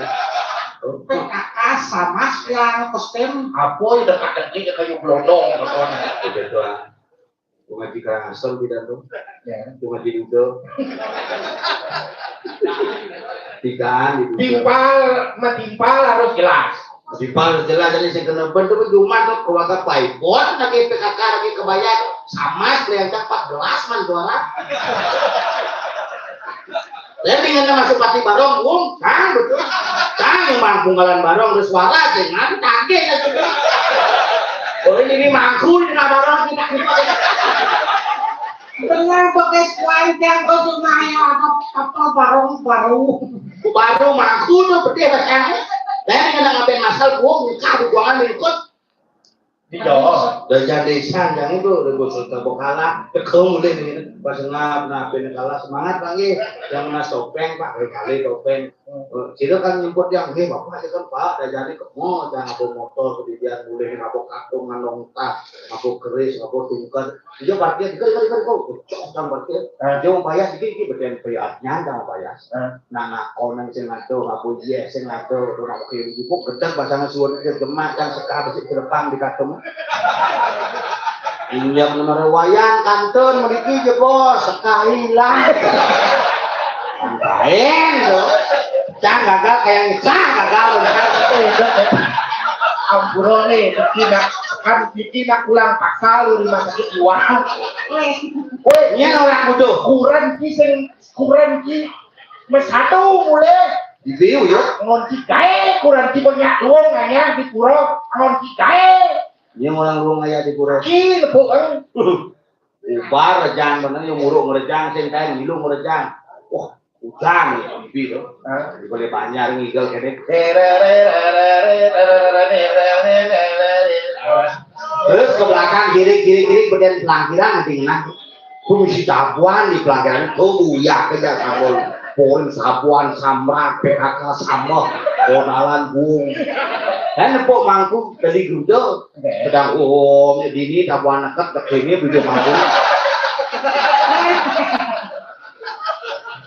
P K K sama yang kostum. Apa ya dekat-dekat ya kayu gelondong, gitu kan. Gitu, ah. Bu ngaji Karangasem tidak tuh. Ya. Bu ngaji Dudo. Tigaan di Dudo. Timpal, metimpal harus jelas. Metimpal harus jelas, jadi saya kena bener tuh cuma tuh keluarga paipon lagi P K K lagi kebayar sama beli aja empat belas man suara. Saya dengan masuk pati barong, wong, kan betul. Kan yang mampu ngalan barong, terus suara, saya nggak kaget aja. Oh, ini mangkul, kena barong, kita kita. Dengan pakai sepanjang, kau tuh nanya apa, apa barong, barong. Baru mangkul tuh, betul, Mas, kan? Saya dengan ngambil masal, wong, buka, bukangan, ikut. Iya. Dadi sandang itu, udah bocor tabok kalah, tegong mulih nih. Pas ngap, nah, ben kalah semangat lagi. Yang kena topeng, Pak, kali-kali topeng. Eh, kita kan nyebut yang, "Nih, Bapak, itu kan, Pak, udah jadi ke mall, jangan bawa motor, kemudian mulih ngabok kakung, nganong tas, ngabok keris, ngabok tungkar." Dia parkir, dikali-kali, kali, kok, cocok kan parkir. Eh. Dia mau bayar, dikit, dikit, betul, bayar, nyandang bayar. Eh. Nah, nah, koneng sing ado, ngabok, iya, sing ado, udah ngabok, ibu, gedeg, basangnya suara, dia gemak, kan, sekah, besi, depan, di kantong. Injak nomor wayan kantun mriki jebos sekali lah. Lain tuh. Cang gagal kayak cang gagal. Ampurone, iki nak kan iki nak ulang pasal di rumah sakit jiwa. Woi, ini orang butuh. Kuran ki sing kuran ki mes satu mulai. Di view yo. Ngon ki gae kuran ki banyak wong nanya di pura ngon ki gae. Ini orang wong aya di pura. Ki lepuk kan. Ubar rejang bener, yang muruk ngerejang, sing kain ngilu ngerejang. Wah, hujan ya, bibi tuh. Hah? Di Balé Banjar ngigel kene. Terus ke belakang, girik, girik, girik, beden pelangkiran nanti ngenah. Tuh si jagoan di pelangkiran, tuh buyak aja sabon. Poin sabuan, samrat, P K K, sama, konalan, bung. Dan nepuk mangku, beli gudeg. Sedang, oh, dini, tabuan neket, dek ini, bujur mangku.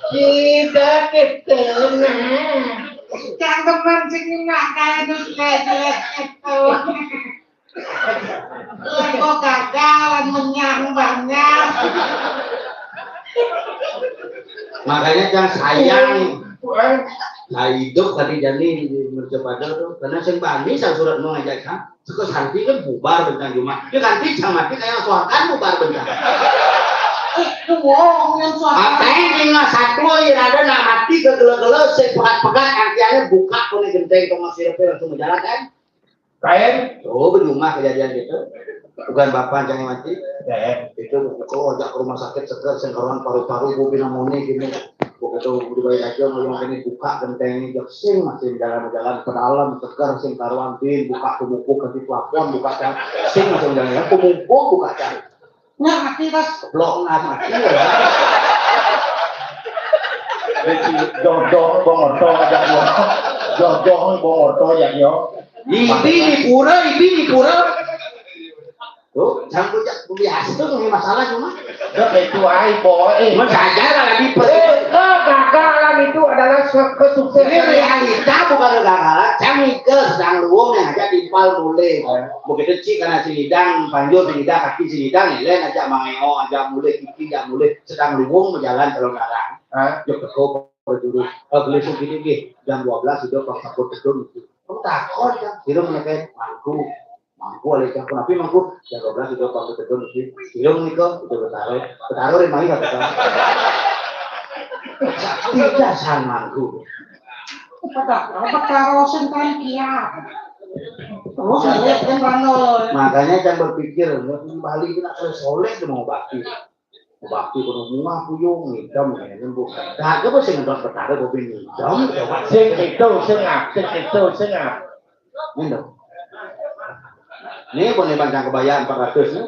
Kita ketemu. Cangkeman sing enak kayak dus kayak jelek itu. Kok gagal menyang banget. Makanya kan sayang. Nah, hidup tadi jani di mercapada tuh, karena sing bani sang surat mau ngajak kan, suka santi kan bubar bentang cuma. Dia ganti sang mati kayak suakan bubar bentang. Eh, itu bohong yang suakan. Apa yang tinggal satu ya ada nak mati ke gelo-gelo, saya pegat-pegat, artinya buka tuh nih genteng tuh masih langsung berjalan kan. Kain? Oh, di rumah kejadian gitu. Bukan bapak yang mati. Ya. Itu, oh, ajak ke rumah sakit seger, sing karuan paru-paru, bu pinamoni gini. Begitu dibayar aja, ngomong ini buka genteng ini, jak sing masih jalan-jalan ke dalam, seger, sing karuan bin, buka pemupuk, ganti plafon, buka cang, sing masih jalan, pemupuk, buka cang. Nggak mati, Mas. Blok nggak mati, ya. Jodoh bongorto aja gua. Jodoh bongorto ya yo. Ibi di pura, ibi di pura. Tuh, jangan bujak, biasa tuh ini masalah cuma. Udah itu ai boy. Mengajar lagi. Eh, kegagalan itu adalah se- kesuksesan. Ini realita bukan kegagalan. Saya mikir sedang luwung yang aja timpal mulai. Begitu cik karena sinidang, panjur sinidang, kaki sinidang, ya lain aja mangeo, aja mulai, kiki aja mulai. Sedang luwung berjalan kalau ngarang. Hah? Jok teko berjuru. Eh, beli segini nih, jam dua belas sudah pak sabut betul. Kamu takut kan? Kira mereka mangku. Mangku alih campur, tapi mangku jam dua belas sudah pak betul sih. Kira nikah udah bertaruh, bertaruh di mana kata? Tidak sang mangku. Apa karo sing kan kiat. Terus lihat kan Rano. Makanya jangan berpikir, balik itu nak soleh tuh mau bakti. Bakti kono muah puyung ngidem ya, Bu. Kagak apa sing ngedot Betara, Bu, ngidem, coba. Sing itu, sing ap-, sing itu, sing ap-. Ngidem. Ini apa nih, panjang kebaya empat ratus nih?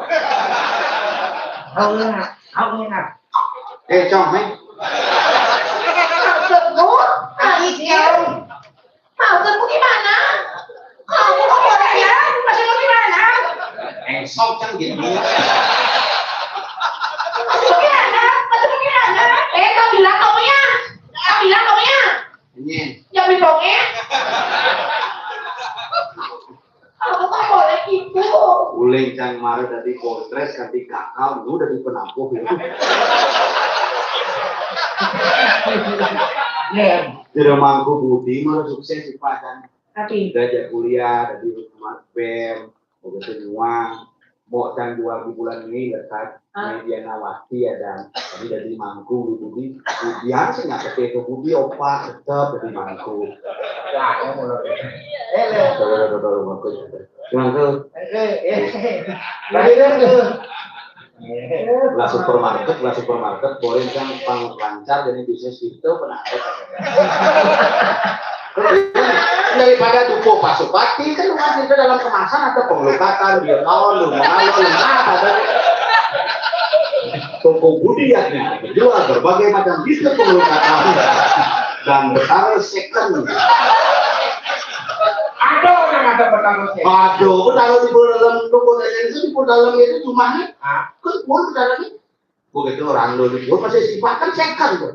Tahu nggak? Tahu nggak? Eh, Cong, eh. Maksudmu? Maksudmu gimana? Kamu kok boleh ya? Maksudmu gimana? Engsok, Cong, gitu. Maksudmu gimana? Maksudmu gimana? Eh, kau bilang kamu ya? Kau bilang kamu ya? Ini. Yang beli bonge? Kamu kok boleh gitu? Uling cang mara dadi kontres kanti kakal, lu dadi penampuh ya. Ya. Jadi mangku budi malah sukses sih, Pak, kan. Tapi diajak kuliah, dadi bem, begitu nyuang. Mau cang jual di bulan Mei, lekat. Ah. Media Nawati ya, dan ini dari mangku, budi. Kemudian sih nggak kete ke budi, opa tetap dari mangku. Wah, ya, mulai. Eh, le. Tuh, tuh, tuh, tuh, mangku. Mangku. Eh, eh, eh. Tadi kan tuh. Lah supermarket, lah supermarket, boleh kan pang lancar jadi bisnis itu, pernah ada. Daripada dupo pasupati, kan lu kasih ke dalam kemasan, ada pengelukatan, dia mau lu, mau lu, nah, ada. Toko budi ya, nih, jual berbagai macam bisnis pengelukatan dan Betara second. Ada orang ada Betara second. Aduh, Betara di dalam toko dan itu di dalam itu cuma nih. Ah. Kan pun Betara nih. Begitu orang lu di gua masih sifat kan second tuh.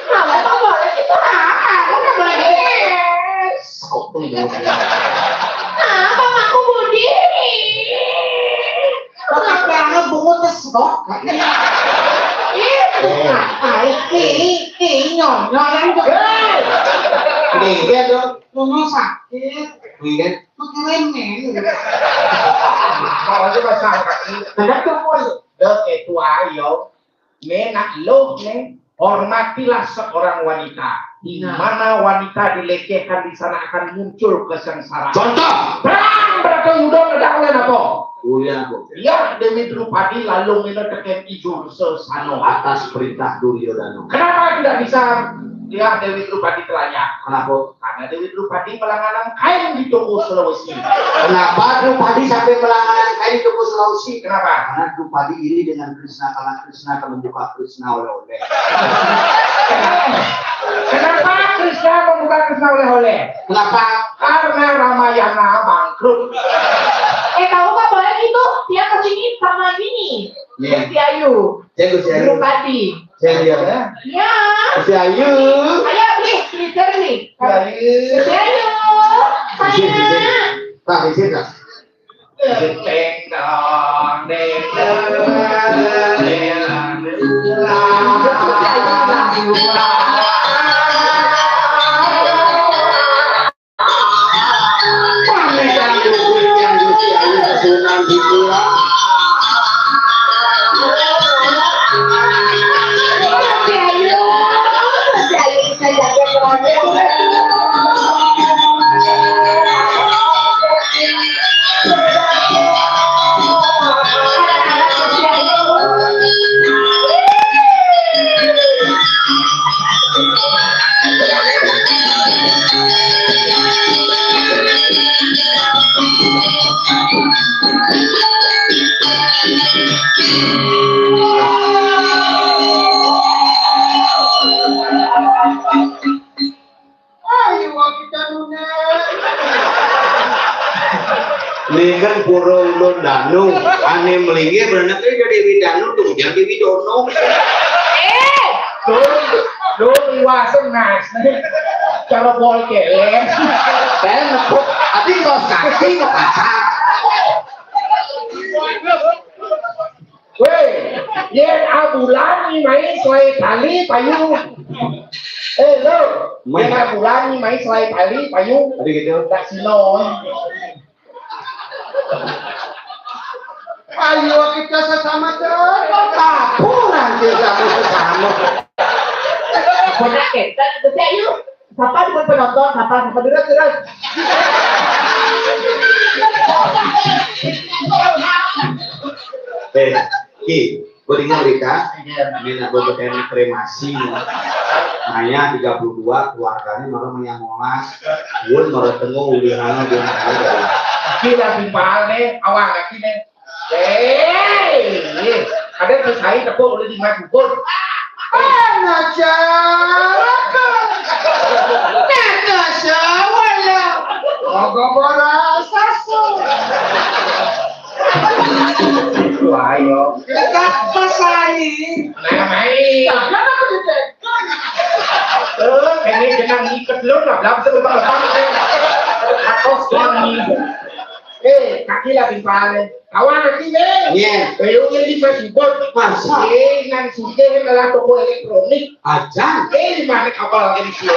Kamu kok boleh gitu, ah? Kamu nggak boleh gitu. Sok tuh, gitu. Ah, Bang, aku budi. Kok banget bungut tes, kok? Ih, Eh. Apa sih? Ih, nyong, nyong, nyong. Hei. Nih, dia tuh. Ngomong sakit. Nih, kan? Lu keren nih. Kalau aja bahasa sakit. Kenapa tuh, Bos? Dek, eh, tua, yo. Ne, nak, lo, ne, hormatilah seorang wanita. Di Nah. mana wanita dilecehkan, di sana akan muncul kesengsaraan. Contoh. Perang berarti udah ledak oleh apa? Ulian apa? Ya, Dewi Drupadi lalu ngene teken Ijo Sesano. Atas perintah Duryodana. Kenapa tidak bisa ya Dewi Drupadi telanjang? Kenapa? Karena Dewi Drupadi melanganan kain di toko Sulawesi. Kenapa Drupadi sampai melanganan kain di toko Sulawesi? Kenapa? Karena Drupadi iri dengan Krishna, karena Krishna akan membuka Krishna oleh-oleh. Kenapa Krishna membuka Krishna oleh-oleh? Kenapa? Karena Ramayana bangkrut. Eh, tahu nggak boleh gitu? Dia kesini sama gini. Iya. Gusti Ayu. Saya Gusti Ayu. Drupadi. Saya dia. Ya. Gusti Ayu. Ayo, nih, Mister nih. Ayu. Gusti Ayu. Di sini, di sini. Saya. Pak, di sini, Pak. Di sini. Teng, tong, deng, deng, deng, deng. Ayo, kita nuna. Ini kan pura ulun danu, ane melinggih berenep itu Dewi Danu, tuh, jangan Dewi Dono. Eh! Lur, lur, iwasem, Mas. Cara bol kelek. Saya nepuk, tapi kok sakti kok kasar. Weh, yen abulan ni mai selai tali payu. Eh, lo, yen abulan ni mai selai tali payu. Tadi gitu. Tak sino. Ayo kita sesama terus. Apa nanti kamu sesama? Banyak kita, kita yuk. Sapa di penonton? Sapa, sapa? Terus, terus. Eh, Ki, Tinggal Rita, ini nak buat kremasi. Nanya tiga puluh dua, keluarganya malah menyamolas. Wun malah tengok ulihana dia. Kira timpal nih, awak lagi nih. Eh, ada tu saya tepuk oleh di maju pun. Anak cawaka. Natasha wala. Moga bola sasu. Wah, yo. Dekat pasani. Nah, main. Kenapa aku ditekan? Eh, ini kena ngikat lu lah, belum sebab. Aku suami. Eh, kaki lagi paling. Kawan lagi nih. Iya. Kayu ini masih bot. Masa? Eh, nang sudah adalah toko elektronik. Aja. Eh, di mana kapal lagi di sini?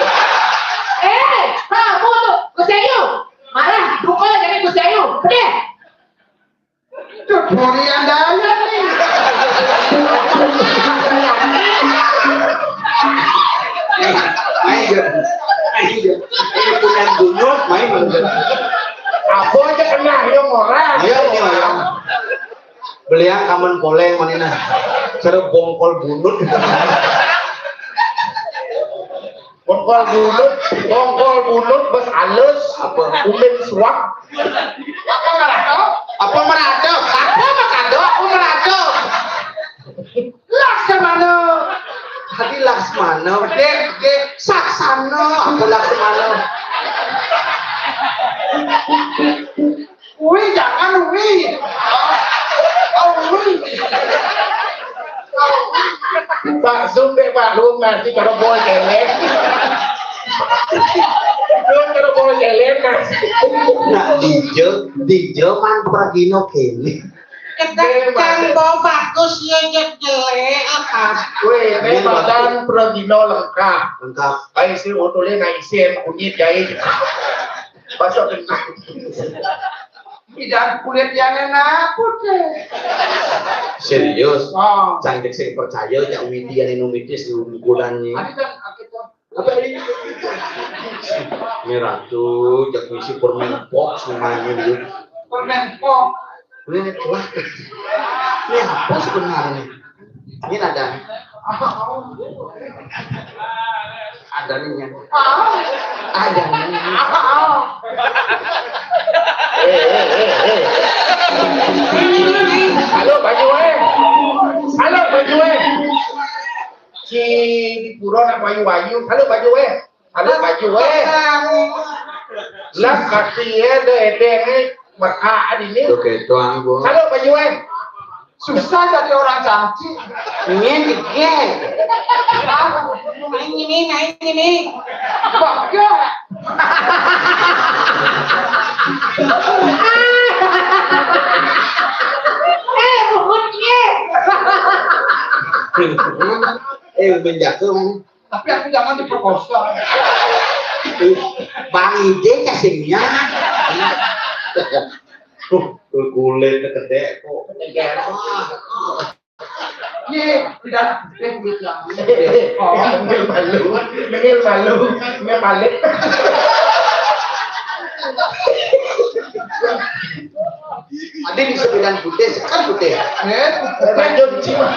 Eh, kamu tuh, kuseyo. Malah, bukan jadi kuseyo. Udah. Tuh, durian daya nih. Ayo, ayo, ayo, bukan bunut, main. Apa aja kena yang orang. Ayo, ini orang. Beliang kamen poleng manina. Cara bongkol bunut. Bongkol bunut, bongkol bunut bes alus. Apa? Umin suak. Apa merado? Apa merado? Apa merado? Apa merado? Laksamana. Hadi Laksmana, dek, dek, saksana, apa Laksmana? Ui, jangan, ui. Oh, ui. Pak Sumbe, Pak Lum, nanti kalau boleh kelek. Lu kalau boleh kelek, nanti. Nah, dija, dija man pragina kelek. Ketekan bau bagus ya, jelek apa? Weh, ini badan pragina lengkap. Lengkap. Baik, si utulnya naisin, kunyit, jahit. Masuk kena. Tidak kulit yang enak, putih. Serius? Oh. Cantik sing percaya, ya Widi yang minum itu si ukurannya. Tadi kan kita apa ini? Ini ratu, jak ngisi permen pok semuanya gitu. Permen pok. Ini wah. Ini apa sebenarnya? Ini ada. Ada nih. Ada nih. Eh, eh, eh, eh. Halo, baju eh. Halo, baju eh. Si di pura nak wayu-wayu. Halo, baju eh. Halo, baju eh. Lah, kaki eh, deh, deh, eh. Merkaan ini. Oke, tuang, Bu. Halo, baju eh. Susah jadi orang cantik. Ini dikit. Main ini, main ini. Bagus. Eh, bukan dia. Eh, menjatuh, man. Tapi aku jangan diperkosa. Bang Ide casingnya. Tuh, kulit kedek kok. Iya, tidak. Eh, duit yang. Oh, nggih malu, nggih malu, nggih balik. Ada di sebilan putih, sekan putih. Eh, lanjut sih, Mas.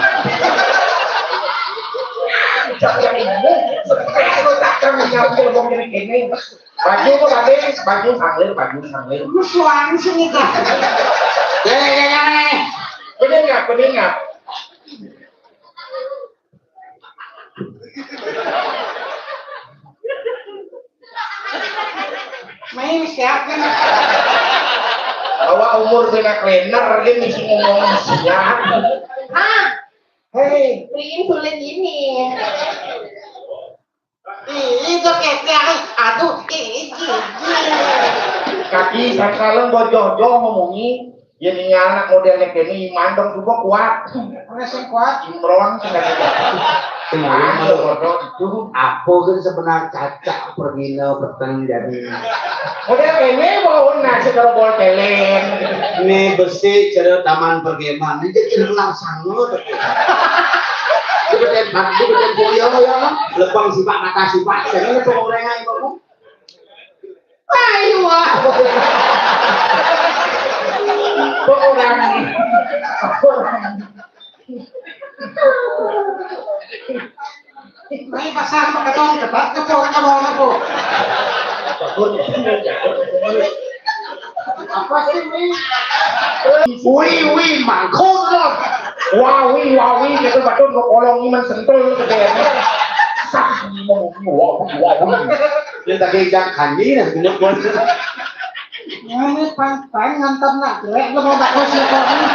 Jangan ini, sekarang tak kami ngambil ngomong ini. Baju kok, Pak? Baju sanglir, baju sanglir. Lu suami sini, Kak. Deh, deh, deh, deh. Bener nggak? Bener nggak? Main siapa? Awak umur bina klener, dia mesti ngomong siap. Ah, hei, beli insulin ini. Ih, itu kekeh. Aduh, ih, ih, ih. Kaki, sekarang bojoh-joh ngomongi. Ya, nih anak modelnya kene iman dong, coba kuat. Udah sing kuat. Imron, sing kata. Sing malu. Bodoh itu. Apa kan sebenarnya cacak pergina peteng jadi. Model kene bau nasi kalau bol keleng. Ini besi cerita taman pergeman. Ini jadi langsung lu. Di beten, di beten kuliah ya, lepang sipak mata sipak, jangan lepang orang lain kamu. Ayo, wah. Kok orang? Aku ketong cepat kecok ke bawah aku. Apa sih ini? Wih, wih, mangkuk loh. Wawi, wawi, gitu, batur mau kolong iman sentul gitu ya. Sah, mau wawi, wawi. Dia tadi jangan ini, nah, punya pun. Ini pang pang ngantar nak jelek, lu mau bakal siapa ini?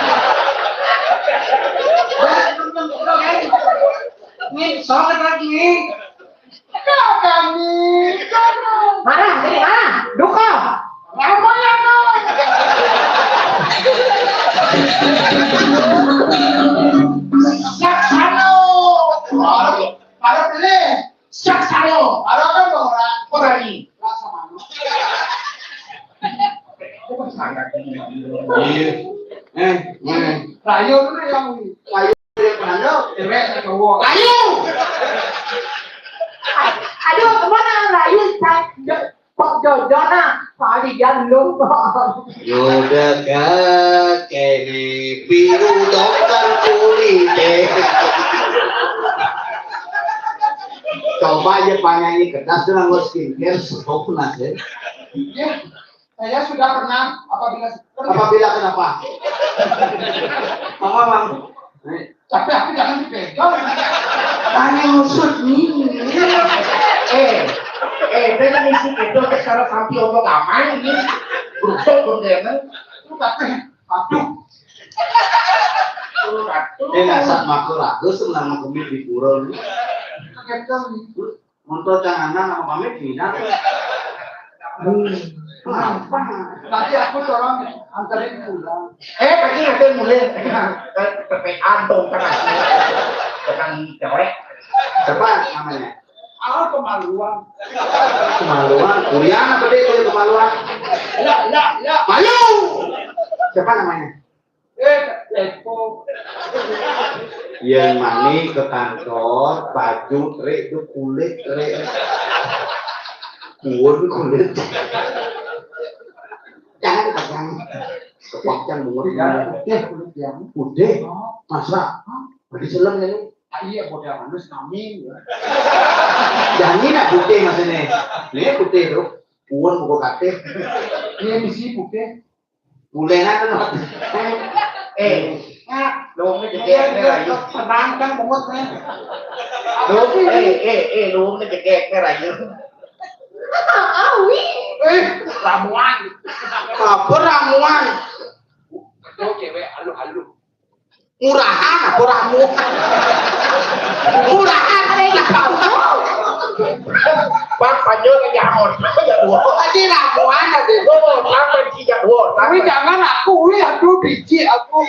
Ini soal lagi nih. Kami, kami. Mana? Sini mana? Duko. Apa ya, Bang? Saksano. Para pilih. Saksano. Para kan orang. Orang ini. Laksamana. Iya. Eh, eh. Rayo mana yang rayo? Ayo, cewek cowok. Ayo. Aduh, kemana Rayu? Kok jodoh nah? Tadi dia lu. Yoda kene biru dokter kulit. Coba aja penyanyi kedas tuh nganggo skincare, stop, Nas, ya. Ya. Saya sudah pernah, apabila... Apabila kenapa? Apa, Bang? Tapi aku jangan dipegang. Tanya maksud ini. Eh, eh, dia kan isi itu secara sampai omong aman ini. Berusuk kontainer. Itu tapi, aduh. Aduh. Dia nggak saat maku lagu senang kemit di pura ini. Kaget kan itu. Untuk canganan sama pamit, Dina. Hmm. Kenapa? Nanti aku tolong anterin pulang. Eh, tadi nanti mulai. Pepean dong, kan. Dengan corek. Siapa namanya? Ah, kemaluan. Kemaluan? Kuliah apa dia, kuliah kemaluan? Ya, ya, ya. Malu. Siapa namanya? Eh, kepo. Yang mani ke kantor, baju, rek, itu kulit, rek. Kulit, kulit. Jangan, jangan. Kepancang bungut. Ya, putih kulit yang. Putih? Oh. Masa? Hah? Berarti selem ya, lu? Ah, iya, bodoh manus kami. Jangan nak putih maksudnya. Ini putih, tuh. Puan buku katil. Iya, misi putih. Mulai kan, eh, nah, lu ini jegek nih, Rayu. Tenang kan, bungut nih. Lu, eh, eh, eh, lu ini jegek nih, Rayu. Awi. Eh, ramuan. Apa ramuan? Itu cewek alu-alu. Murahan apa ramuan? Murahan, eh, nggak tahu. Bang, panjul aja, Mon. Aja dua. Aja ramuan aja. Oh, bang, panci aja dua. Tapi jangan aku, wih, aduh, biji aku.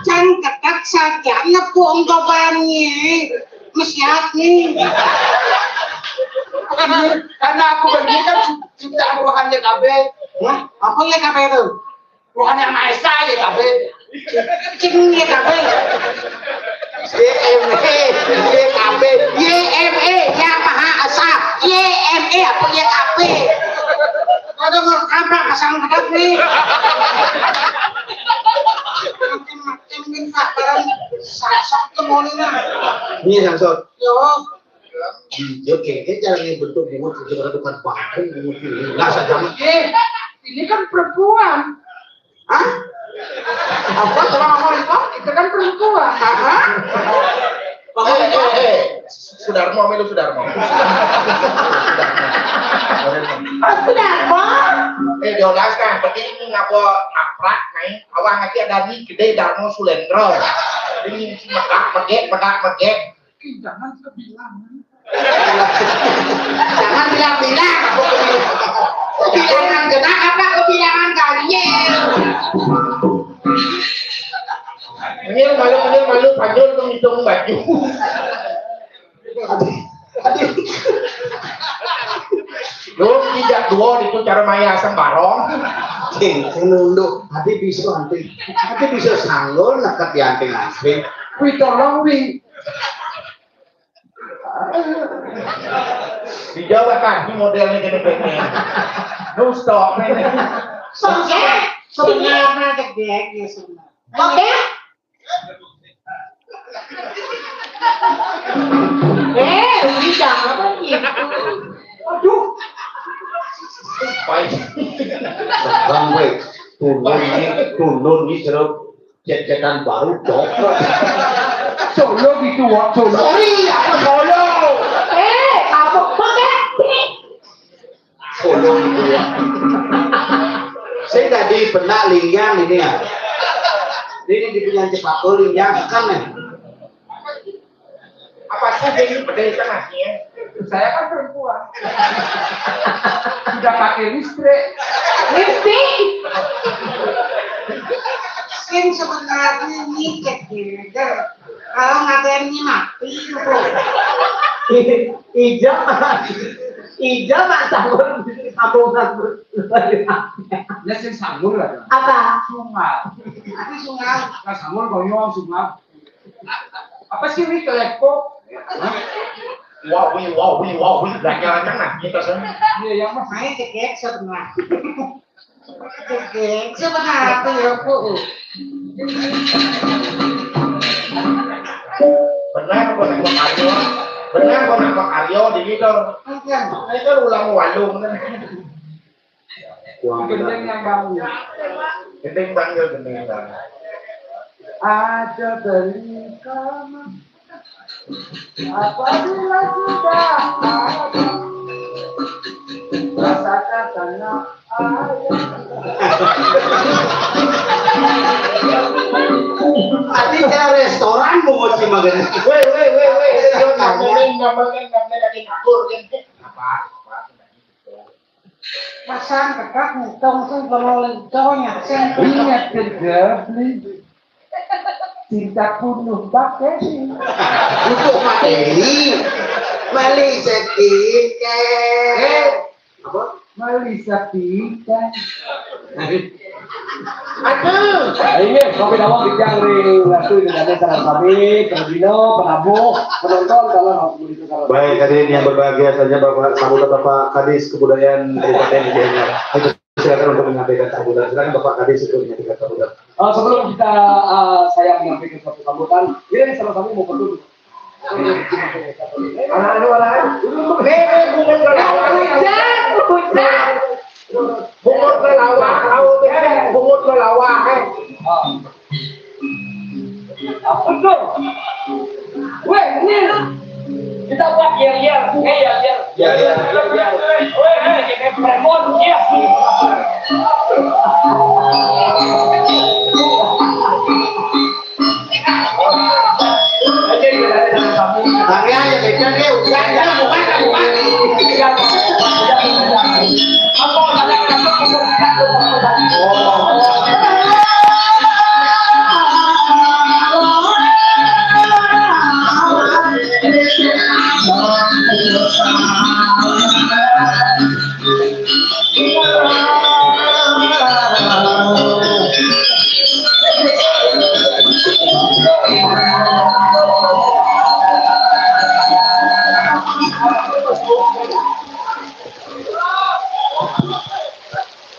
Cang ketat saja, nepung bebannya. Mesiat nih. Karena aku begini kan jutaan rohani kabeh. Wah, apa ya kabeh itu? Bukan yang Maha Esa ya, tapi. Cing ya, tapi. Y M E, Y K B, Y M E, yang Maha Esa, Y M E, apa Y K B? Ada mau kampak pasang dekat nih. Makin-makin minta barang sasak ke mall ini. Iya, Samsul. Yo. Iya, kayaknya cara yang bentuk bungut itu bukan bahan bungut ini. Nggak sadar. Eh, ini kan perempuan. Hah? Apa? Coba ngomong itu? Itu kan perempuan. Hah? Eh, eh, eh. Sudarmo, milu Sudarmo. Sudarmo. Eh, diolaskan. Penting ini ngapa aprak, naik. Awang lagi ada nih, gede Darmo Sulendro. Ini si megak, megek, megak, megek. Ih, jangan kebilangan. Jangan bilang-bilang. Kebilangan genah apa kebilangan kalian? Ini malu, ini malu, panjul tuh ngitung baju. Aduh, aduh. Lu tidak dua itu cara maya sembarong. Cing, cing nunduk. Nanti bisa, nanti. Nanti bisa sanggul, nakat di anting asli. Wih, tolong, wih. Di Jawa kan, ini modelnya gini, gini. Lu stop, ini. Sebenarnya, sebenarnya gede, ya, sebenarnya. Oke. Eh, ini jangan gitu. Aduh. Baik. Bang, weh, tulung ni, tulung ni jero jet-jetan baru, Dok. Solo gitu, Wak, solo. Sorry, aku solo. Eh, kamu pakai. Solo gitu ya. Saya tadi pernah linjang ini ya. Ini di punya cepat linjang kan ya. Apa saja ini beda tengahnya? Saya kan perempuan. Sudah pakai listrik. Lipstick. Skin sebenarnya ini cek gender. Kalau nggak ada yang mati, bro. Ija, Ija mah tahun sambungan. Ya sing sambung lah. Apa? Sungai. Tapi sungai. Nah, sambung konyol sungai. Apa sih ini, kelepok? Wawi, wawi, wawi, belajar aja nah, kita sana. Iya, yang mah saya cekek sebenarnya. Cekek sebenarnya apa ya, Bu? Benar kok nak makaryo. Benar kok nak makaryo di gitu. Kan, saya kan ulang walung kan. Gendeng yang bangun. Gendeng bangun, gendeng bangun. Ada beli kamar. Apabila sudah ada, rasakan tanah air. Tadi saya restoran mau ngoceh makan. Weh, weh, weh, weh. Namanya, namanya, namanya lagi ngatur kan. Apa? Apa? Pasang ketak ngutang sing kalau lentong ya sing. Ingat kerja beli. Cinta penuh pakai. Untuk materi. Beli sedikit. Eh, apa? Beli sedikit. Aduh. Nah, ini kopi dawang dijang ring ratu ini dari sareng sami, Terdino, penabuh, penonton kalau mau begitu kalau. Baik, hadirin yang berbahagia, saja Bapak sambutan Bapak Kadis Kebudayaan Kabupaten Gianyar. Ayo, silakan untuk menyampaikan sambutan. Silakan Bapak Kadis untuk menyampaikan sambutan. Eh, sebelum kita, eh, saya menyampaikan satu sambutan, ini sama-sama mau perlu. Anak-anak, anak-anak. Eh, eh, bukan, bukan.